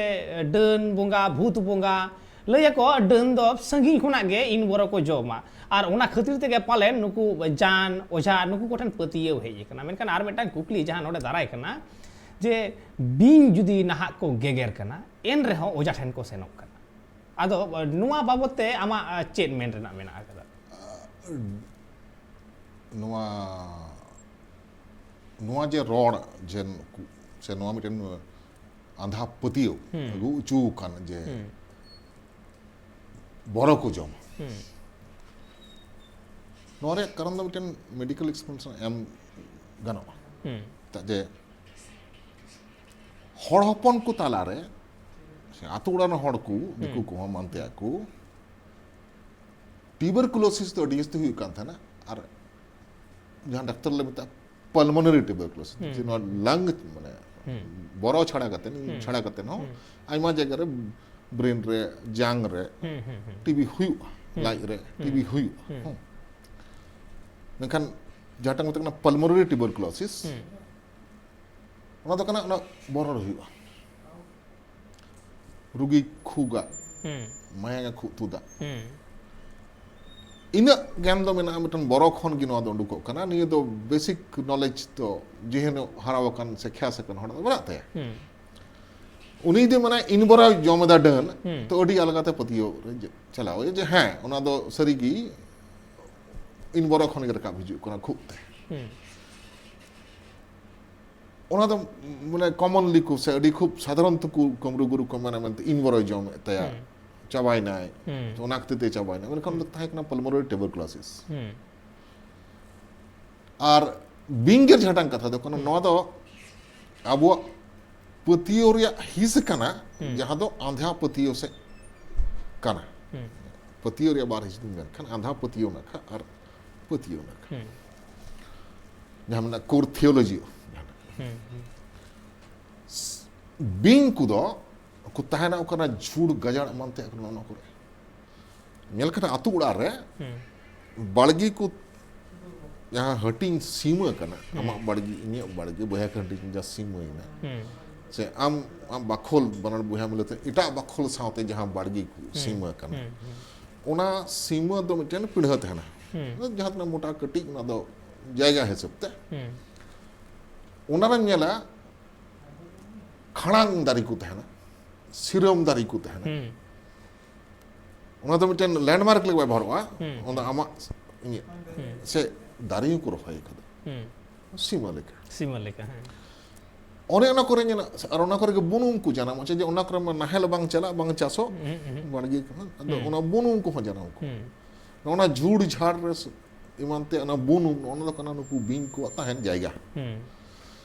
ᱰᱟᱹᱱ ᱵᱚᱸᱜᱟ, ᱵᱷᱩᱛ ᱵᱚᱸᱜᱟ, ᱞᱟᱹᱭ ᱟᱠᱚ ᱰᱟᱹᱱ ᱫᱚ ᱥᱟᱺᱜᱤᱧ ᱠᱷᱚᱱᱟᱜ ᱜᱮ ᱤᱱ ᱵᱚᱨᱚ ᱠᱚ ᱡᱚᱢᱟ᱾ ᱟᱨ ᱚᱱᱟ ᱠᱷᱟᱹᱛᱤᱨ ᱛᱮᱜᱮ ᱯᱟᱞᱮᱱ ᱱᱩᱠᱩ ᱡᱟᱱ, ᱚᱡᱷᱟ, ᱱᱩᱠᱩ ᱠᱚᱴᱷᱮᱱ ᱯᱟᱹᱛᱭᱟᱹᱣ ᱦᱮᱡ ᱟᱠᱟᱱᱟ᱾ ᱢᱮᱱᱠᱷᱟᱱ ᱟᱨ ᱢᱤᱫᱴᱟᱝ ᱠᱩᱠᱞᱤ ᱡᱟᱦᱟᱸ ᱱᱚᱰᱮ ᱫᱟᱨᱟᱭ ᱠᱟᱱᱟ, ᱡᱮ ᱵᱤᱧ ᱡᱩᱫᱤ ᱱᱟᱦᱟᱜ ᱠᱚ ᱜᱮᱜᱮᱨ ᱠᱟᱱᱟ, ᱮᱱ ᱨᱮᱦᱚᱸ ᱚᱡᱷᱟ ᱴᱷᱮᱱ ᱠᱚ ᱥᱮᱱᱚᱜ ᱠᱟᱱᱟ᱾ ᱟᱫᱚ ᱱᱚᱣᱟ ᱵᱟᱵᱚᱛ ᱛᱮ ᱟᱢᱟᱜ ᱪᱮᱫ ᱢᱮᱱ ᱨᱮᱱᱟᱜ ᱢᱮᱱᱟᱜ ᱟᱠᱟᱫᱟ? ᱱᱚᱣᱟ ᱱᱚᱣᱟ ᱡᱮ ᱨᱚᱲ ᱡᱮ ᱱᱩᱠᱩ- ᱥᱮ ᱱᱚᱣᱟ ᱢᱤᱫᱴᱮᱱ ᱟᱸᱫᱷᱟ ᱯᱟᱹᱛᱭᱟᱹᱣ ᱟᱹᱜᱩ ᱦᱚᱪᱚ ᱟᱠᱟᱱ ᱡᱮ ᱵᱚᱨᱚ ᱠᱚ ᱡᱚᱢᱟ᱾ ᱱᱚᱣᱟ ᱨᱮᱭᱟᱜ ᱠᱟᱨᱚᱱ ᱫᱚ ᱢᱤᱫᱴᱮᱱ ᱢᱮᱰᱤᱠᱮᱞ ᱮᱠᱥᱯᱞᱮᱱᱮᱥᱚᱱ ᱮᱢ ᱜᱟᱱᱚᱜᱼᱟ᱾ ᱪᱮᱫᱟᱜ ᱡᱮ ᱦᱚᱲ ᱦᱚᱯᱚᱱ ᱠᱚ ᱛᱟᱞᱟᱨᱮ ᱥᱮ ᱟᱛᱳ ᱚᱲᱟᱜ ᱨᱮᱱ ᱦᱚᱲ ᱠᱚ, ᱫᱤᱠᱩ ᱠᱚᱦᱚᱸ ᱮᱢᱟᱱ ᱛᱮᱭᱟᱜ ᱠᱚ, ᱴᱤᱭᱩᱵᱟᱨᱠᱩᱞᱳᱥᱤᱥ ᱫᱚ ᱟᱹᱰᱤ ᱡᱟᱹᱥᱛᱤ ᱦᱩᱭᱩᱜ ᱠᱟᱱ ᱛᱟᱦᱮᱱᱟ᱾ ᱟᱨ ᱡᱟᱦᱟᱸ ᱰᱟᱠᱛᱟᱨ ᱞᱮ ᱢᱮᱛᱟᱜᱼᱟ ᱯᱟᱞᱢᱳᱱᱟᱨᱤ ᱴᱤᱭᱩᱵᱟᱨᱠᱩᱞᱳᱥᱤᱥ, ᱡᱮ ᱱᱚᱣᱟ ᱞᱟᱝ ᱢᱟᱱᱮ ᱵᱚᱨᱚ ᱪᱷᱟᱲᱟ ᱠᱟᱛᱮ, ᱪᱷᱟᱲᱟ ᱠᱟᱛᱮ ᱦᱚᱸ ᱟᱭᱢᱟ ᱡᱟᱭᱜᱟ ᱨᱮ, ᱵᱨᱮᱱ ᱨᱮ, ᱡᱟᱝ ᱨᱮ ᱴᱤᱵᱤ ᱦᱩᱭᱩᱜᱼᱟ, ᱞᱟᱡ ᱨᱮ ᱴᱤᱵᱤ ᱦᱩᱭᱩᱜᱼᱟ᱾ ᱦᱮᱸ᱾ ᱢᱮᱱᱠᱷᱟᱱ ᱡᱟᱦᱟᱸᱴᱟᱜ ᱢᱮᱛᱟᱜ ᱠᱟᱱᱟ ᱯᱟᱞᱢᱳᱱᱟᱨᱤ ᱴᱤᱭᱩᱵᱟᱨᱠᱩᱞᱳᱥᱤᱥ, ᱚᱱᱟ ᱫᱚ ᱠᱟᱱᱟ ᱚᱱᱟ ᱵᱚᱨᱚ ᱨᱮ ᱦᱩᱭᱩᱜᱼᱟ᱾ ᱨᱩᱜᱤ ᱠᱷᱩᱜᱟ, ᱢᱟᱭᱟᱝ ᱮ ᱠᱷᱩᱜ ᱛᱩᱫᱟ᱾ ᱤᱱᱟᱹᱜ ᱜᱮᱢ ᱫᱚ ᱢᱮᱱᱟᱜᱼᱟ, ᱢᱤᱫᱴᱮᱱ ᱵᱚᱨᱚ ᱠᱷᱚᱱ ᱜᱮ ᱱᱚᱣᱟ ᱫᱚ ᱩᱰᱩᱠᱚᱜ ᱠᱟᱱᱟ᱾ ᱱᱤᱭᱟᱹ ᱫᱚ ᱵᱮᱥᱤᱠ ᱱᱚᱞᱮᱡᱽ ᱫᱚ ᱡᱮᱦᱮᱱᱩ ᱦᱟᱨᱟ ᱟᱠᱟᱱ ᱥᱮ ᱠᱷᱮᱭᱟᱥ ᱟᱠᱟᱱ ᱦᱚᱲ ᱫᱚ ᱢᱮᱱᱟᱜ ᱛᱟᱭᱟ᱾ ᱩᱱᱤ ᱡᱩᱫᱤ ᱢᱮᱱᱟ ᱤᱱ ᱵᱚᱨᱚ ᱡᱚᱢ ᱮᱫᱟ ᱰᱟᱹᱱ, ᱛᱚ ᱟᱹᱰᱤ ᱟᱞᱜᱟᱛᱮ ᱯᱟᱹᱛᱭᱟᱹᱣ ᱨᱮ ᱡᱮ- ᱪᱟᱞᱟᱣ ᱡᱮ ᱦᱮᱸ, ᱚᱱᱟ ᱫᱚ ᱥᱟᱹᱨᱤᱜᱮ ᱤᱱ ᱵᱚᱨᱚ ᱠᱷᱚᱱ ᱜᱮ ᱨᱟᱠᱟᱵ ᱦᱤᱡᱩᱜ ᱠᱟᱱᱟ ᱠᱷᱩᱜ ᱛᱮ᱾ ᱚᱱᱟ ᱫᱚ ᱢᱟᱱᱮ ᱠᱚᱢᱚᱱᱞᱤ ᱠᱚ ᱥᱮ ᱟᱹᱰᱤ ᱠᱷᱩᱵ ᱥᱟᱫᱷᱟᱨᱚᱱ ᱛᱮᱠᱚ ᱠᱟᱹᱢᱨᱩ ᱜᱩᱨᱩ ᱠᱚ ᱢᱮᱱᱟ ᱢᱮᱱᱛᱮ ᱤᱱ ᱵᱚᱨᱚᱭ ᱡᱚᱢᱮᱫ ᱛᱟᱭᱟ, ᱪᱟᱵᱟᱭᱱᱟᱭ, ᱛᱚ ᱚᱱᱟ ᱠᱷᱟᱹᱛᱤᱨ ᱛᱮ ᱪᱟᱵᱟᱭᱱᱟ, ᱢᱮᱱᱠᱷᱟᱱ ᱚᱱᱟ ᱫᱚ ᱛᱟᱦᱮᱸ ᱠᱟᱱᱟ ᱯᱟᱞᱢᱳᱱᱟᱨᱤ ᱴᱤᱭᱩᱵᱟᱨᱠᱩᱞᱳᱥᱤᱥ᱾ ᱟᱨ ᱵᱤᱧ ᱜᱮᱨ ᱡᱷᱟᱴᱟᱝ ᱠᱟᱛᱷᱟ ᱫᱚ ᱠᱟᱱᱟ, ᱱᱚᱣᱟ ᱫᱚ ᱟᱵᱚᱣᱟᱜ ᱯᱟᱹᱛᱭᱟᱹᱣ ᱨᱮᱭᱟᱜ ᱦᱤᱸᱥ ᱠᱟᱱᱟ, ᱡᱟᱦᱟᱸ ᱫᱚ ᱟᱸᱫᱷᱟ ᱯᱟᱹᱛᱭᱟᱹᱣ ᱥᱮᱫ ᱠᱟᱱᱟ᱾ ᱯᱟᱹᱛᱭᱟᱹᱣ ᱨᱮᱭᱟᱜ ᱵᱟᱨ ᱦᱤᱸᱥ ᱫᱚᱧ ᱢᱮᱱᱠᱷᱟᱱ ᱟᱸᱫᱷᱟ ᱯᱟᱹᱛᱭᱟᱹᱣ ᱱᱟᱠᱷᱟ ᱟᱨ ᱯᱟᱹᱛᱭᱟᱹᱣ ᱱᱟᱠᱷᱟ᱾ ᱡᱟᱦᱟᱸ ᱢᱮᱱᱟᱜᱼᱟ core theology, ᱵᱤᱧ ᱠᱚᱫᱚ ᱠᱚ ᱛᱟᱦᱮᱱᱟ ᱚᱠᱟᱨᱮ ᱡᱷᱩᱲ ᱜᱟᱡᱟᱲ ᱮᱢᱟᱱ ᱛᱮᱭᱟᱜ ᱠᱚ, ᱱᱚᱜᱼᱚ ᱱᱚᱣᱟ ᱠᱚᱨᱮ᱾ ᱧᱮᱞ ᱠᱟᱱᱟ ᱟᱹᱛᱩ ᱚᱲᱟᱜ ᱨᱮ ᱵᱟᱲᱜᱮ ᱠᱚ, ᱡᱟᱦᱟᱸ ᱦᱟᱹᱴᱤᱧ ᱥᱤᱢᱟᱹ ᱠᱟᱱᱟ, ᱟᱢᱟᱜ ᱵᱟᱲᱜᱮ, ᱤᱧᱟᱹᱜ ᱵᱟᱲᱜᱮ, ᱵᱚᱭᱦᱟ ᱠᱚ ᱦᱟᱹᱴᱤᱧ ᱡᱟᱦᱟᱸ ᱥᱤᱢᱟᱹᱭᱮᱱᱟ, ᱥᱮ ᱟᱢ, ᱟᱢ ᱵᱟᱠᱷᱳᱞ, ᱵᱟᱱᱟᱨ ᱵᱚᱭᱦᱟ ᱢᱤᱞᱟᱹ ᱛᱮ ᱮᱴᱟᱜ ᱵᱟᱠᱷᱳᱞ ᱥᱟᱶᱛᱮ ᱡᱟᱦᱟᱸ ᱵᱟᱲᱜᱮ ᱠᱚ ᱥᱤᱢᱟᱹ ᱠᱟᱱᱟ, ᱚᱱᱟ ᱥᱤᱢᱟᱹ ᱫᱚ ᱢᱤᱫᱴᱮᱱ ᱯᱤᱲᱦᱟᱹ ᱛᱟᱦᱮᱱᱟ᱾ ᱡᱟᱦᱟᱸ ᱛᱤᱱᱟᱹᱜ ᱢᱚᱴᱟ ᱠᱟᱹᱴᱤᱡ, ᱚᱱᱟ ᱫᱚ ᱡᱟᱭᱜᱟ ᱦᱤᱥᱟᱹᱵ ᱛᱮ᱾ ᱚᱱᱟ ᱨᱮᱢ ᱧᱮᱞᱟ ᱠᱷᱟᱲᱟᱝ ᱫᱟᱨᱮ ᱠᱚ ᱛᱟᱦᱮᱱᱟ, ᱥᱤᱨᱟᱹᱢ ᱫᱟᱨᱮ ᱠᱚ ᱛᱟᱦᱮᱱᱟ᱾ ᱦᱩᱸ ᱚᱱᱟ ᱫᱚ ᱢᱤᱫᱴᱮᱱ ᱞᱮᱱᱰᱢᱟᱨᱠ ᱞᱮᱠᱟ ᱵᱮᱵᱚᱦᱟᱨᱚᱜᱼᱟ᱾ ᱦᱩᱸ᱾ ᱚᱱᱟ ᱟᱢᱟᱜ ᱤᱧᱟᱹᱜ ᱦᱩᱸ ᱥᱮ ᱫᱟᱨᱮ ᱦᱚᱸᱠᱚ ᱨᱚᱦᱚᱭ ᱟᱠᱟᱫᱟ ᱦᱩᱸ ᱥᱤᱢᱟᱹ ᱞᱮᱠᱟ᱾ ᱥᱤᱢᱟᱹ ᱞᱮᱠᱟ, ᱦᱮᱸ᱾ ᱚᱱᱮ ᱚᱱᱟ ᱠᱚᱨᱮ ᱧᱮᱞᱟ, ᱟᱨ ᱚᱱᱟ ᱠᱚᱨᱮ ᱜᱮ ᱵᱩᱱᱩᱢ ᱠᱚ ᱡᱟᱱᱟᱢᱚᱜᱼᱟ, ᱡᱮ ᱚᱱᱟ ᱠᱚᱨᱮ ᱢᱟ ᱱᱟᱦᱮᱞ ᱵᱟᱝ ᱪᱟᱞᱟᱜ, ᱵᱟᱝ ᱪᱟᱥᱚᱜ, ᱦᱩᱸ, ᱦᱩᱸ᱾ ᱵᱟᱲᱜᱮ ᱠᱚᱦᱚᱸ᱾ ᱟᱫᱚ ᱦᱩᱸ᱾ ᱚᱱᱟ ᱵᱩᱱᱩᱢ ᱠᱚᱦᱚᱸ ᱡᱟᱱᱟᱢ ᱠᱚ᱾ ᱦᱩᱸ ᱚᱱᱟ ᱡᱷᱩᱲ ᱡᱷᱟᱲ ᱨᱮ ᱮᱢᱟᱱ ᱛᱮ, ᱚᱱᱟ ᱵᱩᱱᱩᱢ, ᱚᱱᱟ ᱫᱚ ᱠᱟᱱᱟ ᱱᱩᱠᱩ ᱵᱤᱧ ᱠᱚᱣᱟᱜ ᱛᱟᱦᱮᱱ ᱡᱟᱭᱜᱟ᱾ ᱦᱩᱸ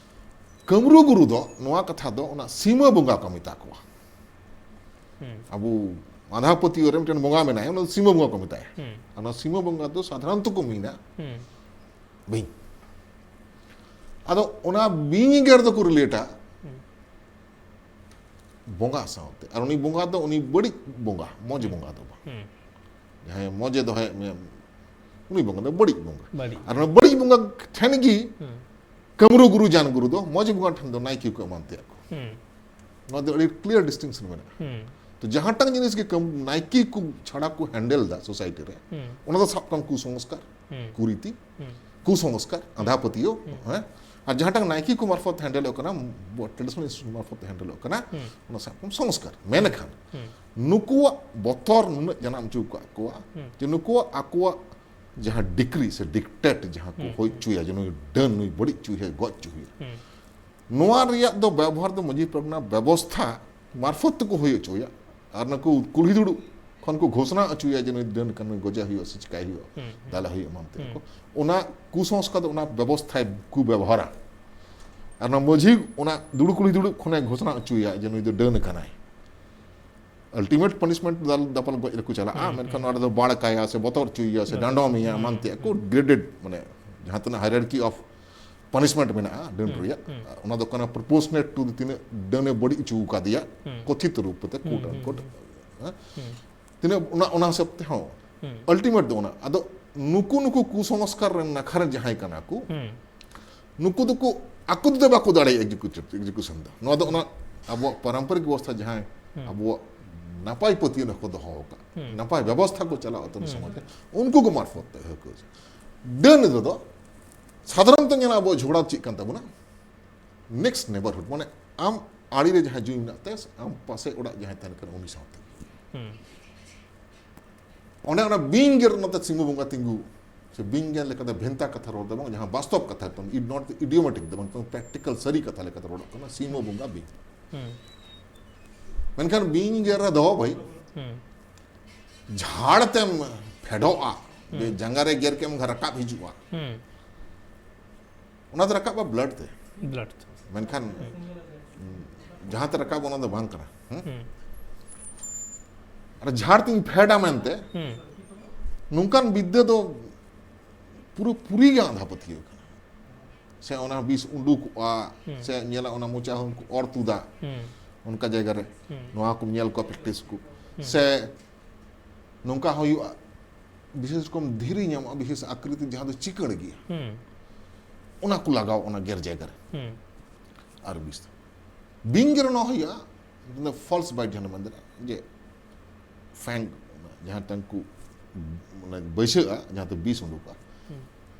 ᱠᱟᱹᱢᱨᱩ ᱜᱩᱨᱩ ᱫᱚ ᱱᱚᱣᱟ ᱠᱟᱛᱷᱟ ᱫᱚ ᱚᱱᱟ ᱥᱤᱢᱟᱹ ᱵᱚᱸᱜᱟ ᱠᱚ ᱢᱮᱛᱟ ᱠᱚᱣᱟ᱾ ᱦᱩᱸ ᱟᱵᱚ ᱟᱸᱫᱷᱟ ᱯᱟᱹᱛᱭᱟᱹᱣ ᱨᱮ ᱢᱤᱫᱴᱮᱱ ᱵᱚᱸᱜᱟ ᱢᱮᱱᱟᱭᱟ, ᱚᱱᱟ ᱫᱚ ᱥᱤᱢᱟᱹ ᱵᱚᱸᱜᱟ ᱠᱚ ᱢᱮᱛᱟᱭᱟ᱾ ᱦᱩᱸ ᱚᱱᱟ ᱥᱤᱢᱟᱹ ᱵᱚᱸᱜᱟ ᱫᱚ ᱥᱟᱫᱷᱟᱨᱚᱱᱛᱚ ᱠᱚ ᱢᱮᱱᱟ ᱦᱩᱸ ᱵᱤᱧ᱾ ᱟᱫᱚ ᱚᱱᱟ ᱵᱤᱧ ᱜᱮᱨ ᱫᱚᱠᱚ ᱨᱤᱞᱮᱴᱟ ᱦᱩᱸ ᱵᱚᱸᱜᱟ ᱥᱟᱶᱛᱮ᱾ ᱟᱨ ᱩᱱᱤ ᱵᱚᱸᱜᱟ ᱫᱚ ᱩᱱᱤ ᱵᱟᱹᱲᱤᱡ ᱵᱚᱸᱜᱟ, ᱢᱚᱡᱽ ᱵᱚᱸᱜᱟ ᱫᱚ ᱵᱟᱝ᱾ ᱦᱩᱸ ᱡᱟᱦᱟᱸᱭ ᱢᱚᱡᱮ ᱫᱚᱦᱚᱭᱮᱫ ᱢᱮᱭᱟ, ᱩᱱᱤ ᱵᱚᱸᱜᱟ ᱫᱚ ᱵᱟᱹᱲᱤᱡ ᱵᱚᱸᱜᱟ᱾ ᱵᱟᱹᱲᱤᱡ᱾ ᱟᱨ ᱚᱱᱟ ᱵᱟᱹᱲᱤᱡ ᱵᱚᱸᱜᱟ ᱴᱷᱮᱱ ᱜᱮ ᱦᱩᱸ ᱠᱟᱹᱢᱨᱩ ᱜᱩᱨᱩ ᱡᱟᱱ ᱜᱩᱨᱩ ᱫᱚ ᱢᱚᱡᱽ ᱵᱚᱸᱜᱟ ᱴᱷᱮᱱ ᱫᱚ ᱱᱟᱭᱠᱮ ᱠᱚ ᱮᱢᱟᱱ ᱛᱮᱭᱟᱜ ᱠᱚ᱾ ᱦᱩᱸ ᱱᱚᱣᱟ ᱫᱚ ᱟᱹᱰᱤ ᱠᱞᱤᱭᱟᱨ ᱰᱤᱥᱴᱤᱝᱥᱚᱱ ᱢᱮᱱᱟᱜᱼᱟ᱾ ᱦᱩᱸ ᱛᱚ ᱡᱟᱦᱟᱸᱴᱟᱝ ᱡᱤᱱᱤᱥ ᱜᱮ ᱠᱟᱹᱢ-, ᱱᱟᱭᱠᱮ ᱠᱚ ᱪᱷᱟᱲᱟ ᱠᱚ ᱦᱮᱱᱰᱮᱞ ᱫᱟ ᱥᱳᱥᱟᱭᱴᱤ ᱨᱮ, ᱦᱩᱸ ᱚᱱᱟ ᱫᱚ ᱥᱟᱵ ᱠᱟᱜ ᱢᱮ ᱠᱩᱥᱚᱝᱥᱠᱟᱨ, ᱦᱩᱸ ᱠᱩᱨᱤᱛᱤ, ᱦᱩᱸ ᱠᱩᱥᱚᱝᱥᱠᱟᱨ, ᱟᱸᱫᱷᱟ ᱯᱟᱹᱛᱭᱟᱹᱣ, ᱦᱮᱸ? ᱟᱨ ᱡᱟᱦᱟᱸᱴᱟᱝ ᱱᱟᱭᱠᱮ ᱠᱚ ᱢᱟᱨᱯᱷᱚᱛ ᱦᱮᱱᱰᱮᱞᱚᱜ ᱠᱟᱱᱟ, ᱴᱨᱮᱰᱤᱥᱚᱱᱟᱞ ᱤᱱᱥᱴᱤᱴᱭᱩᱴ ᱢᱟᱨᱯᱷᱚᱛ ᱦᱮᱱᱰᱮᱞᱚᱜ ᱠᱟᱱᱟ, ᱦᱩᱸ ᱚᱱᱟ ᱥᱟᱵ ᱠᱟᱜ ᱢᱮ ᱥᱚᱝᱥᱠᱟᱨ᱾ ᱢᱮᱱᱠᱷᱟᱱ ᱦᱩᱸ ᱱᱩᱠᱩᱣᱟᱜ ᱵᱚᱛᱚᱨ ᱱᱩᱱᱟᱹᱜ ᱡᱟᱱᱟᱢ ᱦᱚᱪᱚ ᱟᱠᱟᱫ ᱠᱚᱣᱟ ᱦᱩᱸ ᱡᱮ ᱱᱩᱠᱩᱣᱟᱜ ᱟᱠᱚᱣᱟᱜ ᱡᱟᱦᱟᱸ ᱰᱤᱠᱨᱤ ᱥᱮ ᱰᱤᱠᱴᱮᱴ ᱡᱟᱦᱟᱸ ᱠᱚ ᱦᱩᱸ ᱦᱩᱭ ᱦᱚᱪᱚᱭᱟ, ᱡᱮ ᱱᱩᱭ ᱰᱟᱹᱱ, ᱱᱩᱭ ᱵᱟᱹᱲᱤᱡ ᱦᱚᱪᱚᱭᱟ, ᱜᱚᱡ ᱦᱚᱪᱚᱭᱟ, ᱦᱩᱸ ᱱᱚᱣᱟ ᱨᱮᱭᱟᱜ ᱫᱚ ᱵᱮᱵᱚᱦᱟᱨ ᱫᱚ ᱢᱟᱹᱡᱷᱤ ᱯᱟᱨᱜᱟᱱᱟ ᱵᱮᱵᱚᱥᱛᱷᱟ ᱢᱟᱨᱯᱷᱚᱛ ᱛᱮᱠᱚ ᱦᱩᱭ ᱦᱚᱪᱚᱭᱟ᱾ ᱟᱨ ᱱᱩᱠᱩ ᱠᱩᱞᱦᱤ ᱫᱩᱲᱩᱵ ᱠᱷᱚᱱ ᱠᱚ ᱜᱷᱳᱥᱱᱟ ᱦᱚᱪᱚᱭᱟ ᱡᱮ ᱱᱩᱭ ᱰᱟᱹᱱ ᱠᱟᱱ, ᱱᱩᱭ ᱜᱚᱡᱮ ᱦᱩᱭᱩᱜᱼᱟ ᱥᱮ ᱪᱤᱠᱟᱭ ᱦᱩᱭᱩᱜᱼᱟ, ᱦᱩᱸ ᱫᱟᱞᱮ ᱦᱩᱭᱩᱜᱼᱟ ᱮᱢᱟᱱ ᱛᱮ ᱦᱩᱸ ᱠᱚ᱾ ᱚᱱᱟ ᱠᱩᱥᱚᱝᱥᱠᱟᱨ ᱫᱚ ᱚᱱᱟ ᱵᱮᱵᱚᱥᱛᱷᱟᱭ ᱠᱚ ᱵᱮᱵᱚᱦᱟᱨᱟ᱾ ᱟᱨ ᱚᱱᱟ ᱢᱟᱹᱡᱷᱤ ᱚᱱᱟ ᱫᱩᱲᱩᱵ ᱠᱩᱞᱦᱤ ᱫᱩᱲᱩᱵ ᱠᱷᱚᱱᱮ ᱜᱷᱳᱥᱱᱟ ᱦᱚᱪᱚᱭᱟ ᱡᱮ ᱱᱩᱭ ᱫᱚ ᱰᱟᱹᱱ ᱠᱟᱱᱟᱭ᱾ ᱟᱞᱴᱤᱢᱮᱴ ᱯᱟᱱᱤᱥᱢᱮᱱᱴ ᱫᱟᱞ ᱫᱟᱯᱟᱞ ᱜᱚᱡ ᱨᱮᱠᱚ ᱪᱟᱞᱟᱜᱼᱟ, ᱦᱩᱸ, ᱢᱮᱱᱠᱷᱟᱱ ᱦᱩᱸ᱾ ᱱᱚᱰᱮ ᱫᱚ ᱵᱟᱲ ᱠᱟᱭᱟ ᱥᱮ ᱵᱚᱛᱚᱨ ᱦᱚᱪᱚᱭᱮᱭᱟ ᱥᱮ ᱦᱩᱸ, ᱰᱟᱸᱰᱚᱢᱮᱭᱟ ᱦᱩᱸ, ᱮᱢᱟᱱ ᱛᱮᱭᱟᱜ ᱠᱚ ᱦᱩᱸ᱾ ᱜᱨᱮᱰᱮᱰ, ᱢᱟᱱᱮ ᱡᱟᱦᱟᱸ ᱛᱤᱱᱟᱹᱜ ᱦᱟᱭᱨᱟᱨᱠᱤ ᱚᱯᱷ ᱯᱟᱱᱤᱥᱢᱮᱱᱴ ᱢᱮᱱᱟᱜᱼᱟ ᱰᱟᱹᱱ ᱦᱩᱸ, ᱨᱮᱭᱟᱜ, ᱦᱩᱸ᱾ ᱚᱱᱟ ᱫᱚ ᱠᱟᱱᱟ ᱯᱨᱚᱯᱳᱨᱥᱱᱮᱴ ᱴᱩ ᱛᱤᱱᱟᱹᱜ ᱰᱟᱹᱱᱮ ᱵᱟᱹᱲᱤᱡ ᱦᱚᱪᱚ ᱟᱠᱟᱫᱮᱭᱟ ᱦᱩᱸ᱾ ᱠᱚᱛᱷᱤᱛ ᱨᱩᱯ ᱛᱮ, ᱦᱩᱸ, ᱠᱳᱴ ᱦᱩᱸ, ᱟᱱᱠᱳᱴ, ᱦᱩᱸ᱾ ᱦᱮᱸ? ᱦᱩᱸ, ᱛᱤᱱᱟᱹᱜ ᱚᱱᱟ, ᱚᱱᱟ ᱦᱤᱥᱟᱹᱵ ᱛᱮᱦᱚᱸ ᱦᱩᱸ᱾ ᱟᱞᱴᱤᱢᱮᱴ ᱫᱚ ᱚᱱᱟ᱾ ᱟᱫᱚ ᱱᱩᱠᱩ, ᱱᱩᱠᱩ ᱠᱩᱥᱚᱝᱥᱠᱟᱨ ᱨᱮᱱ ᱱᱟᱠᱷᱟ ᱨᱮᱱ ᱡᱟᱦᱟᱸᱭ ᱠᱟᱱᱟ ᱠᱚ, ᱦᱩᱸ᱾ ᱱᱩᱠᱩ ᱫᱚᱠᱚ ᱟᱠᱚ ᱛᱮᱫᱚ ᱵᱟᱠᱚ ᱫᱟᱲᱮᱭᱟᱜᱼᱟ ᱮᱠᱡᱤᱠᱤᱭᱩᱴᱤᱵᱷ, ᱮᱠᱡᱤᱠᱤᱭᱩᱥᱚᱱ ᱫᱚ᱾ ᱱᱚᱣᱟ ᱫᱚ ᱚᱱᱟ ᱟᱵᱚᱣᱟᱜ ᱯᱟᱨᱚᱢᱯᱚᱨᱤᱠ ᱵᱮᱵᱚᱥᱛᱷᱟ ᱡᱟᱦᱟᱸᱭ ᱦᱩᱸ᱾ ᱟᱵᱚᱣᱟᱜ ᱱᱟᱯᱟᱭ ᱯᱟᱹᱛᱭᱟᱹᱣ ᱠᱚ ᱫᱚᱦᱚ ᱟᱠᱟᱫ, ᱦᱩᱸ᱾ ᱱᱟᱯᱟᱭ ᱵᱮᱵᱚᱥᱛᱷᱟ ᱠᱚ ᱪᱟᱞᱟᱣ ᱟᱛᱚ ᱦᱩᱸ᱾ ᱥᱚᱢᱟᱡᱽ ᱨᱮ, ᱩᱱᱠᱩ ᱠᱚ ᱢᱟᱨᱯᱷᱚᱛ ᱛᱮ ᱦᱩᱭ ᱠᱚ᱾ ᱰᱟᱹᱱ ᱨᱮᱫᱚ ᱥᱟᱫᱷᱟᱨᱚᱱᱛᱚ ᱧᱮᱞᱟ ᱟᱵᱚᱣᱟᱜ ᱡᱷᱚᱜᱽᱲᱟ ᱪᱮᱫ ᱠᱟᱱ ᱛᱟᱵᱚᱱᱟ? ᱱᱮᱠᱥᱴ ᱱᱮᱵᱟᱨᱦᱩᱰ, ᱢᱟᱱᱮ ᱟᱢ ᱟᱲᱮ ᱨᱮ ᱡᱟᱦᱟᱸ ᱡᱩᱭ ᱢᱮᱱᱟᱜ ᱛᱟᱭᱟ, ᱟᱢ ᱯᱟᱥᱮ ᱚᱲᱟᱜ ᱡᱟᱦᱟᱸᱭ ᱛᱟᱦᱮᱱ ᱠᱟᱱᱟ ᱩᱱᱤ ᱥᱟᱶᱛᱮ᱾ ᱚᱸᱰᱮ ᱚᱱᱟ ᱵᱤᱧ ᱜᱮᱨ ᱱᱚᱛᱮ ᱥᱤᱢᱟᱹ ᱵᱚᱸᱜᱟ ᱛᱤᱸᱜᱩ, ᱥᱮ ᱵᱤᱧ ᱜᱮᱨ ᱞᱮᱠᱟᱛᱮ ᱵᱷᱮᱱᱛᱟ ᱠᱟᱛᱷᱟ ᱨᱚᱲ ᱫᱚ ᱵᱟᱝ, ᱡᱟᱦᱟᱸ ᱵᱟᱥᱛᱚᱵ ᱠᱟᱛᱷᱟ ᱛᱟᱵᱚᱱ, ᱤᱰ ᱱᱚᱴ ᱤᱰᱤᱭᱳᱢᱮᱴᱤᱠ ᱫᱚ ᱵᱟᱝ, ᱯᱨᱮᱠᱴᱤᱠᱟᱞ ᱥᱟᱹᱨᱤ ᱠᱟᱛᱷᱟ ᱞᱮᱠᱟᱛᱮ ᱨᱚᱲᱚᱜ ᱠᱟᱱᱟ ᱥᱤᱢᱟᱹ ᱵᱚᱸᱜᱟ ᱵᱤᱧ᱾ ᱢᱮᱱᱠᱷᱟᱱ ᱵᱤᱧ ᱜᱮᱨ ᱨᱮ ᱫᱚᱦᱚ ᱵᱷᱟᱹᱭ, ᱡᱷᱟᱲ ᱛᱮᱢ ᱯᱷᱮᱰᱚᱜᱼᱟ, ᱡᱮ ᱡᱟᱸᱜᱟ ᱨᱮ ᱜᱮᱨ ᱠᱮᱢ ᱨᱟᱠᱟᱵ ᱦᱤᱡᱩᱜᱼᱟ, ᱚᱱᱟ ᱫᱚ ᱨᱟᱠᱟᱵᱼᱟ ᱵᱞᱟᱰ ᱛᱮ᱾ ᱵᱞᱟᱰ ᱛᱮ᱾ ᱢᱮᱱᱠᱷᱟᱱ ᱡᱟᱦᱟᱸ ᱛᱮ ᱨᱟᱠᱟᱵ ᱚᱱᱟ ᱫᱚ ᱵᱟᱝ ᱠᱟᱱᱟ᱾ ᱦᱮᱸ? ᱟᱨ ᱡᱷᱟᱲ ᱛᱤᱧ ᱯᱷᱮᱰᱟ ᱢᱮᱱᱛᱮ ᱱᱚᱝᱠᱟᱱ ᱵᱤᱫᱽᱫᱟᱹ ᱫᱚ ᱯᱩᱨᱟᱹ ᱯᱩᱨᱤ ᱜᱮ ᱟᱸᱫᱷᱟ ᱯᱟᱹᱛᱭᱟᱹᱣ ᱠᱟᱱᱟ᱾ ᱥᱮ ᱚᱱᱟ ᱵᱤᱥ ᱩᱰᱩᱠᱚᱜᱼᱟ, ᱥᱮ ᱧᱮᱞᱟ ᱚᱱᱟ ᱢᱚᱪᱟ ᱦᱚᱸ ᱠᱚ ᱚᱨ ᱛᱩᱫᱟ, ᱚᱱᱠᱟ ᱡᱟᱭᱜᱟ ᱨᱮ ᱱᱚᱣᱟ ᱠᱚᱢ ᱧᱮᱞ ᱠᱚᱣᱟ ᱯᱨᱮᱠᱴᱤᱥ ᱠᱚ᱾ ᱥᱮ ᱱᱚᱝᱠᱟ ᱦᱩᱭᱩᱜᱼᱟ, ᱵᱤᱥᱮᱥ ᱨᱚᱠᱚᱢ ᱫᱷᱤᱨᱤ ᱧᱟᱢᱚᱜᱼᱟ, ᱵᱤᱥᱮᱥ ᱟᱠᱨᱤᱛᱤ ᱡᱟᱦᱟᱸ ᱫᱚ ᱪᱤᱠᱟᱹᱲ ᱜᱮᱭᱟ, ᱚᱱᱟ ᱠᱚ ᱞᱟᱜᱟᱣ ᱚᱱᱟ ᱜᱮᱨ ᱡᱟᱭᱜᱟ ᱨᱮ᱾ ᱟᱨ ᱵᱤᱥ ᱫᱚ ᱵᱤᱧ ᱜᱮᱨ ᱱᱚᱣᱟ ᱦᱩᱭᱩᱜᱼᱟ, ᱯᱷᱚᱞᱥ ᱵᱟᱭᱤᱴ ᱡᱟᱦᱟᱸ ᱢᱮᱱ ᱫᱟᱲᱮᱭᱟᱜᱼᱟ, ᱡᱮ ᱯᱷᱮᱝ ᱡᱟᱦᱟᱸ ᱴᱟᱝ ᱠᱚ ᱢᱟᱱᱮ ᱵᱟᱹᱭᱥᱟᱹᱜᱼᱟ, ᱡᱟᱦᱟᱸ ᱛᱮ ᱵᱤᱥ ᱩᱰᱩᱠᱚᱜᱼᱟ,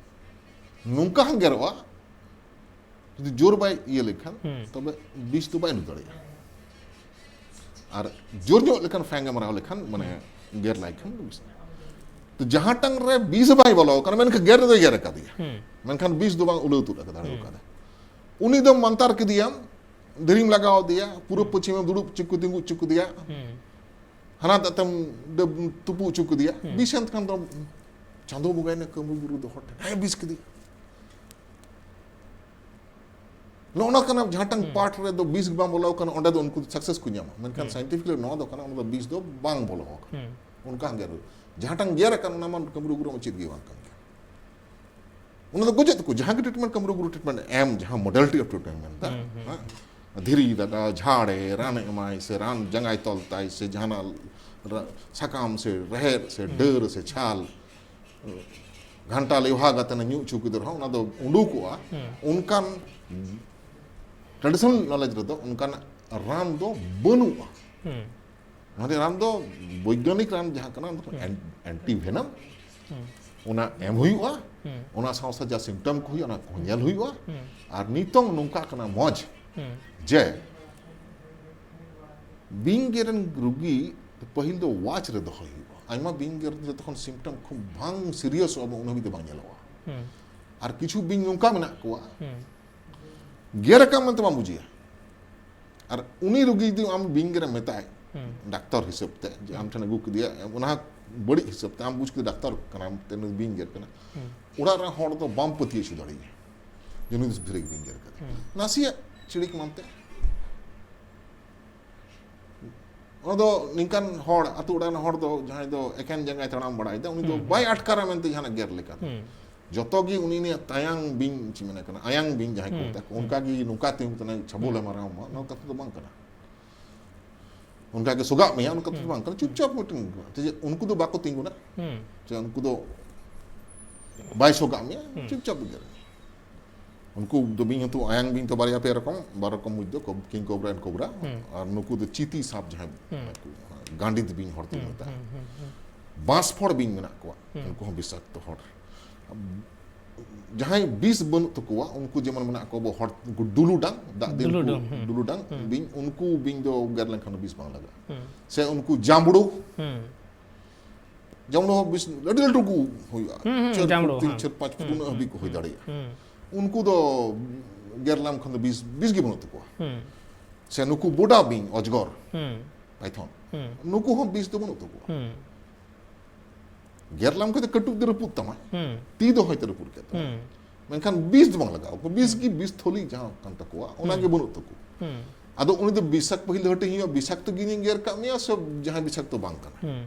ᱱᱚᱝᱠᱟ ᱦᱚᱸ ᱜᱮᱨᱚᱜᱼᱟ᱾ ᱡᱩᱫᱤ ᱡᱳᱨ ᱵᱟᱭ ᱤᱭᱟᱹ ᱞᱮᱠᱷᱟᱱ, ᱛᱚᱵᱮ ᱵᱤᱥ ᱫᱚ ᱵᱟᱭ ᱩᱰᱩᱠ ᱫᱟᱲᱮᱭᱟᱜᱼᱟ᱾ ᱟᱨ ᱡᱳᱨ ᱧᱚᱜ ᱞᱮᱠᱷᱟᱱ ᱯᱷᱮᱝ ᱮ ᱢᱟᱨᱟᱣ ᱞᱮᱠᱷᱟᱱ, ᱢᱟᱱᱮ ᱜᱮᱨ ᱞᱟᱭ ᱠᱷᱟᱱ ᱫᱚ ᱵᱤᱥ᱾ ᱛᱚ ᱡᱟᱦᱟᱸ ᱴᱟᱝ ᱨᱮ ᱵᱤᱥ ᱵᱟᱭ ᱵᱚᱞᱚ ᱠᱟᱱᱟ, ᱢᱮᱱᱠᱷᱟᱱ ᱜᱮᱨ ᱫᱚᱭ ᱜᱮᱨ ᱟᱠᱟᱫᱮᱭᱟ, ᱢᱮᱱᱠᱷᱟᱱ ᱵᱤᱥ ᱫᱚ ᱵᱟᱝ ᱩᱞᱟᱹᱣ ᱛᱩᱫ ᱟᱠᱟᱫᱟ, ᱫᱟᱲᱮ ᱟᱠᱟᱫᱟ᱾ ᱩᱱᱤ ᱫᱚ ᱢᱟᱱᱛᱟᱨ ᱠᱮᱫᱮᱭᱟᱢ, ᱫᱷᱤᱨᱤᱢ ᱞᱟᱜᱟᱣ ᱟᱫᱮᱭᱟ, ᱯᱩᱨᱩᱵ ᱯᱚᱪᱷᱤᱢᱮᱢ ᱫᱩᱲᱩᱵ ᱦᱚᱪᱚ ᱠᱮᱫᱮ, ᱛᱤᱸᱜᱩ ᱦᱚᱪᱚ ᱠᱮᱫᱮᱭᱟ, ᱦᱟᱱᱟ ᱛᱟᱛᱮᱢ ᱰᱟᱹᱵ-, ᱛᱩᱯᱩ ᱦᱚᱪᱚ ᱠᱮᱫᱮᱭᱟ, ᱵᱤᱥ ᱮᱱ ᱠᱷᱟᱱ ᱫᱚ ᱪᱟᱸᱫᱚ ᱵᱚᱸᱜᱟᱭ ᱱᱟᱹᱠᱟᱹᱢ ᱵᱩᱨᱩ ᱫᱚ ᱦᱚᱲ ᱴᱷᱮᱱ ᱦᱮᱸ ᱵᱤᱥ ᱠᱮᱫᱮᱭᱟ᱾ ᱱᱚᱜᱼᱚ ᱱᱚᱣᱟ ᱠᱟᱱᱟ, ᱡᱟᱦᱟᱸᱴᱟᱝ ᱯᱟᱨᱴ ᱨᱮᱫᱚ ᱵᱤᱥ ᱵᱟᱝ ᱵᱚᱞᱚ ᱠᱟᱱᱟ, ᱚᱸᱰᱮ ᱫᱚ ᱩᱱᱠᱩ ᱫᱚ ᱥᱟᱠᱥᱮᱥ ᱠᱚ ᱧᱟᱢᱟ, ᱢᱮᱱᱠᱷᱟᱱ ᱥᱟᱭᱮᱱᱴᱤᱯᱷᱤᱠᱞᱤ ᱱᱚᱣᱟ ᱫᱚ ᱠᱟᱱᱟ, ᱚᱸᱰᱮ ᱫᱚ ᱵᱤᱥ ᱫᱚ ᱵᱟᱝ ᱵᱚᱞᱚ ᱟᱠᱟᱱᱟ᱾ ᱚᱱᱠᱟ ᱦᱚᱸ ᱜᱮᱨ ᱦᱩᱭᱩᱜᱼᱟ᱾ ᱡᱟᱦᱟᱸᱴᱟᱝ ᱜᱮᱨ ᱟᱠᱟᱱ, ᱚᱱᱟ ᱢᱟ ᱠᱟᱹᱢᱨᱩ ᱜᱩᱨᱩ ᱢᱟ ᱪᱮᱫ ᱜᱮ ᱵᱟᱝ ᱠᱟᱱ ᱜᱮᱭᱟ᱾ ᱚᱱᱟ ᱫᱚ ᱜᱚᱡᱚᱜ ᱛᱟᱠᱚ, ᱡᱟᱦᱟᱸ ᱜᱮ ᱴᱨᱤᱴᱢᱮᱱᱴ ᱠᱟᱹᱢᱨᱩ ᱜᱩᱨᱩ ᱴᱨᱤᱴᱢᱮᱱᱴ ᱮᱢ, ᱡᱟᱦᱟᱸ ᱢᱚᱰᱟᱞᱤᱴᱤ ᱚᱯᱷ ᱴᱨᱤᱴᱢᱮᱱᱴ ᱢᱮᱱᱫᱟ, ᱦᱮᱸ? ᱫᱷᱤᱨᱤ ᱫᱟᱫᱟ, ᱡᱷᱟᱲᱮ, ᱨᱟᱱ ᱮᱢᱟᱭ, ᱥᱮ ᱨᱟᱱ ᱡᱟᱸᱜᱟᱭ ᱛᱚᱞ ᱛᱟᱭ, ᱥᱮ ᱡᱟᱦᱟᱱᱟᱜ ᱨᱟ-, ᱥᱟᱠᱟᱢ, ᱥᱮ ᱨᱮᱦᱮᱫ, ᱥᱮ ᱰᱟᱹᱨ, ᱥᱮ ᱪᱷᱟᱞ, ᱜᱷᱟᱱᱴᱟ ᱞᱮᱣᱦᱟ ᱠᱟᱛᱮ ᱧᱩ ᱦᱚᱪᱚ ᱠᱮᱫ ᱨᱮᱦᱚᱸ, ᱚᱱᱟ ᱫᱚ ᱩᱰᱩᱠᱚᱜᱼᱟ᱾ ᱚᱱᱠᱟᱱ ᱴᱨᱟᱰᱤᱥᱚᱱᱟᱞ ᱱᱚᱞᱮᱡᱽ ᱨᱮᱫᱚ ᱚᱱᱠᱟᱱᱟᱜ ᱨᱟᱱ ᱫᱚ ᱵᱟᱹᱱᱩᱜᱼᱟ᱾ ᱚᱱᱟᱛᱮ ᱨᱟᱱ ᱫᱚ ᱵᱳᱭᱜᱟᱱᱤᱠ ᱨᱟᱱ ᱡᱟᱦᱟᱸ ᱠᱟᱱᱟ, ᱚᱱᱟ ᱫᱚ ᱮᱱ-, ᱮᱱᱴᱤ ᱵᱷᱮᱱᱟᱢ, ᱚᱱᱟ ᱮᱢ ᱦᱩᱭᱩᱜᱼᱟ᱾ ᱚᱱᱟ ᱥᱟᱶ ᱥᱟᱶ ᱡᱟ ᱥᱤᱢᱴᱚᱢ ᱠᱚ ᱦᱩᱭᱩᱜᱼᱟ, ᱚᱱᱟ ᱠᱚᱦᱚᱸ ᱧᱮᱞ ᱦᱩᱭᱩᱜᱼᱟ᱾ ᱟᱨ ᱱᱤᱛᱚᱝ ᱱᱚᱝᱠᱟ ᱠᱟᱱᱟ ᱢᱚᱡᱽ, ᱡᱮ ᱵᱤᱧ ᱜᱮᱨ ᱨᱮᱱ ᱨᱩᱜᱤ ᱯᱟᱹᱦᱤᱞ ᱫᱚ ᱣᱟᱪ ᱨᱮ ᱫᱚᱦᱚᱭ ᱦᱩᱭᱩᱜᱼᱟ᱾ ᱟᱭᱢᱟ ᱵᱤᱧ ᱜᱮᱨ ᱡᱚᱛᱚᱠᱷᱚᱱ ᱥᱤᱢᱴᱚᱢ ᱠᱷᱩᱵ ᱵᱟᱝ ᱥᱤᱨᱤᱭᱟᱥᱚᱜᱼᱟ, ᱩᱱ ᱦᱟᱹᱵᱤᱡ ᱫᱚ ᱵᱟᱝ ᱧᱮᱞᱚᱜᱼᱟ᱾ ᱦᱩᱸ ᱟᱨ ᱠᱤᱪᱷᱩ ᱵᱤᱧ ᱱᱚᱝᱠᱟ ᱢᱮᱱᱟᱜ ᱠᱚᱣᱟ, ᱦᱩᱸ ᱜᱮᱨ ᱟᱠᱟᱫ ᱢᱮᱱᱛᱮ ᱵᱟᱢ ᱵᱩᱡᱷᱟᱹᱭᱟ᱾ ᱟᱨ ᱩᱱᱤ ᱨᱩᱜᱤ ᱡᱩᱫᱤ ᱟᱢ ᱵᱤᱧ ᱜᱮᱨᱮᱢ ᱢᱮᱛᱟᱭ, ᱦᱩᱸ ᱰᱟᱠᱛᱚᱨ ᱦᱤᱥᱟᱹᱵ ᱛᱮ, ᱡᱮ ᱟᱢ ᱴᱷᱮᱱ ᱟᱹᱜᱩ ᱠᱮᱫᱮᱭᱟ, ᱚᱱᱟ ᱵᱟᱹᱲᱤᱡ ᱦᱤᱥᱟᱹᱵ ᱛᱮ, ᱟᱢ ᱵᱩᱡᱽ ᱠᱮᱫᱟ ᱰᱟᱠᱛᱚᱨ ᱠᱟᱱᱟᱢ, ᱛᱮ ᱱᱩᱭ ᱵᱤᱧ ᱜᱮᱨ ᱠᱟᱱᱟ, ᱦᱩᱸ ᱚᱲᱟᱜ ᱨᱮᱱ ᱦᱚᱲ ᱫᱚ ᱵᱟᱢ ᱯᱟᱹᱛᱭᱟᱹᱣ ᱦᱚᱪᱚ ᱫᱟᱲᱮᱭᱟᱭᱟ ᱡᱮ ᱱᱩᱭ ᱫᱚ ᱵᱷᱤᱨᱤ ᱵᱤᱧ ᱜᱮᱨ ᱠᱟᱫᱮ᱾ ᱦᱩᱸ ᱱᱟᱥᱮᱭᱟᱜ ᱪᱤᱲᱤᱠ ᱢᱟᱱᱛᱮ ᱚᱱᱟ ᱫᱚ ᱱᱤᱝᱠᱟᱱ ᱦᱚᱲ, ᱟᱛᱳ ᱚᱲᱟᱜ ᱨᱮᱱ ᱦᱚᱲ ᱫᱚ ᱡᱟᱦᱟᱸᱭ ᱫᱚ ᱮᱠᱮᱱ ᱡᱟᱸᱜᱟᱭ ᱛᱟᱲᱟᱢ ᱵᱟᱲᱟᱭᱮᱫᱟ, ᱩᱱᱤ ᱫᱚ ᱦᱩᱸ, ᱦᱩᱸ᱾ ᱵᱟᱭ ᱟᱴᱠᱟᱨᱟ ᱢᱮᱱᱛᱮ ᱡᱟᱦᱟᱱᱟᱜ ᱜᱮᱨ ᱞᱮᱠᱟ ᱫᱚ᱾ ᱦᱩᱸ ᱡᱚᱛᱚ ᱜᱮ ᱩᱱᱤ ᱱᱤᱭᱟᱹ ᱛᱟᱭᱟᱝ ᱵᱤᱧ ᱪᱮᱫ ᱢᱮᱱᱮ ᱠᱟᱱᱟ, ᱟᱭᱟᱝ ᱵᱤᱧ ᱡᱟᱦᱟᱸᱭ ᱠᱚ ᱦᱩᱸ, ᱢᱮᱛᱟ ᱠᱚ, ᱦᱩᱸ᱾ ᱚᱱᱠᱟ ᱜᱮ ᱱᱚᱝᱠᱟ ᱛᱤᱸᱜᱩ ᱛᱟᱦᱮᱱᱟ, ᱪᱷᱟᱵᱚᱞᱮ ᱦᱩᱸ᱾ ᱢᱟᱨᱟᱣ ᱟᱢᱟ, ᱱᱚᱣᱟ ᱠᱟᱛᱷᱟ ᱫᱚ ᱵᱟᱝ ᱠᱟᱱᱟ᱾ ᱚᱱᱠᱟ ᱜᱮ ᱥᱚᱜᱟᱜ ᱢᱮᱭᱟ, ᱚᱱᱟ ᱠᱟᱛᱷᱟ ᱫᱚ ᱦᱩᱸ᱾ ᱵᱟᱝ ᱠᱟᱱᱟ᱾ ᱪᱩᱯᱪᱟᱯ ᱢᱤᱫᱴᱮᱱ, ᱡᱮ ᱩᱱᱠᱩ ᱫᱚ ᱵᱟᱠᱚ ᱛᱤᱸᱜᱩᱱᱟ, ᱦᱩᱸ ᱡᱮ ᱩᱱᱠᱩ ᱫᱚ ᱵᱟᱭ ᱥᱚᱜᱟᱜ ᱢᱮᱭᱟ, ᱦᱩᱸ᱾ ᱪᱩᱯᱪᱟᱯ ᱜᱮ ᱜᱮᱨ ᱢᱮᱭᱟ᱾ ᱩᱱᱠᱩ ᱫᱚ ᱵᱤᱧ ᱦᱚᱸᱛᱚ ᱟᱭᱟᱝ ᱵᱤᱧ ᱛᱚ ᱵᱟᱨᱭᱟ ᱯᱮ ᱨᱚᱠᱚᱢ, ᱵᱟᱨ ᱨᱚᱠᱚᱢ ᱢᱩᱡ ᱫᱚ, ᱠᱤᱝ ᱠᱳᱵᱨᱟ ᱮᱱᱰ ᱠᱳᱵᱨᱟ᱾ ᱦᱩᱸ᱾ ᱟᱨ ᱱᱩᱠᱩ ᱫᱚ ᱪᱤᱛᱤ ᱥᱟᱯ ᱡᱟᱦᱟᱸᱭ ᱦᱩᱸ᱾ ᱢᱮᱱᱟᱜ ᱠᱚ, ᱜᱟᱸᱰᱤᱛ ᱵᱤᱧ ᱦᱚᱲ ᱛᱮ ᱦᱩᱸ, ᱢᱮᱛᱟᱜᱼᱟ᱾ ᱦᱩᱸ, ᱦᱩᱸ, ᱦᱩᱸ᱾ ᱵᱟᱸᱥ ᱯᱷᱚᱲ ᱵᱤᱧ ᱢᱮᱱᱟᱜ ᱠᱚᱣᱟ, ᱦᱩᱸ᱾ ᱩᱱᱠᱩ ᱦᱚᱸ ᱵᱤᱥᱟᱠᱛᱚ ᱦᱚᱲ᱾ ᱡᱟᱦᱟᱸᱭ ᱵᱤᱥ ᱵᱟᱹᱱᱩᱜ ᱛᱟᱠᱚᱣᱟ, ᱩᱱᱠᱩ ᱡᱮᱢᱚᱱ ᱢᱮᱱᱟᱜ ᱠᱚᱣᱟ ᱟᱵᱚ ᱦᱚᱲ, ᱩᱱᱠᱩ ᱰᱩᱞᱩᱰᱟᱝ, ᱫᱟᱜ ᱫᱤᱱ ᱰᱩᱞᱩ ᱠᱚ ᱰᱟᱝ, ᱦᱩᱸ᱾ ᱰᱩᱞᱩᱰᱟᱝ ᱦᱩᱸ᱾ ᱵᱤᱧ, ᱩᱱᱠᱩ ᱵᱤᱧ ᱫᱚ ᱜᱮᱨ ᱞᱮᱱᱠᱷᱟᱱ ᱫᱚ ᱵᱤᱥ ᱵᱟᱝ ᱞᱟᱜᱟᱜᱼᱟ᱾ ᱦᱩᱸ᱾ ᱥᱮ ᱩᱱᱠᱩ ᱡᱟᱢᱵᱽᱲᱩ, ᱦᱩᱸ᱾ ᱡᱟᱢᱵᱽᱲᱩ ᱦᱚᱸ ᱵᱤᱥ ᱟᱹᱰᱤ ᱞᱟᱹᱴᱩ ᱠᱚ ᱦᱩᱭᱩᱜᱼᱟ᱾ ᱦᱩᱸ, ᱦᱩᱸ, ᱪᱟᱨ ᱯᱷᱩᱴ, ᱡᱟᱢᱵᱽᱲᱩ, ᱛᱤᱱ, ᱦᱮᱸ᱾ ᱪᱟᱨ ᱯᱟᱸᱪ ᱯᱷᱩᱴ ᱦᱩᱸ, ᱩᱱᱟᱹᱜ ᱦᱟᱹᱵᱤᱡ ᱦᱩᱸ, ᱠᱚ ᱦᱩᱭ ᱦᱩᱸ, ᱫᱟᱲᱮᱭᱟᱜᱼᱟ᱾ ᱦᱩᱸ᱾ ᱩᱱᱠᱩ ᱫᱚ ᱜᱮᱨ ᱞᱮᱢ ᱠᱷᱟᱱ ᱫᱚ ᱵᱤᱥ, ᱵᱤᱥ ᱜᱮ ᱵᱟᱹᱱᱩᱜ ᱛᱟᱠᱚᱣᱟ᱾ ᱦᱩᱸ᱾ ᱥᱮ ᱱᱩᱠᱩ ᱵᱚᱰᱟ ᱵᱤᱧ, ᱚᱡᱽᱜᱚᱨ, ᱦᱩᱸ᱾ ᱯᱟᱭᱛᱷᱚᱱ, ᱦᱩᱸ᱾ ᱱᱩᱠᱩ ᱦᱚᱸ ᱵᱤᱥ ᱫᱚ ᱵᱟᱹᱱᱩᱜ ᱛᱟᱠᱚᱣᱟ᱾ ᱦᱩᱸ᱾ ᱜᱮᱨ ᱞᱮᱢ ᱠᱷᱟᱱ ᱫᱚ ᱠᱟᱹᱴᱩᱵ ᱫᱚ ᱨᱟᱹᱯᱩᱫ ᱛᱟᱢᱟ, ᱦᱩᱸ᱾ ᱛᱤ ᱫᱚ ᱦᱚᱭᱛᱳ ᱨᱟᱹᱯᱩᱫ ᱠᱮᱫ ᱛᱟᱢᱟ, ᱦᱩᱸ᱾ ᱢᱮᱱᱠᱷᱟᱱ ᱵᱤᱥ ᱫᱚ ᱵᱟᱝ ᱞᱟᱜᱟᱣ ᱟᱠᱚ᱾ ᱵᱤᱥ ᱜᱮ ᱵᱤᱥ ᱛᱷᱚᱞᱤ ᱡᱟᱦᱟᱸ ᱠᱟᱱ ᱛᱟᱠᱚᱣᱟ, ᱚᱱᱟ ᱦᱩᱸ᱾ ᱜᱮ ᱵᱟᱹᱱᱩᱜ ᱛᱟᱠᱚ᱾ ᱦᱩᱸ᱾ ᱟᱫᱚ ᱩᱱᱤ ᱫᱚ ᱵᱤᱥᱟᱠ-, ᱯᱟᱹᱦᱤᱞ ᱫᱚ ᱦᱟᱹᱴᱤᱧ ᱦᱩᱭᱩᱜᱼᱟ, ᱵᱤᱥᱟᱠᱛᱚ ᱜᱮ ᱜᱮᱨ ᱠᱟᱜ ᱢᱮᱭᱟ ᱥᱮ ᱡᱟᱦᱟᱸᱭ ᱵᱤᱥᱟᱠᱛᱚ ᱵᱟᱝ ᱠᱟᱱᱟ᱾ ᱦᱩᱸ᱾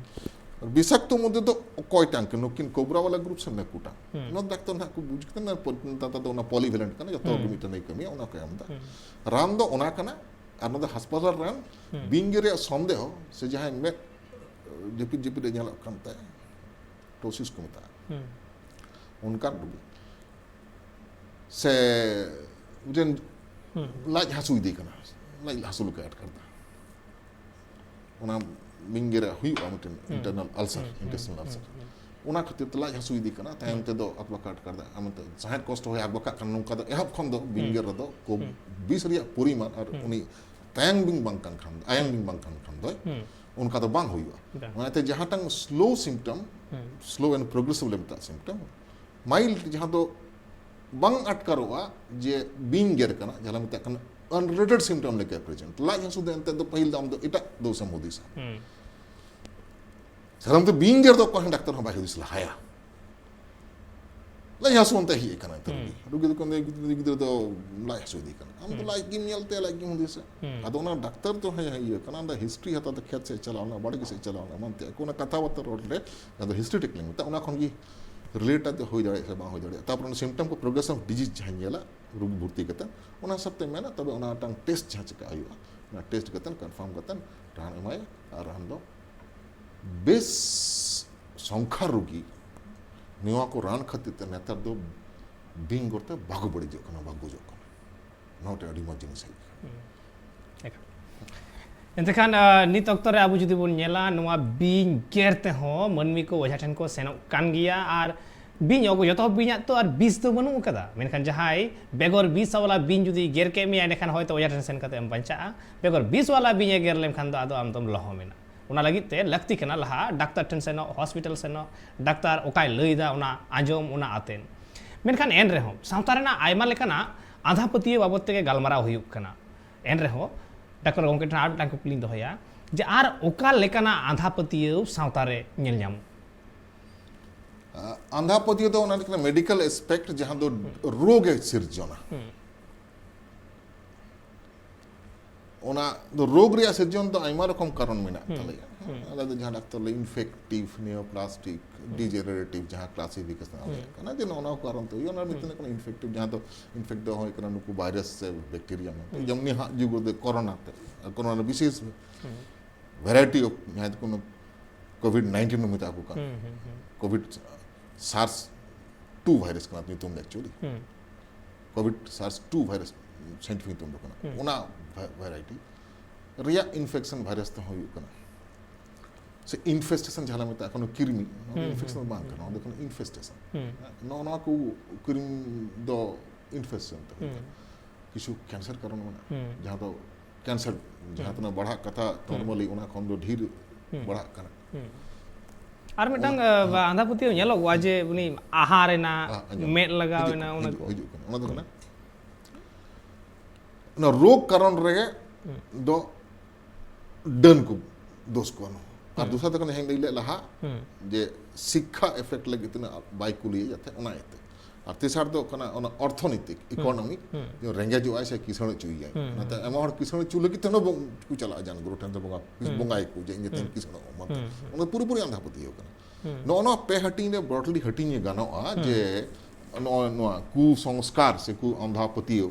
ᱵᱤᱥᱟᱠᱛᱚ ᱢᱚᱫᱽᱫᱷᱮ ᱫᱚ ᱚᱠᱚᱭᱴᱟᱝ ᱠᱟᱱᱟ, ᱱᱩᱠᱤᱱ ᱠᱳᱵᱨᱟ ᱣᱟᱞᱟ ᱜᱨᱩᱯ ᱥᱮ ᱱᱩᱠᱩᱴᱟᱝ? ᱦᱩᱸ᱾ ᱱᱚᱣᱟ ᱰᱟᱠᱛᱟᱨ ᱱᱟᱦᱟᱜ ᱠᱚ ᱵᱩᱡᱽ ᱠᱮᱫᱟ, ᱱᱚᱣᱟ ᱯᱚ-, ᱱᱮᱛᱟᱨ ᱫᱚ ᱚᱱᱟ ᱯᱚᱞᱤᱵᱷᱮᱞᱮᱱᱴ ᱠᱟᱱᱟ, ᱡᱚᱛᱚ ᱦᱚᱲ ᱜᱮ ᱦᱩᱸ᱾ ᱢᱤᱫᱴᱮᱱ ᱮ ᱠᱟᱹᱢᱤᱭᱟ, ᱚᱱᱟ ᱠᱚ ᱮᱢ ᱮᱫᱟ᱾ ᱦᱩᱸ᱾ ᱨᱟᱱ ᱫᱚ ᱚᱱᱟ ᱠᱟᱱᱟ, ᱟᱨ ᱱᱚᱣᱟ ᱫᱚ ᱦᱟᱥᱯᱟᱛᱟᱞ ᱨᱟᱱ, ᱦᱩᱸ᱾ ᱵᱤᱧ ᱜᱮᱨ ᱨᱮᱭᱟᱜ ᱥᱚᱱᱫᱮᱦᱚ ᱥᱮ ᱡᱟᱦᱟᱸᱭ ᱢᱮᱫ ᱡᱟᱹᱯᱤᱫ ᱡᱟᱹᱯᱤᱫ ᱮ ᱧᱮᱞᱚᱜ ᱠᱟᱱ ᱛᱟᱭᱟ, ᱴᱳᱥᱤᱥ ᱠᱚ ᱢᱮᱛᱟᱜᱼᱟ, ᱦᱩᱸ᱾ ᱚᱱᱠᱟᱱ ᱨᱩᱜᱤ᱾ ᱥᱮ ᱢᱤᱫᱴᱮᱱ ᱦᱩᱸ᱾ ᱞᱟᱡ ᱦᱟᱹᱥᱩ ᱤᱫᱤ ᱠᱟᱱᱟ, ᱞᱟᱡ ᱦᱟᱹᱥᱩ ᱞᱮᱠᱟ ᱟᱴᱠᱟᱨ ᱮᱫᱟ, ᱚᱱᱟ ᱵᱤᱧ ᱜᱮᱨ ᱨᱮ ᱦᱩᱭᱩᱜᱼᱟ ᱢᱤᱫᱴᱮᱱ ᱦᱩᱸ᱾ ᱤᱱᱴᱟᱨᱱᱟᱞ ᱟᱞᱥᱟᱨ, ᱦᱩᱸ, ᱦᱩᱸ, ᱤᱱᱴᱮᱥᱴᱤᱱᱟᱞ ᱦᱩᱸ, ᱟᱞᱥᱟᱨ᱾ ᱦᱩᱸ᱾ ᱚᱱᱟ ᱠᱷᱟᱹᱛᱤᱨ ᱛᱮ ᱞᱟᱡ ᱦᱟᱹᱥᱩ ᱤᱫᱤ ᱠᱟᱱᱟ, ᱛᱟᱭᱚᱢ ᱦᱩᱸ᱾ ᱛᱮᱫᱚ ᱟᱠᱵᱟᱠᱟ ᱟᱴᱠᱟᱨ ᱮᱫᱟ, ᱟᱢ ᱛᱮ ᱥᱟᱦᱮᱫ ᱠᱚᱥᱴᱚ ᱦᱩᱭ ᱟᱠᱵᱟᱠᱟᱜ ᱠᱟᱱᱟ᱾ ᱱᱚᱝᱠᱟ ᱫᱚ ᱮᱦᱚᱵ ᱠᱷᱚᱱ ᱫᱚ ᱵᱤᱧ ᱦᱩᱸ᱾ ᱜᱮᱨ ᱨᱮᱫᱚ ᱠᱚ ᱦᱩᱸ᱾ ᱵᱤᱥ ᱨᱮᱭᱟᱜ ᱯᱚᱨᱤᱢᱟᱱ ᱟᱨ ᱦᱩᱸ᱾ ᱩᱱᱤ ᱛᱟᱭᱟᱝ ᱵᱤᱧ ᱵᱟᱝ ᱠᱟᱱ ᱠᱷᱟᱱ, ᱟᱭᱟᱝ ᱵᱤᱧ ᱵᱟᱝ ᱠᱟᱱ ᱠᱷᱟᱱ ᱫᱚᱭ, ᱚᱱᱠᱟ ᱫᱚ ᱵᱟᱝ ᱦᱩᱭᱩᱜᱼᱟ᱾ ᱚᱱᱟᱛᱮ ᱡᱟᱦᱟᱸᱴᱟᱝ slow symptom, slow and progressive ᱞᱮ ᱢᱮᱛᱟᱜ symptom, mild, ᱡᱟᱦᱟᱸ ᱫᱚ ᱵᱟᱝ ᱟᱴᱠᱟᱨᱚᱜᱼᱟ ᱡᱮ ᱵᱤᱧ ᱜᱮᱨ ᱠᱟᱱᱟ, ᱡᱟᱦᱟᱸ ᱞᱮ ᱢᱮᱛᱟᱜ ᱠᱟᱱᱟ unrelated symptom ᱞᱮᱠᱟ present᱾ ᱞᱟᱡ ᱦᱟᱹᱥᱩ ᱫᱚ ᱮᱱᱛᱮᱫ ᱫᱚ ᱯᱟᱹᱦᱤᱞ ᱫᱚ ᱟᱢ ᱫᱚ ᱮᱴᱟᱜ ᱫᱳᱥ ᱮᱢ ᱦᱩᱫᱤᱥᱟ᱾ ᱥᱟᱫᱷᱟᱨᱚᱱᱛᱚ ᱵᱤᱧ ᱜᱮᱨ ᱫᱚ ᱚᱠᱚᱭ ᱦᱚᱸ ᱰᱟᱠᱛᱟᱨ ᱦᱚᱸ ᱵᱟᱭ ᱦᱩᱫᱤᱥ ᱞᱟᱦᱟᱭᱟ᱾ ᱞᱟᱡ ᱦᱟᱹᱥᱩ ᱚᱱᱛᱮ ᱦᱮᱡ ᱟᱠᱟᱱᱟ ᱱᱮᱛᱟᱨ᱾ ᱨᱩᱜᱤ, ᱨᱩᱜᱤ ᱫᱚᱠᱚ ᱢᱮᱱᱫᱟ, "ᱜᱤᱫᱽᱨᱟᱹ, ᱜᱤᱫᱽᱨᱟᱹ ᱫᱚ ᱞᱟᱡ ᱦᱟᱹᱥᱩ ᱤᱫᱤ ᱠᱟᱱᱟ", ᱟᱢ ᱫᱚ ᱞᱟᱡ ᱜᱮᱢ ᱧᱮᱞ ᱛᱟᱭᱟ, ᱞᱟᱡ ᱜᱮᱢ ᱦᱩᱫᱤᱥᱟ᱾ ᱟᱫᱚ ᱚᱱᱟ ᱰᱟᱠᱛᱟᱨ ᱫᱚ ᱦᱮᱸ, ᱦᱮᱸ, ᱤᱭᱟᱹ ᱠᱟᱱᱟ, ᱚᱱᱟ history ᱦᱟᱛᱟᱣ ᱫᱚ ᱠᱷᱮᱛ ᱥᱮᱫ ᱪᱟᱞᱟᱣ ᱮᱱᱟ, ᱵᱟᱲᱜᱮ ᱥᱮᱫ ᱪᱟᱞᱟᱣ ᱮᱱᱟ, ᱮᱢᱟᱱ ᱛᱮᱭᱟᱜ ᱠᱚ, ᱚᱱᱟ ᱠᱟᱛᱷᱟ ᱵᱟᱨᱛᱟ ᱨᱚᱲ ᱨᱮ ᱡᱟᱦᱟᱸ ᱫᱚ history tackling ᱢᱮᱛᱟᱜ, ᱚᱱᱟ ᱠᱷᱚᱱ ᱜᱮ relate ᱫᱚ ᱦᱩᱭ ᱫᱟᱲᱮᱭᱟᱜᱼᱟ ᱥᱮ ᱵᱟᱝ ᱦᱩᱭ ᱫᱟᱲᱮᱭᱟᱜᱼᱟ᱾ ᱛᱟᱨᱯᱚᱨ ᱚᱱᱟ symptom ᱠᱚ, progress of disease ᱡᱟᱦᱟᱸ ᱧᱮᱞᱟ ᱨᱩᱜᱤ ᱵᱷᱚᱨᱛᱤ ᱠᱟᱛᱮ, ᱚᱱᱟ ᱦᱤᱥᱟᱹᱵ ᱛᱮ ᱢᱮᱱᱟ, ᱛᱚᱵᱮ ᱚᱱᱟ ᱢᱤᱫᱴᱟᱝ test ᱡᱟᱦᱟᱸ ᱪᱮᱠᱟ ᱦᱩᱭᱩᱜᱼᱟ, ᱚᱱᱟ test ᱠᱟᱛᱮ confirm ᱠᱟᱛᱮ ᱨᱟᱱ ᱮᱢᱟᱭᱟ᱾ ᱟᱨ ᱨᱟᱱ ᱫᱚ ᱵᱮᱥ ᱥᱚᱝᱠᱷᱟ ᱨᱩᱜᱤ ᱱᱚᱣᱟ ᱠᱚ ᱨᱟᱱ ᱠᱷᱟᱹᱛᱤᱨ ᱛᱮ ᱱᱮᱛᱟᱨ ᱫᱚ ᱵᱤᱧ ᱜᱚᱨᱛᱮ ᱵᱟᱠᱚ ᱵᱟᱹᱲᱤᱡᱚᱜ ᱠᱟᱱᱟ, ᱵᱟᱠᱚ ᱜᱚᱡᱚᱜ ᱠᱟᱱᱟ᱾ ᱱᱚᱣᱟ ᱢᱤᱫᱴᱮᱱ ᱟᱹᱰᱤ ᱢᱚᱡᱽ ᱡᱤᱱᱤᱥ ᱦᱮᱡ ᱟᱠᱟᱱᱟ᱾ ᱮᱱᱛᱮ ᱠᱷᱟᱱ, ᱟᱸ, ᱱᱤᱛ ᱚᱠᱛᱚ ᱨᱮ ᱟᱵᱚ ᱡᱩᱫᱤ ᱵᱚᱱ ᱧᱮᱞᱟ, ᱱᱚᱣᱟ ᱵᱤᱧ ᱜᱮᱨ ᱛᱮᱦᱚᱸ ᱢᱟᱹᱱᱢᱤ ᱠᱚ ᱚᱡᱷᱟ ᱴᱷᱮᱱ ᱠᱚ ᱥᱮᱱᱚᱜ ᱠᱟᱱ ᱜᱮᱭᱟ᱾ ᱟᱨ ᱵᱤᱧ, ᱚᱠᱚ-, ᱡᱚᱛᱚ ᱵᱤᱧᱟᱜ ᱛᱚ ᱟᱨ ᱵᱤᱥ ᱫᱚ ᱵᱟᱹᱱᱩᱜ ᱟᱠᱟᱫᱟ, ᱢᱮᱱᱠᱷᱟᱱ ᱡᱟᱦᱟᱸᱭ ᱵᱮᱜᱚᱨ ᱵᱤᱥ ᱵᱟᱞᱟ ᱵᱤᱧ ᱡᱩᱫᱤ ᱜᱮᱨ ᱠᱮᱫ ᱢᱮᱭᱟ, ᱮᱸᱰᱮᱠᱷᱟᱱ ᱦᱚᱭᱛᱳ ᱚᱡᱷᱟ ᱴᱷᱮᱱ ᱥᱮᱱ ᱠᱟᱛᱮ ᱮᱢ ᱵᱟᱧᱪᱟᱜᱼᱟ᱾ ᱵᱮᱜᱚᱨ ᱵᱤᱥ ᱵᱟᱞᱟ ᱵᱤᱧ ᱮ ᱜᱮᱨ ᱞᱮᱢᱠᱷᱟᱱ ᱫᱚ ᱟᱫᱚ ᱟᱢ ᱫᱚᱢ ᱞᱚᱦᱚᱢ ᱮᱱᱟ᱾ ᱚᱱᱟ ᱞᱟᱹᱜᱤᱫ ᱛᱮ ᱞᱟᱹᱠᱛᱤ ᱠᱟᱱᱟ ᱞᱟᱦᱟ ᱰᱟᱠᱛᱟᱨ ᱴᱷᱮᱱ ᱥᱮᱱᱚᱜ, hospital ᱥᱮᱱᱚᱜ, ᱰᱟᱠᱛᱟᱨ ᱚᱠᱟᱭ ᱞᱟᱹᱭ ᱮᱫᱟ ᱚᱱᱟ ᱟᱸᱡᱚᱢ, ᱚᱱᱟ ᱟᱛᱮᱱ᱾ ᱢᱮᱱᱠᱷᱟᱱ ᱮᱱ ᱨᱮᱦᱚᱸ ᱥᱟᱶᱛᱟ ᱨᱮᱱᱟᱜ ᱟᱭᱢᱟ ᱞᱮᱠᱟᱱᱟᱜ ᱟᱸᱫᱷᱟ ᱯᱟᱹᱛᱭᱟᱹᱣ ᱵᱟᱵᱚᱫ ᱛᱮᱜᱮ ᱜᱟᱞᱢᱟᱨᱟᱣ ᱦᱩᱭᱩᱜ ᱠᱟᱱᱟ᱾ ᱮᱱ ᱨᱮᱦᱚᱸ ᱰᱟᱠᱛᱟᱨ ᱜᱚᱢᱠᱮ ᱴᱷᱮᱱ ᱟᱨ ᱢᱤᱫᱴᱟᱝ ᱠᱩᱠᱞᱤᱧ ᱫᱚᱦᱚᱭᱟ ᱡᱮ ᱟᱨ ᱚᱠᱟ ᱞᱮᱠᱟᱱᱟᱜ ᱟᱸᱫᱷᱟ ᱯᱟᱹᱛᱭᱟᱹᱣ ᱥᱟᱶᱛᱟ ᱨᱮ ᱧᱮᱞ ᱧᱟᱢᱚᱜ? ᱟᱸᱫᱷᱟ ᱯᱟᱹᱛᱭᱟᱹᱣ ᱫᱚ ᱚᱱᱟ ᱞᱮᱠᱟᱱᱟᱜ medical aspect ᱡᱟᱦᱟᱸ ᱫᱚ ᱨᱳᱜᱽ ᱮ ᱥᱤᱨᱡᱚᱱᱟ᱾ ᱚᱱᱟ ᱫᱚ ᱨᱳᱜᱽ ᱨᱮᱭᱟᱜ ᱥᱤᱨᱡᱚᱱ ᱫᱚ ᱟᱭᱢᱟ ᱨᱚᱠᱚᱢ ᱠᱟᱨᱚᱱ ᱢᱮᱱᱟᱜ ᱛᱟᱞᱮᱭᱟ᱾ ᱟᱞᱮ ᱫᱚ ᱡᱟᱦᱟᱸ ᱰᱟᱠᱛᱟᱨ ᱞᱮ infective, neoplastic, degenerative ᱡᱟᱦᱟᱸ classification ᱟᱞᱮᱭᱟᱜ ᱠᱟᱱᱟ, ᱡᱮ ᱱᱚᱜᱼᱚ ᱱᱚᱣᱟ ᱠᱚ ᱠᱟᱨᱚᱱ ᱛᱮ ᱦᱩᱭᱩᱜᱼᱟ, ᱚᱱᱟ ᱢᱤᱫᱴᱮᱱ ᱠᱟᱱᱟ infective, ᱡᱟᱦᱟᱸ ᱫᱚ infect ᱫᱚ ᱦᱩᱭ ᱠᱟᱱᱟ ᱱᱩᱠᱩ virus ᱥᱮ bacteria ᱢᱮᱱᱛᱮ᱾ ᱡᱮᱢᱱᱤ ᱦᱟᱸᱜ ᱡᱩᱜᱽ ᱨᱮ ᱠᱚᱨᱳᱱᱟ ᱛᱮ, ᱠᱚᱨᱳᱱᱟ ᱵᱤᱥᱮᱥ variety of, ᱡᱟᱦᱟᱸ ᱫᱚ ᱠᱳᱱᱳ COVID nineteen ᱢᱮᱛᱟ ᱠᱚ ᱠᱟᱱ, COVID SARS two virus ᱠᱟᱱᱟ ᱧᱩᱛᱩᱢ ᱫᱚ actually᱾ COVID SARS two virus scientific ᱧᱩᱛᱩᱢ ᱫᱚ ᱠᱟᱱᱟ᱾ ᱚᱱᱟ variety ᱨᱮᱭᱟᱜ infection virus ᱛᱮᱦᱚᱸ ᱦᱩᱭᱩᱜ ᱠᱟᱱᱟ᱾ ᱥᱮ infestation ᱡᱟᱦᱟᱸ ᱞᱮ ᱢᱮᱛᱟᱜ ᱠᱟᱱᱟ, ᱠᱤᱨᱢᱤ, ᱚᱱᱟ infection ᱫᱚ ᱵᱟᱝ ᱠᱟᱱᱟ, ᱚᱱᱟ ᱫᱚ ᱠᱟᱱᱟ infestation᱾ ᱱᱚᱜᱼᱚ ᱱᱚᱣᱟ ᱠᱚ ᱠᱤᱨᱢᱤ ᱫᱚ infection ᱛᱮ ᱦᱩᱭᱩᱜ ᱠᱟᱱᱟ᱾ ᱠᱤᱪᱷᱩ cancer ᱠᱟᱨᱚᱱ ᱢᱮᱱᱟᱜᱼᱟ, ᱡᱟᱦᱟᱸ ᱫᱚ ᱠᱮᱱᱥᱟᱨ ᱡᱟᱦᱟᱸ ᱛᱤᱱᱟᱹᱜ ᱵᱟᱲᱦᱟᱜ ᱠᱟᱛᱷᱟ ᱛᱚᱱᱢᱚᱞᱤ, ᱚᱱᱟ ᱠᱷᱚᱱ ᱫᱚ ᱰᱷᱮᱨ ᱵᱟᱲᱦᱟᱜ ᱠᱟᱱᱟ᱾ ᱦᱩᱸ᱾ ᱟᱨ ᱢᱤᱫᱴᱟᱝ ᱚᱱᱟ, ᱟᱸᱫᱷᱟ ᱯᱟᱹᱛᱭᱟᱹᱣ ᱧᱮᱞᱚᱜᱚᱜᱼᱟ ᱡᱮ ᱩᱱᱤ ᱟᱦᱟ ᱨᱮᱱᱟᱜ, ᱟᱸᱡᱚᱢ, ᱢᱮᱫ ᱞᱟᱜᱟᱣ ᱦᱤᱡᱩᱜ ᱮᱱᱟ, ᱠᱟᱱᱟ, ᱚᱱᱟ ᱦᱤᱡᱩᱜ, ᱠᱚ᱾ ᱦᱤᱡᱩᱜ ᱠᱟᱱᱟ᱾ ᱚᱱᱟ ᱫᱚ ᱠᱟᱱᱟ, ᱚᱱᱟ ᱨᱳᱜᱽ ᱠᱟᱨᱚᱱ ᱨᱮ ᱫᱚ ᱰᱟᱹᱱ ᱠᱚ ᱫᱳᱥ ᱠᱚᱣᱟ᱾ ᱟᱨ ᱫᱚᱥᱟᱨ ᱫᱚ ᱠᱟᱱᱟ, ᱡᱟᱦᱟᱸᱧ ᱞᱟᱹᱭ ᱞᱮᱫ ᱞᱟᱦᱟ, ᱡᱮ ᱥᱤᱠᱠᱷᱟ ᱮᱯᱷᱮᱠᱴ ᱞᱟᱹᱜᱤᱫ ᱛᱤᱱᱟᱹᱜ ᱵᱟᱭ ᱠᱩᱞᱤᱭᱟ, ᱡᱟᱛᱮ ᱚᱱᱟ ᱤᱭᱟᱹᱛᱮ᱾ ᱟᱨ ᱛᱮᱥᱟᱨ ᱫᱚ ᱠᱟᱱᱟ ᱚᱱᱟ ᱚᱨᱛᱷᱚᱱᱤᱛᱤᱠ, ᱤᱠᱳᱱᱚᱢᱤᱠ, ᱡᱮ ᱨᱮᱸᱜᱮᱡᱚᱜ ᱟᱭ ᱥᱮ ᱠᱤᱥᱟᱹᱬ ᱦᱚᱪᱚᱭᱮᱭᱟᱭ᱾ ᱚᱱᱟᱛᱮ ᱟᱭᱢᱟ ᱦᱚᱲ ᱠᱤᱥᱟᱹᱬ ᱦᱚᱪᱚ ᱞᱟᱹᱜᱤᱫ ᱛᱮ ᱦᱚᱸ ᱵᱚᱝ-, ᱠᱚ ᱪᱟᱞᱟᱜᱼᱟ ᱡᱟᱱᱜᱩᱨᱩ ᱴᱷᱮᱱ ᱥᱮ ᱵᱚᱸᱜᱟ, ᱵᱚᱸᱜᱟᱭᱟᱠᱚ ᱡᱮ ᱤᱧ ᱡᱟᱛᱮᱧ ᱠᱤᱥᱟᱹᱬᱚᱜ ᱢᱟ᱾ ᱚᱱᱟ ᱯᱩᱨᱟᱹᱯᱩᱨᱤ ᱟᱸᱫᱷᱟ ᱯᱟᱹᱛᱭᱟᱹᱣ ᱠᱟᱱᱟ᱾ ᱱᱚᱜᱼᱚ ᱱᱚᱣᱟ ᱯᱮ ᱦᱟᱹᱴᱤᱧ ᱨᱮ broadly ᱦᱟᱹᱴᱤᱧ ᱜᱟᱱᱚᱜᱼᱟ ᱡᱮ ᱱᱚᱜᱼᱚᱭ ᱱᱚᱣᱟ ᱠᱩᱥᱚᱝᱥᱠᱟᱨ ᱥᱮ ᱠᱩ ᱟᱸᱫᱷᱟ ᱯᱟᱹᱛᱭᱟᱹᱣ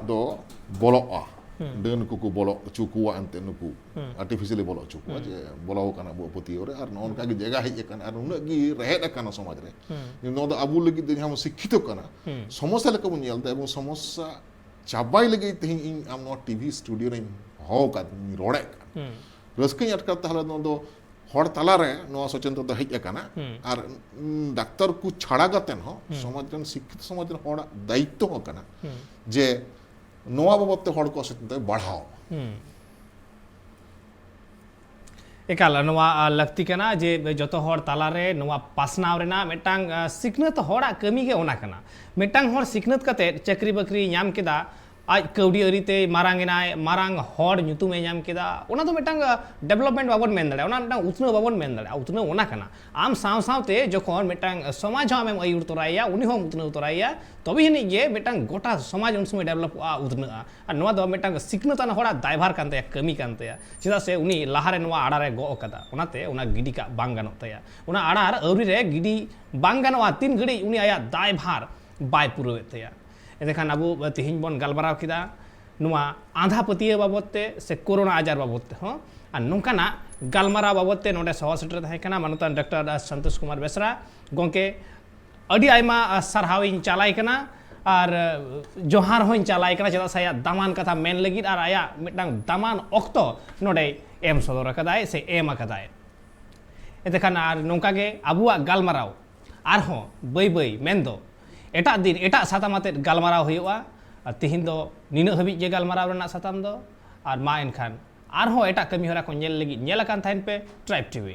ᱫᱚ ᱵᱚᱞᱚᱜᱼᱟ᱾ ᱰᱟᱹᱱ ᱠᱚᱠᱚ ᱵᱚᱞᱚ ᱦᱚᱪᱚ ᱠᱚᱣᱟ, ᱮᱱᱛᱮ ᱱᱩᱠᱩ artificially ᱵᱚᱞᱚ ᱦᱚᱪᱚ ᱠᱚᱣᱟ, ᱡᱮ ᱵᱚᱞᱚ ᱟᱠᱟᱱᱟ ᱟᱵᱚᱣᱟᱜ ᱯᱟᱹᱛᱭᱟᱹᱣ ᱨᱮ᱾ ᱟᱨ ᱱᱚᱜᱼᱚ ᱱᱚᱝᱠᱟ ᱜᱮ ᱡᱟᱭᱜᱟ ᱦᱮᱡ ᱟᱠᱟᱱᱟ ᱟᱨ ᱩᱱᱟᱹᱜ ᱜᱮ ᱨᱮᱦᱮᱫ ᱟᱠᱟᱱᱟ ᱥᱚᱢᱟᱡᱽ ᱨᱮ᱾ ᱱᱚᱣᱟ ᱫᱚ ᱟᱵᱚ ᱞᱟᱹᱜᱤᱫ ᱫᱚ ᱡᱟᱦᱟᱸ ᱵᱚᱱ ᱥᱤᱠᱠᱷᱤᱛᱚ ᱠᱟᱱᱟ, ᱥᱚᱢᱚᱥᱥᱟ ᱞᱮᱠᱟ ᱵᱚᱱ ᱧᱮᱞ ᱮᱫᱟ, ᱮᱵᱚᱝ ᱥᱚᱢᱚᱥᱥᱟ ᱪᱟᱵᱟᱭ ᱞᱟᱹᱜᱤᱫ ᱛᱮᱦᱮᱧ ᱤᱧ ᱟᱢ ᱱᱚᱣᱟ ᱴᱤᱵᱷᱤ ᱥᱴᱩᱰᱤᱭᱳ ᱨᱮᱧ ᱦᱚᱦᱚ ᱟᱠᱟᱫ, ᱤᱧ ᱨᱚᱲᱮᱫ ᱠᱟᱱᱟ᱾ ᱨᱟᱹᱥᱠᱟᱹᱧ ᱟᱴᱠᱟᱨ, ᱛᱟᱦᱞᱮ ᱱᱚᱣᱟ ᱫᱚ ᱦᱚᱲ ᱛᱟᱞᱟᱨᱮ ᱱᱚᱣᱟ ᱥᱚᱪᱮᱛᱚᱱᱟ ᱫᱚ ᱦᱮᱡ ᱟᱠᱟᱱᱟ᱾ ᱟᱨ, ᱩᱸ, ᱰᱟᱠᱛᱟᱨ ᱠᱚ ᱪᱷᱟᱲᱟ ᱠᱟᱛᱮ ᱦᱚᱸ ᱥᱚᱢᱟᱡᱽ ᱨᱮᱱ, ᱥᱤᱠᱠᱷᱤᱛ ᱥᱚᱢᱟᱡᱽ ᱨᱮᱱ ᱦᱚᱲᱟᱜ ᱫᱟᱭᱤᱛᱛᱚ ᱦᱚᱸ ᱠᱟᱱᱟ ᱡᱮ ᱱᱚᱣᱟ ᱵᱟᱵᱚᱫ ᱛᱮ ᱦᱚᱲ ᱠᱚ ᱥᱚᱪᱮᱛᱚᱱᱟ ᱵᱟᱲᱦᱟᱣ᱾ ᱮᱠᱟᱞ, ᱱᱚᱣᱟ, ᱟ, ᱞᱟᱹᱠᱛᱤ ᱠᱟᱱᱟ ᱡᱮ ᱡᱚᱛᱚ ᱦᱚᱲ ᱛᱟᱞᱟᱨᱮ ᱱᱚᱣᱟ ᱯᱟᱥᱱᱟᱣ ᱨᱮᱱᱟᱜ ᱢᱤᱫᱴᱟᱝ, ᱟ, ᱥᱤᱠᱷᱱᱟᱹᱛ ᱦᱚᱲᱟᱜ ᱠᱟᱹᱢᱤ ᱜᱮ ᱚᱱᱟ ᱠᱟᱱᱟ᱾ ᱢᱤᱫᱴᱟᱝ ᱦᱚᱲ ᱥᱤᱠᱷᱱᱟᱹᱛ ᱠᱟᱛᱮ ᱪᱟᱹᱠᱨᱤ ᱵᱟᱹᱠᱨᱤ ᱧᱟᱢ ᱠᱮᱫᱟ, ᱟᱡ ᱠᱟᱹᱣᱰᱤ ᱟᱹᱨᱤ ᱛᱮᱭ ᱢᱟᱨᱟᱝ ᱮᱱᱟᱭ, ᱢᱟᱨᱟᱝ ᱦᱚᱲ ᱧᱩᱛᱩᱢᱮ ᱧᱟᱢ ᱠᱮᱫᱟ, ᱚᱱᱟ ᱫᱚ ᱢᱤᱫᱴᱟᱝ, ᱟ, development ᱵᱟᱵᱚᱱ ᱢᱮᱱ ᱫᱟᱲᱮᱭᱟᱜᱼᱟ, ᱚᱱᱟ ᱢᱤᱫᱴᱟᱝ ᱩᱛᱱᱟᱹᱣ ᱵᱟᱵᱚᱱ ᱢᱮᱱ ᱫᱟᱲᱮᱭᱟᱜᱼᱟ᱾ ᱩᱛᱱᱟᱹᱣ ᱚᱱᱟ ᱠᱟᱱᱟ, ᱟᱢ ᱥᱟᱶ ᱥᱟᱶᱛᱮ ᱡᱚᱠᱷᱚᱱ ᱢᱤᱫᱴᱟᱝ ᱥᱚᱢᱟᱡᱽ ᱦᱚᱸ ᱟᱢᱮᱢ ᱟᱹᱭᱩᱨ ᱛᱚᱨᱟᱭᱮᱭᱟ, ᱩᱱᱤ ᱦᱚᱸᱢ ᱩᱛᱱᱟᱹᱣ ᱛᱚᱨᱟᱭᱮᱭᱟ, ᱛᱚᱵᱮ ᱟᱹᱱᱤᱡ ᱜᱮ ᱢᱤᱫᱴᱟᱝ ᱜᱚᱴᱟ ᱥᱚᱢᱟᱡᱽ ᱩᱱ ᱥᱚᱢᱚᱭ ᱰᱮᱵᱷᱞᱚᱯᱚᱜᱼᱟ, ᱩᱛᱱᱟᱹᱜᱼᱟ᱾ ᱟᱨ ᱱᱚᱣᱟ ᱫᱚ ᱢᱤᱫᱴᱟᱝ ᱥᱤᱠᱷᱱᱟᱹᱛ ᱟᱱ ᱦᱚᱲᱟᱜ ᱫᱟᱭᱵᱷᱟᱨ ᱠᱟᱱ ᱛᱟᱭᱟ, ᱠᱟᱹᱢᱤ ᱠᱟᱱ ᱛᱟᱭᱟ, ᱪᱮᱫᱟᱜ ᱥᱮ ᱩᱱᱤ ᱞᱟᱦᱟᱨᱮ ᱱᱚᱣᱟ ᱟᱲᱟᱨᱮ ᱜᱚᱜ ᱟᱠᱟᱫᱟ, ᱚᱱᱟᱛᱮ ᱚᱱᱟ ᱜᱤᱰᱤ ᱠᱟᱜ ᱵᱟᱝ ᱜᱟᱱᱚᱜ ᱛᱟᱭᱟ᱾ ᱚᱱᱟ ᱟᱲᱟᱨ ᱟᱹᱣᱨᱤ ᱨᱮ ᱜᱤᱰᱤ ᱵᱟᱝ ᱜᱟᱱᱚᱜᱼᱟ, ᱛᱤᱱ ᱜᱷᱟᱹᱲᱤᱡ ᱩᱱᱤ ᱟᱭᱟᱜ ᱫᱟᱭᱵᱷᱟᱨ ᱵᱟᱭ ᱯᱩᱨᱟᱹᱣᱮᱫ ᱛᱟᱭᱟ᱾ ᱮᱸᱰᱮᱠᱷᱟᱱ ᱟᱵᱚ ᱛᱮᱦᱮᱧ ᱵᱚᱱ ᱜᱟᱞᱢᱟᱨᱟᱣ ᱠᱮᱫᱟ ᱱᱚᱣᱟ ᱟᱸᱫᱷᱟ ᱯᱟᱹᱛᱭᱟᱹᱣ ᱵᱟᱵᱚᱫ ᱛᱮ ᱥᱮ ᱠᱳᱨᱳᱱᱟ ᱟᱡᱟᱨ ᱵᱟᱵᱚᱫ ᱛᱮᱦᱚᱸ᱾ ᱟᱨ ᱱᱚᱝᱠᱟᱱᱟᱜ ᱜᱟᱞᱢᱟᱨᱟᱣ ᱵᱟᱵᱚᱫ ᱛᱮ ᱱᱚᱰᱮ ᱥᱚᱦᱚ ᱥᱮᱴᱮᱨ ᱛᱟᱦᱮᱸ ᱠᱟᱱᱟ ᱢᱟᱱᱚᱛᱟᱱ ᱰᱟᱠᱛᱟᱨ ᱥᱚᱱᱛᱳᱥ ᱠᱩᱢᱟᱨ ᱵᱮᱥᱨᱟ᱾ ᱜᱚᱢᱠᱮ, ᱟᱹᱰᱤ ᱟᱭᱢᱟ, ᱟ, ᱥᱟᱨᱦᱟᱣ ᱤᱧ ᱪᱟᱞᱟᱭ ᱠᱟᱱᱟ ᱟᱨ, ᱟ, ᱡᱚᱦᱟᱨ ᱦᱚᱸᱧ ᱪᱟᱞᱟᱭ ᱠᱟᱱᱟ, ᱪᱮᱫᱟᱜ ᱥᱮ ᱟᱭᱟᱜ ᱫᱟᱢᱟᱱ ᱠᱟᱛᱷᱟ ᱢᱮᱱ ᱞᱟᱹᱜᱤᱫ ᱟᱨ ᱟᱭᱟᱜ ᱢᱤᱫᱴᱟᱝ ᱫᱟᱢᱟᱱ ᱚᱠᱛᱚ ᱱᱚᱰᱮᱭ ᱮᱢ ᱥᱚᱫᱚᱨ ᱟᱠᱟᱫᱟᱭ ᱥᱮ ᱮᱢ ᱟᱠᱟᱫᱟᱭ᱾ ᱮᱱᱛᱮᱠᱷᱟᱱ ᱟᱨ ᱱᱚᱝᱠᱟ ᱜᱮ ᱟᱵᱚᱣᱟᱜ ᱜᱟᱞᱢᱟᱨᱟᱣ ᱟᱨᱦᱚᱸ ᱵᱟᱹᱭ ᱵᱟᱹᱭ ᱢᱮᱱᱫᱚ ᱮᱴᱟᱜ ᱫᱤᱱ ᱮᱴᱟᱜ ᱥᱟᱛᱟᱢ ᱟᱛᱮᱫ ᱜᱟᱞᱢᱟᱨᱟᱣ ᱦᱩᱭᱩᱜᱼᱟ᱾ ᱟᱨ ᱛᱤᱦᱤᱧ ᱫᱚ ᱱᱤᱱᱟᱹᱜ ᱦᱟᱹᱵᱤᱡ ᱜᱮ ᱜᱟᱞᱢᱟᱨᱟᱣ ᱨᱮᱱᱟᱜ ᱥᱟᱛᱟᱢ ᱫᱚ᱾ ᱟᱨ ᱢᱟ ᱮᱱᱠᱷᱟᱱ ᱟᱨᱦᱚᱸ ᱮᱴᱟᱜ ᱠᱟᱹᱢᱤ ᱦᱚᱨᱟ ᱠᱚ ᱧᱮᱞ ᱞᱟᱹᱜᱤᱫ ᱧᱮᱞ ᱟᱠᱟᱱ ᱛᱟᱦᱮᱱ ᱯᱮ Tribe T V᱾